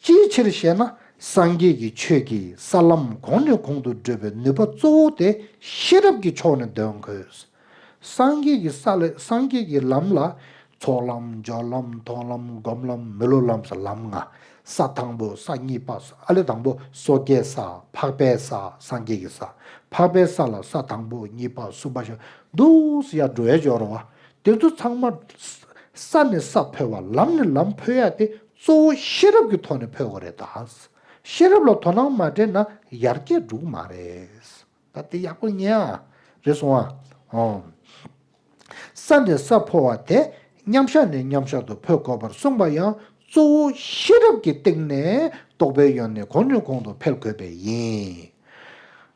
ཅིའི་ཕྱིར་ཞེ་ན། སངས་རྒྱས་ཀྱི་ཆོས་ཀྱི་ས་ལམ་གོང་ནས་གོང་དུ་བགྲོད་པའི་ནུས་པ་གཙོ་བོ་དེ་ཤེས་རབ་ཀྱི་ཕྱོགས་ནས་འདོན་དགོས། སངས་རྒྱས་ཀྱི་ས་ལ་སངས་རྒྱས་ཀྱི་ལམ་ལ་ཚོགས་ལམ་སྦྱོར་ལམ་མཐོང་ལམ་སྒོམ་ལམ་མི་སློབ་ལམ་ཟེར་ལམ་ལྔ། ས་དང་པོ་ས་གཉིས་པ་ས་ཨ་ལེ་དང་པོ་སོ་སྐྱེའི་ས་འཕགས་པའི་ས་སངས་རྒྱས་ཀྱི་ས། འཕགས་པའི་ས་ལ་ས་དང་པོ་གཉིས་པ་གསུམ་པ་བཞི་འདུག་སེ་ཡར་འགྲོ་ཡ་སྦྱོར་བ། དེ་ཚོ་ཚང་མ་ས་ནས་ས་འཕོ་བ་ལམ་ནས་ལམ་འཕོ་ཡ་དེ་གཙོ་བོ་ཤེས་རབ་ཀྱི་ཐོག་ནས་འཕོ་དགོས་རེད་ད། ཤེས་རབ་ལ་དོ་སྣང་མ་སྤྲད་ན་ཡར་རྒྱས་འགྲོ་གི་མ་རེད། ད་དེ་ཡག་པོ་ཉན་ཨ། རེད་སོང་ཨ། ཨོ། ས་ནས་ས་འཕོ་བ་དེ་མཉམ་གཞག་ནས་མཉམ་གཞག་ཏུ་འཕོ་དགོས་པར་གསུངས་པ་ཡང་གཙོ་བོ་ཤེས་རབ་ཀྱི་སྟེང་ནས་རྟོགས་པའི་ཡོན་ཏན་གོང་ནས་གོང་དུ་འཕེལ་དགོས་པས་ཡིན།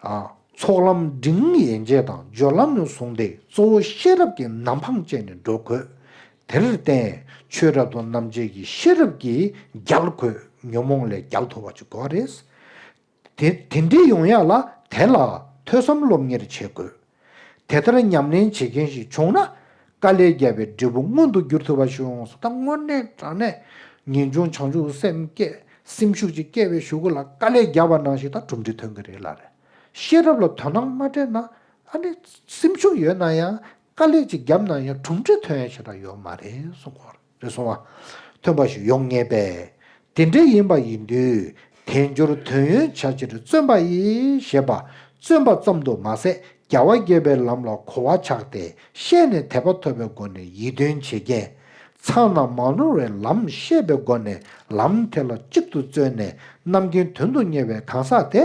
ཨ། ཚོགས་ལམ་འབྲིང་ཡན་ཆད་དང་སྦྱོར་ལམ་ནས་བཟུང་སྟེ་གཙོ་བོ་ཤེས་རབ་ཀྱི་ནམ་འཕང་བཅད་ནས་འགྲོ་དགོས། དེར་བརྟེན་ཆོས་རབ་ཏུ་རྣམ་འབྱེད་ཀྱི་ཤེས་རབ་ཀྱིས་རྒྱལ་དགོས། ཉོན་མོངས་ལས་རྒྱལ་ཐུབ་པ་ཅིག་དགོས་རེད། དེ་དེ་འདྲའི་ཡོང་ཡག་ལ་དེ་ལ་ཐོས་བསམ་སློབ་གཉེར་བྱེད་དགོས། དེ་ལྟར་ཉམས་ལེན་བྱེད་མཁན་ཞིག་བྱུང་ན་དཀའ་ལས་བརྒྱབ་པའི་འབྲས་བུ་མངོན་དུ་འགྱུར་ཐུབ་པ་ཞིག་ཡོང་སོང་། ད་དངོས་གནས་དྲང་གནས་ངེས་འབྱུང་བྱང་ཆུབ་སེམས་བསྐྱེད་སེམས་ཤུགས་ཅིག་སྐྱེ་བའི་གཞུག་གུ་ལ་དཀའ་ལས་བརྒྱབ་པ་ནང་བཞིན་ད་གྲུབ་འབྲས་ཐོན་གྱི་རེད་ལ་རེད། ཤེས་རབ་ལ་དོ་སྣང་མ་སྤྲད་ན་ཨ་ནི་སེམས་ཤུགས་ཡོད་ན་ཡང་དཀའ་ལས་ཅིག་བརྒྱབ་ན་ཡང་གྲུབ་འབྲས་ཐོན་ཡ་ཞེ་དྲག་ཡོད་མ་རེད་གསུངས་པ་རེད། རེད་སོང་བ། ཐོན་པ་ཞིག་ཡོང་ངེས་པས། དེ་འདྲ་ཡིན་པ་ཡིན་དུས་དལ་འབྱོར་དོན་ཡོད་བྱ་ཕྱིར་བརྩོན་པ་ཡིས་ཞེས་པ་བརྩོན་པ་ཙམ་དུ་མ་ཟད་རྒྱལ་བ་དགྱེས་པའི་ལམ་ལ་གོ་བ་ཆགས་ཏེ་ཤེས་ནས་དད་པ་ཐོབ་པའི་སྒོ་ནས་ཡིད་རྟོན་བྱེད་མཁན། ཚང་ན་མ་ནོར་བའི་ལམ་ཤེས་པའི་སྒོ་ནས་ལམ་དེ་ལ་གཅིག་ཏུ་བརྩོན་ནས་རྣམ་མཁྱེན་དོན་དུ་གཉེར་བའི་གང་ཟག་དེ།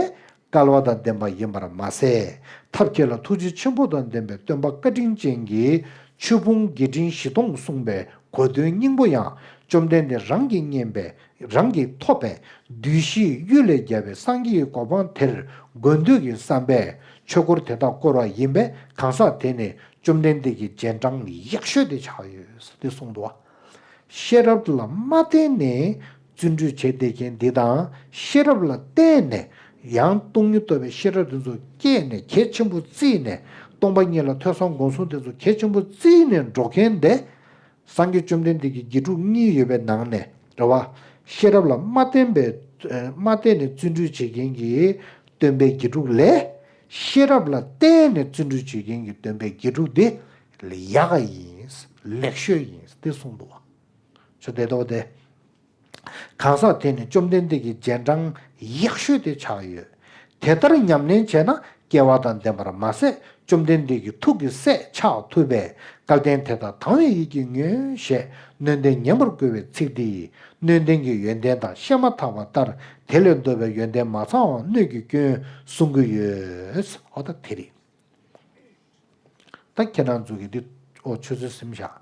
སྐལ་བ་དང་ལྡན་པ་ཡིན་པར་མ་ཟད། ཐབས་མཁས་ལ་ཐུགས་རྗེ་ཆེན་པོ་དང་ལྡན་པའི་སྟོན་པ་བཀའ་དྲིན་ཅན་གྱིས་ཆོས་ཕུང་བརྒྱད་ཁྲི་བཞི་སྟོང་གསུངས་པའི་གོ་དོན་སྙིང་པོ་ཡང་བཅོམ་ལྡན་འདས་རང་གིས་མཉན་པའི་རང་གིས་ཐོབ་པའི་བདུད་བཞིའི་གཡུལ་ལས་རྒྱལ་བའི་སངས་རྒྱས་ཀྱི་གོ་འཕང་དེར་དགོས་འདོད་ཀྱི་བསམ་པས་ཆོས་འཁོར་དེ་དག་བསྐོར་བ་ཡིན་པས་གང་ཟག་དེ་ནི་བཅོམ་ལྡན་འདས་ཀྱི་རྗེས་འབྲང་ཡག་ཤོས་དེ་ཆགས་ཡོད་ཟེར་ཏེ་གསུངས་འདུག་བ། ཤེས་རབ་ལ་མ་བརྟེན་ནས་བརྩོན་འགྲུས་བྱས་བསྡད་མཁན་འདི་དང་ཤེས་རབ་ལ་བརྟེན་ནས་ཡང་སྟོང་ཉིད་རྟོགས་པའི་ཤེས་རབ་དེ་ཚོ་སྐྱེས་ནས་གལ་ཆེན་པོ་བརྩིས་ནས་སྟོང་པ་ཉིད་ལ་ཐོས་བསམ་སྒོམ་གསུམ་དེ་ཚོ་གལ་ཆེན་པོ་བརྩིས་ནས་འགྲོ་མཁན་དེ་སངས་རྒྱས་བཅོམ་ལྡན་འདས་ཀྱི་དགེ་ཕྲུག་གཉིས་ཡོད་པའི་ནང་ནས་རེད་བ། ཤེས་རབ་ལ་མ་བརྟེན་པའི་མ་བརྟེན་ནས་བརྩོན་འགྲུས་བྱེད་མཁན་གྱི་སྟོན་པའི་དགེ་ཕྲུག་ལས་ཤེས་རབ་ལ་བརྟེན་ནས་བརྩོན་འགྲུས་བྱེད་མཁན་གྱི་སྟོན་པའི་དགེ་ཕྲུག་དེ་ཡག་ག་ཡིན། ལེགས་ཤོས་ཡིན་དེ་གསུངས་འདུག་བ། ཆོས་དེ་ལྟ་བུ་སྟེ། གང་ཟག་དེ་ནི་བཅོམ་ལྡན་འདས་ཀྱི་རྗེས་འབྲང་ཡག་ཤོས་དེ་ཆགས་ཡོད། དེ་ལྟར་ཉམས་ལེན་བྱས་ན་སྐལ་བ་དང་ལྡན་པར་མ་ཟད་བཅོམ་ལྡན་འདས་ཀྱི་ཐུགས་ཀྱི་སྲས་ཆགས་ཐུབ་པས་སྐལ་ལྡན་དེ་དག་དང་བའི་ཡིད་ཀྱིས་ཉོན་ཞེས་སྣོད་ལྡན་ཉན་པར་བསྐུལ་བའི་ཚིག་འདིས་སྣོད་ལྡན་གྱི་ཡོན་ཏན་དང་བཤད་མ་ཐག་པ་ལྟར་དེ་ལས་ལྡོག་པའི་ཡོན་ཏན་མ་ཚང་བ་སྣོད་ཀྱི་སྐྱོན་གསུང་གི་ཡོད། འོ་ད་དེ་རེད། ད་ཁྱེད་རང་ཚོ་གིས་འདི་ཨོ་ཆུ་ཚོད་ཟིན་བཞག་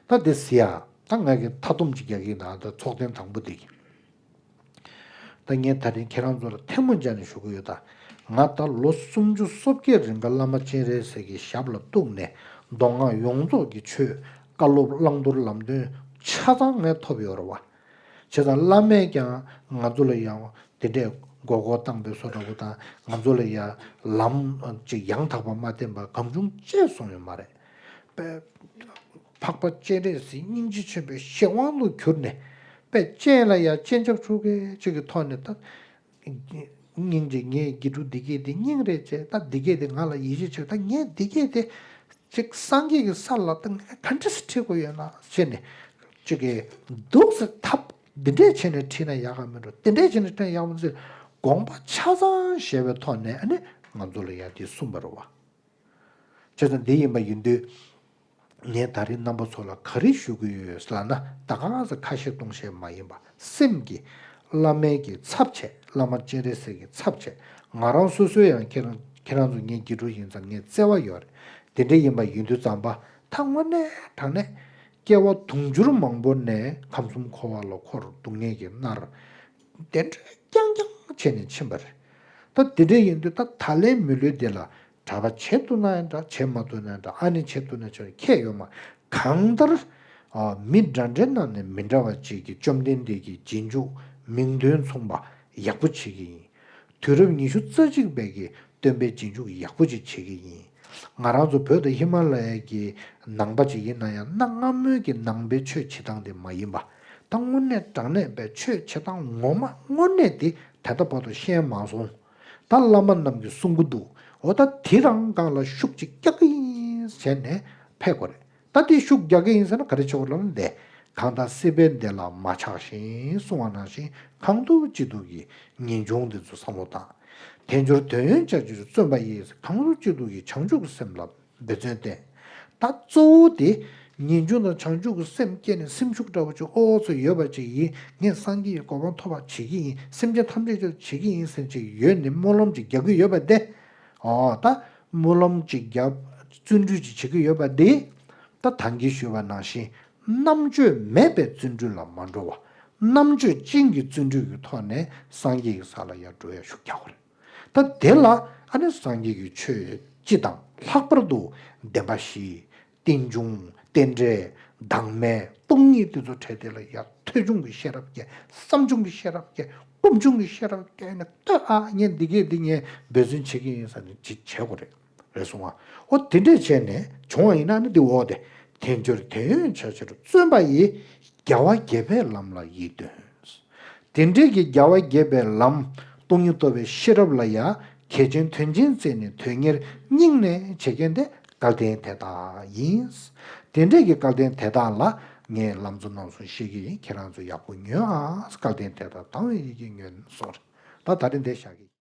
ད་འདི་ཟེར་ཡ། ད་ང་གི་མཐའ་སྡོམ་ཅིག་རྒྱག་གི་ཡིན་ད་ད་ཚོགས་ཐེངས་དང་པོ་འདི་གི། ད་ངས་ད་རིང་ཁྱེད་རང་ཚོ་ལ་ཐལ་མོ་སྦྱར་ནས་ཞུ་གི་ཡོད་ད། ང་ད་ལོ་སུམ་ཅུ་སོ་བརྒྱད་རིང་ག་བླ་མ་སྤྱན་རས་གཟིགས་ཀྱི་ཞབས་ལ་གཏུགས་ནས་མདོ་སྔགས་ཡོངས་རྫོགས་ཀྱི་ཆོས་བཀའ་སློབ་བླང་དོར་ལམ་སྟོན་ཆ་ཚང་ངས་ཐོབ་ཡོད་རེད་བ། བྱས་ཙང་བླ་མས་ཀྱང་ང་ཚོ་ལ་ཡང་དེ་འདྲས་ མགོ་སྐོར་བཏང་པའི་བཟོ་འདྲ་པོ་དང་། ང་ཚོ་ལ་ཡ་ལམ་ཅིག་ཡང་དག་པ་མ་བསྟན་པར་གང་བྱུང་སྤྱད་སོང་ཡོད་མ་རེད་པས། འཕགས་པ་སྤྱན་རས་གཟིགས་སྙིང་རྗེ་ཆེན་པོའི་གཞན་དབང་དུ་གྱུར་ནས་པས། སྤྱན་ལ་ཡ་སྤྱན་ཆབ་ཕྱུག་གི་ཅིག་གི་ཐོག་ནས་ད། སྙིང་རྗེ། ངའི་དགེ་ཕྲུག་འདི་སྐད་འདི་སྙིང་རེ་རྗེ། ད་འདི་སྐད་འདི་ང་ལ་ཡིད་ཆེས་བྱོས། ད་ངས་འདི་སྐད་འདི་ཅིག་སངས་རྒྱས་ཀྱི་ས་ལ་ད་ངས་ག་འདྲ་སེ་ཁྲིད་དགོས་ཡོད་ན་ཟེར་ནས། ཅིག་གི་འདུག་སེ་ཐབས་འདི་འདྲས་བྱས་ནས་ཁྲིད་ན་ཡག་ག་མི་འགྲོ། དེ་འདྲས་བྱས་ནས་ཁྲིད་ན་ཡག་མི་འདུག་ཟེར། དགོངས་པ་ཆ་ཚང་བཞེས་པའི་ཐོག་ནས་ཨ་ནི་ང་ཚོ་ལ་ཡང་འདི་གསུངས་པ་རེད་བ། བྱས་ཙང་འདི་ཡིན་པ་ཡིན་དུས། ངས་ད་རེས་རྣམ་པ་ཚོ་ལ་ག་རེ་ཞུ་གི་ཡོད་ལབ་ན། ད་ག་ས་ཁ་བཤད་གཏོང་བཤད་མ་ཡིན་པ། སེམས་ཀྱི་བླ་མའི་གི་ཚབ་བྱས། བླ་མ་སྤྱན་རས་གཟིགས་ཀྱི་ཚབ་བྱས། ང་རང་སོ་སོའི་ཡང་ཁྱེད་རང་ཁྱེད་རང་ཚོ་ངའི་དགེ་ཕྲུག་ཡིན་ཙང་ངས་བརྩེ་བ་ཡོད་རེད། དེ་འདྲ་ཡིན་པ་ཡིན་དུས་ཙམ་པ། ད་དངོས་གནས་དྲང་གནས་སྐྱེ་བ་དུང་ཕྱུར་མང་པོ་ནས་ཁམས་གསུམ་འཁོར་བ་ལ་འཁོར། སྡུག་བསྔལ་གྱིས་མནར། བདེ་འགྲོད་རྐྱང་རྐྱང་བྱས་ནས་ཕྱིན་པ་རེད། ད་དེ་འདྲ་ཡིན་དུས་ད་ད་ལན་མི་ལུས་འདི་ལ་གྲྭ་པ་བྱེད་ཐུབ་ན་ཡང་འདྲ། བྱེད་མ་ཐུབ་ན་ཡང་འདྲ། ཨ་ནི་བྱེད་ཐུབ་ན་ཆོག་ཁྱད་ཡོད་མ། གང་ལྟར་ཨ་མི་འདྲ་འདྲའི་ནང་ནས་མི་འདྲ་བ་ཅིག་གིས་བཅོམ་ལྡན་འདས་ཀྱི་རྗེས་འཇུག་མིང་དོན་མཚུངས་པ་ཡག་པོ་བྱེད་ཀྱི་ཡིན། དུས་རབས་ཉི་ཤུ་རྩ་གཅིག་པའི་གི་སྟོན་པའི་རྗེས་འཇུག་ཡག་པོ་ཅིག་བྱེད་ཀྱི་ཡིན། ང་རང་ཚོ་བོད་དང་ཧི་མ་ལ་ཡའི་གི་ནང་པ་ཅིག་ཡིན་ན་ཡང་། གནའ་སྔ་མོའི་གི་ནང་པའི་ཆོས་བྱེད་སྟངས་དེ་མ་ཡིན་པ། ད་དངོས་གནས་དྲང་གནས་པའི་ཆོས་བྱེད་སྟངས་ངོ་མ་དངོས་གནས་དེ་ད་ལྟ་བར་དུ་ཤེས་མ་སོང་། ད་བླ་མ་རྣམས་ཀྱིས་གསུང་གི་འདུག་འོ་ད་དེ་རང་སྒང་ལ་ཤུགས་ཅིག་རྒྱག་གི་ཡིན་ཟེར་ནས་ཕེབས་དགོས་རེད། ད་དེ་ཤུགས་རྒྱག་གི་ཡིན་ཟེར་ན་ག་རེ་བྱེད་དགོས་ལབ་ན། འདི་གང་ལྟར་སྲིད་པའི་བདེ་ལ་མ་ཆགས་ཤིང་གསུངས་པ་ནང་བཞིན། གང་ཐུབ་ཅི་ཐུབ་ཀྱིས་ངེས་འབྱུང་འདི་ཚོ་བསམ་བློ་བཏང་། དལ་འབྱོར་དོན་ཡོད་བྱ་ཕྱིར་བརྩོན་པ་ཡིས། གང་ཐུབ་ཅི་ཐུབ་ཀྱིས་བྱང་ཆུབ་ཀྱི་སེམས་ལ་འབད་བརྩོན་བསྟེན། ད་གཙོ་བོ་དེ་ངེས་འབྱུང་དང་བྱང་ཆུབ་ཀྱི་སེམས་སྐྱེས་ནས་སེམས་ཤུགས་འདྲ་བོ་ཅིག་ཨོ་ཨོ་ཚོ་ཡོད་པ་ཅིག་ཡིན། ངས་སངས་རྒྱས་ཀྱི་གོ་འཕང་ཐོབ་པ་བྱེད་ཀྱི་ཡིན། སེམས་ཅན་ཐམས་ཅད་ཆོས་བྱེད་ཀྱི་ཡིན་ཟེར་ཅིག་ཡོད་ནས་སྨོན་ལམ་ཅིག་རྒྱག་གི་ཡོད་པ་དེ། ཨོ་ད་སྨོན་ལམ་ཅིག་རྒྱབ། བརྩོན་འགྲུས་ཅིག་བྱེད་ཀྱི་ཡོད་པ་དེ། ད་ད་གིན་ཞུས་པ་ནང་བཞིན། རྣམ་དཔྱོད་མེད་པའི་བརྩོན་འགྲུས་ལ་མ་འགྲོ་བ། རྣམ་དཔྱོད་ཅན་གྱི་བརྩོན་འགྲུས་ཀྱི་ཐོག་ནས་སངས་རྒྱས་ཀྱི་ས་ལ་ཡར་འགྲོ་ཡ་ཤུགས་རྒྱག་དགོས་རེད། ད་དེ་ལ་ཨ་ནི་སངས་རྒྱས་ཀྱི་ཆོས་སྤྱི་དང་ལྷག་པར་དུ་བདེན་པ་བཞི། རྟེན་འབྱུང་། རྟེན་འབྲེལ། བདག་མེད། སྟོང་ཉིད་དེ་ཚོ་འཕྲད། དེ་ལ་ཡ་ཐོས་བྱུང་གི་ཤེས་རབ་སྐྱེ། བསམ་བྱུང་གི་ཤེས་རབ་སྐྱེ། སྒོམ་བྱུང་གི་ཤེས་རབ་སྐྱེ་ནས། ལྟོས་ཨ། ངས་འདི་གས་འདི་ངས་འབད་བརྩོན་བྱེད་ཀྱི་ཡིན་ཟེར་ནས་ཅིག་བྱེད་དགོས་རེད། རེད་སོང་ང་། འོ་དེ་འདྲས་བྱས་ནས་བྱུང་བ་ཡིན་ན་ནི་འདི་འོ་དེ། དལ་འབྱོར་དོན་ཡོད་བྱ་ཕྱིར་བརྩོན་པ་ཡིས། རྒྱལ་བ་དགྱེས་པའི་ལམ་ལ་ཡིད་རྟོན། དེ་འདྲས་ཀྱི་རྒྱལ་བ་དགྱེས་པའི་ལམ། སྟོང་ཉིད་རྟོགས་པའི་ཤེས་རབ་ལ་ཡ། གལ་ཆེན་དོན་ཆེན་བརྩིས་ནས་དོན་གཉེར་སྙིང་ནས་བྱེད་མཁན་དེ་སྐལ་ལྡན་དེ་དག་ཡིན། དེ་འདྲས་ཀྱི་སྐལ་ལྡན་དེ་དག་ལ་ངས་ལམ་གཙོ་རྣམ་གསུམ་བཤད་ཀྱི་ཡིན། ཁྱེད་རང་ཚོ་ཡག་པོ་ཉོན་ཨ། སྐལ་ལྡན་དེ་དག་དང་བའི་ཡི་གེ་ཉོན་གསུངས་རེད། ད་ད་རིང་འདིར་བཞག་གི།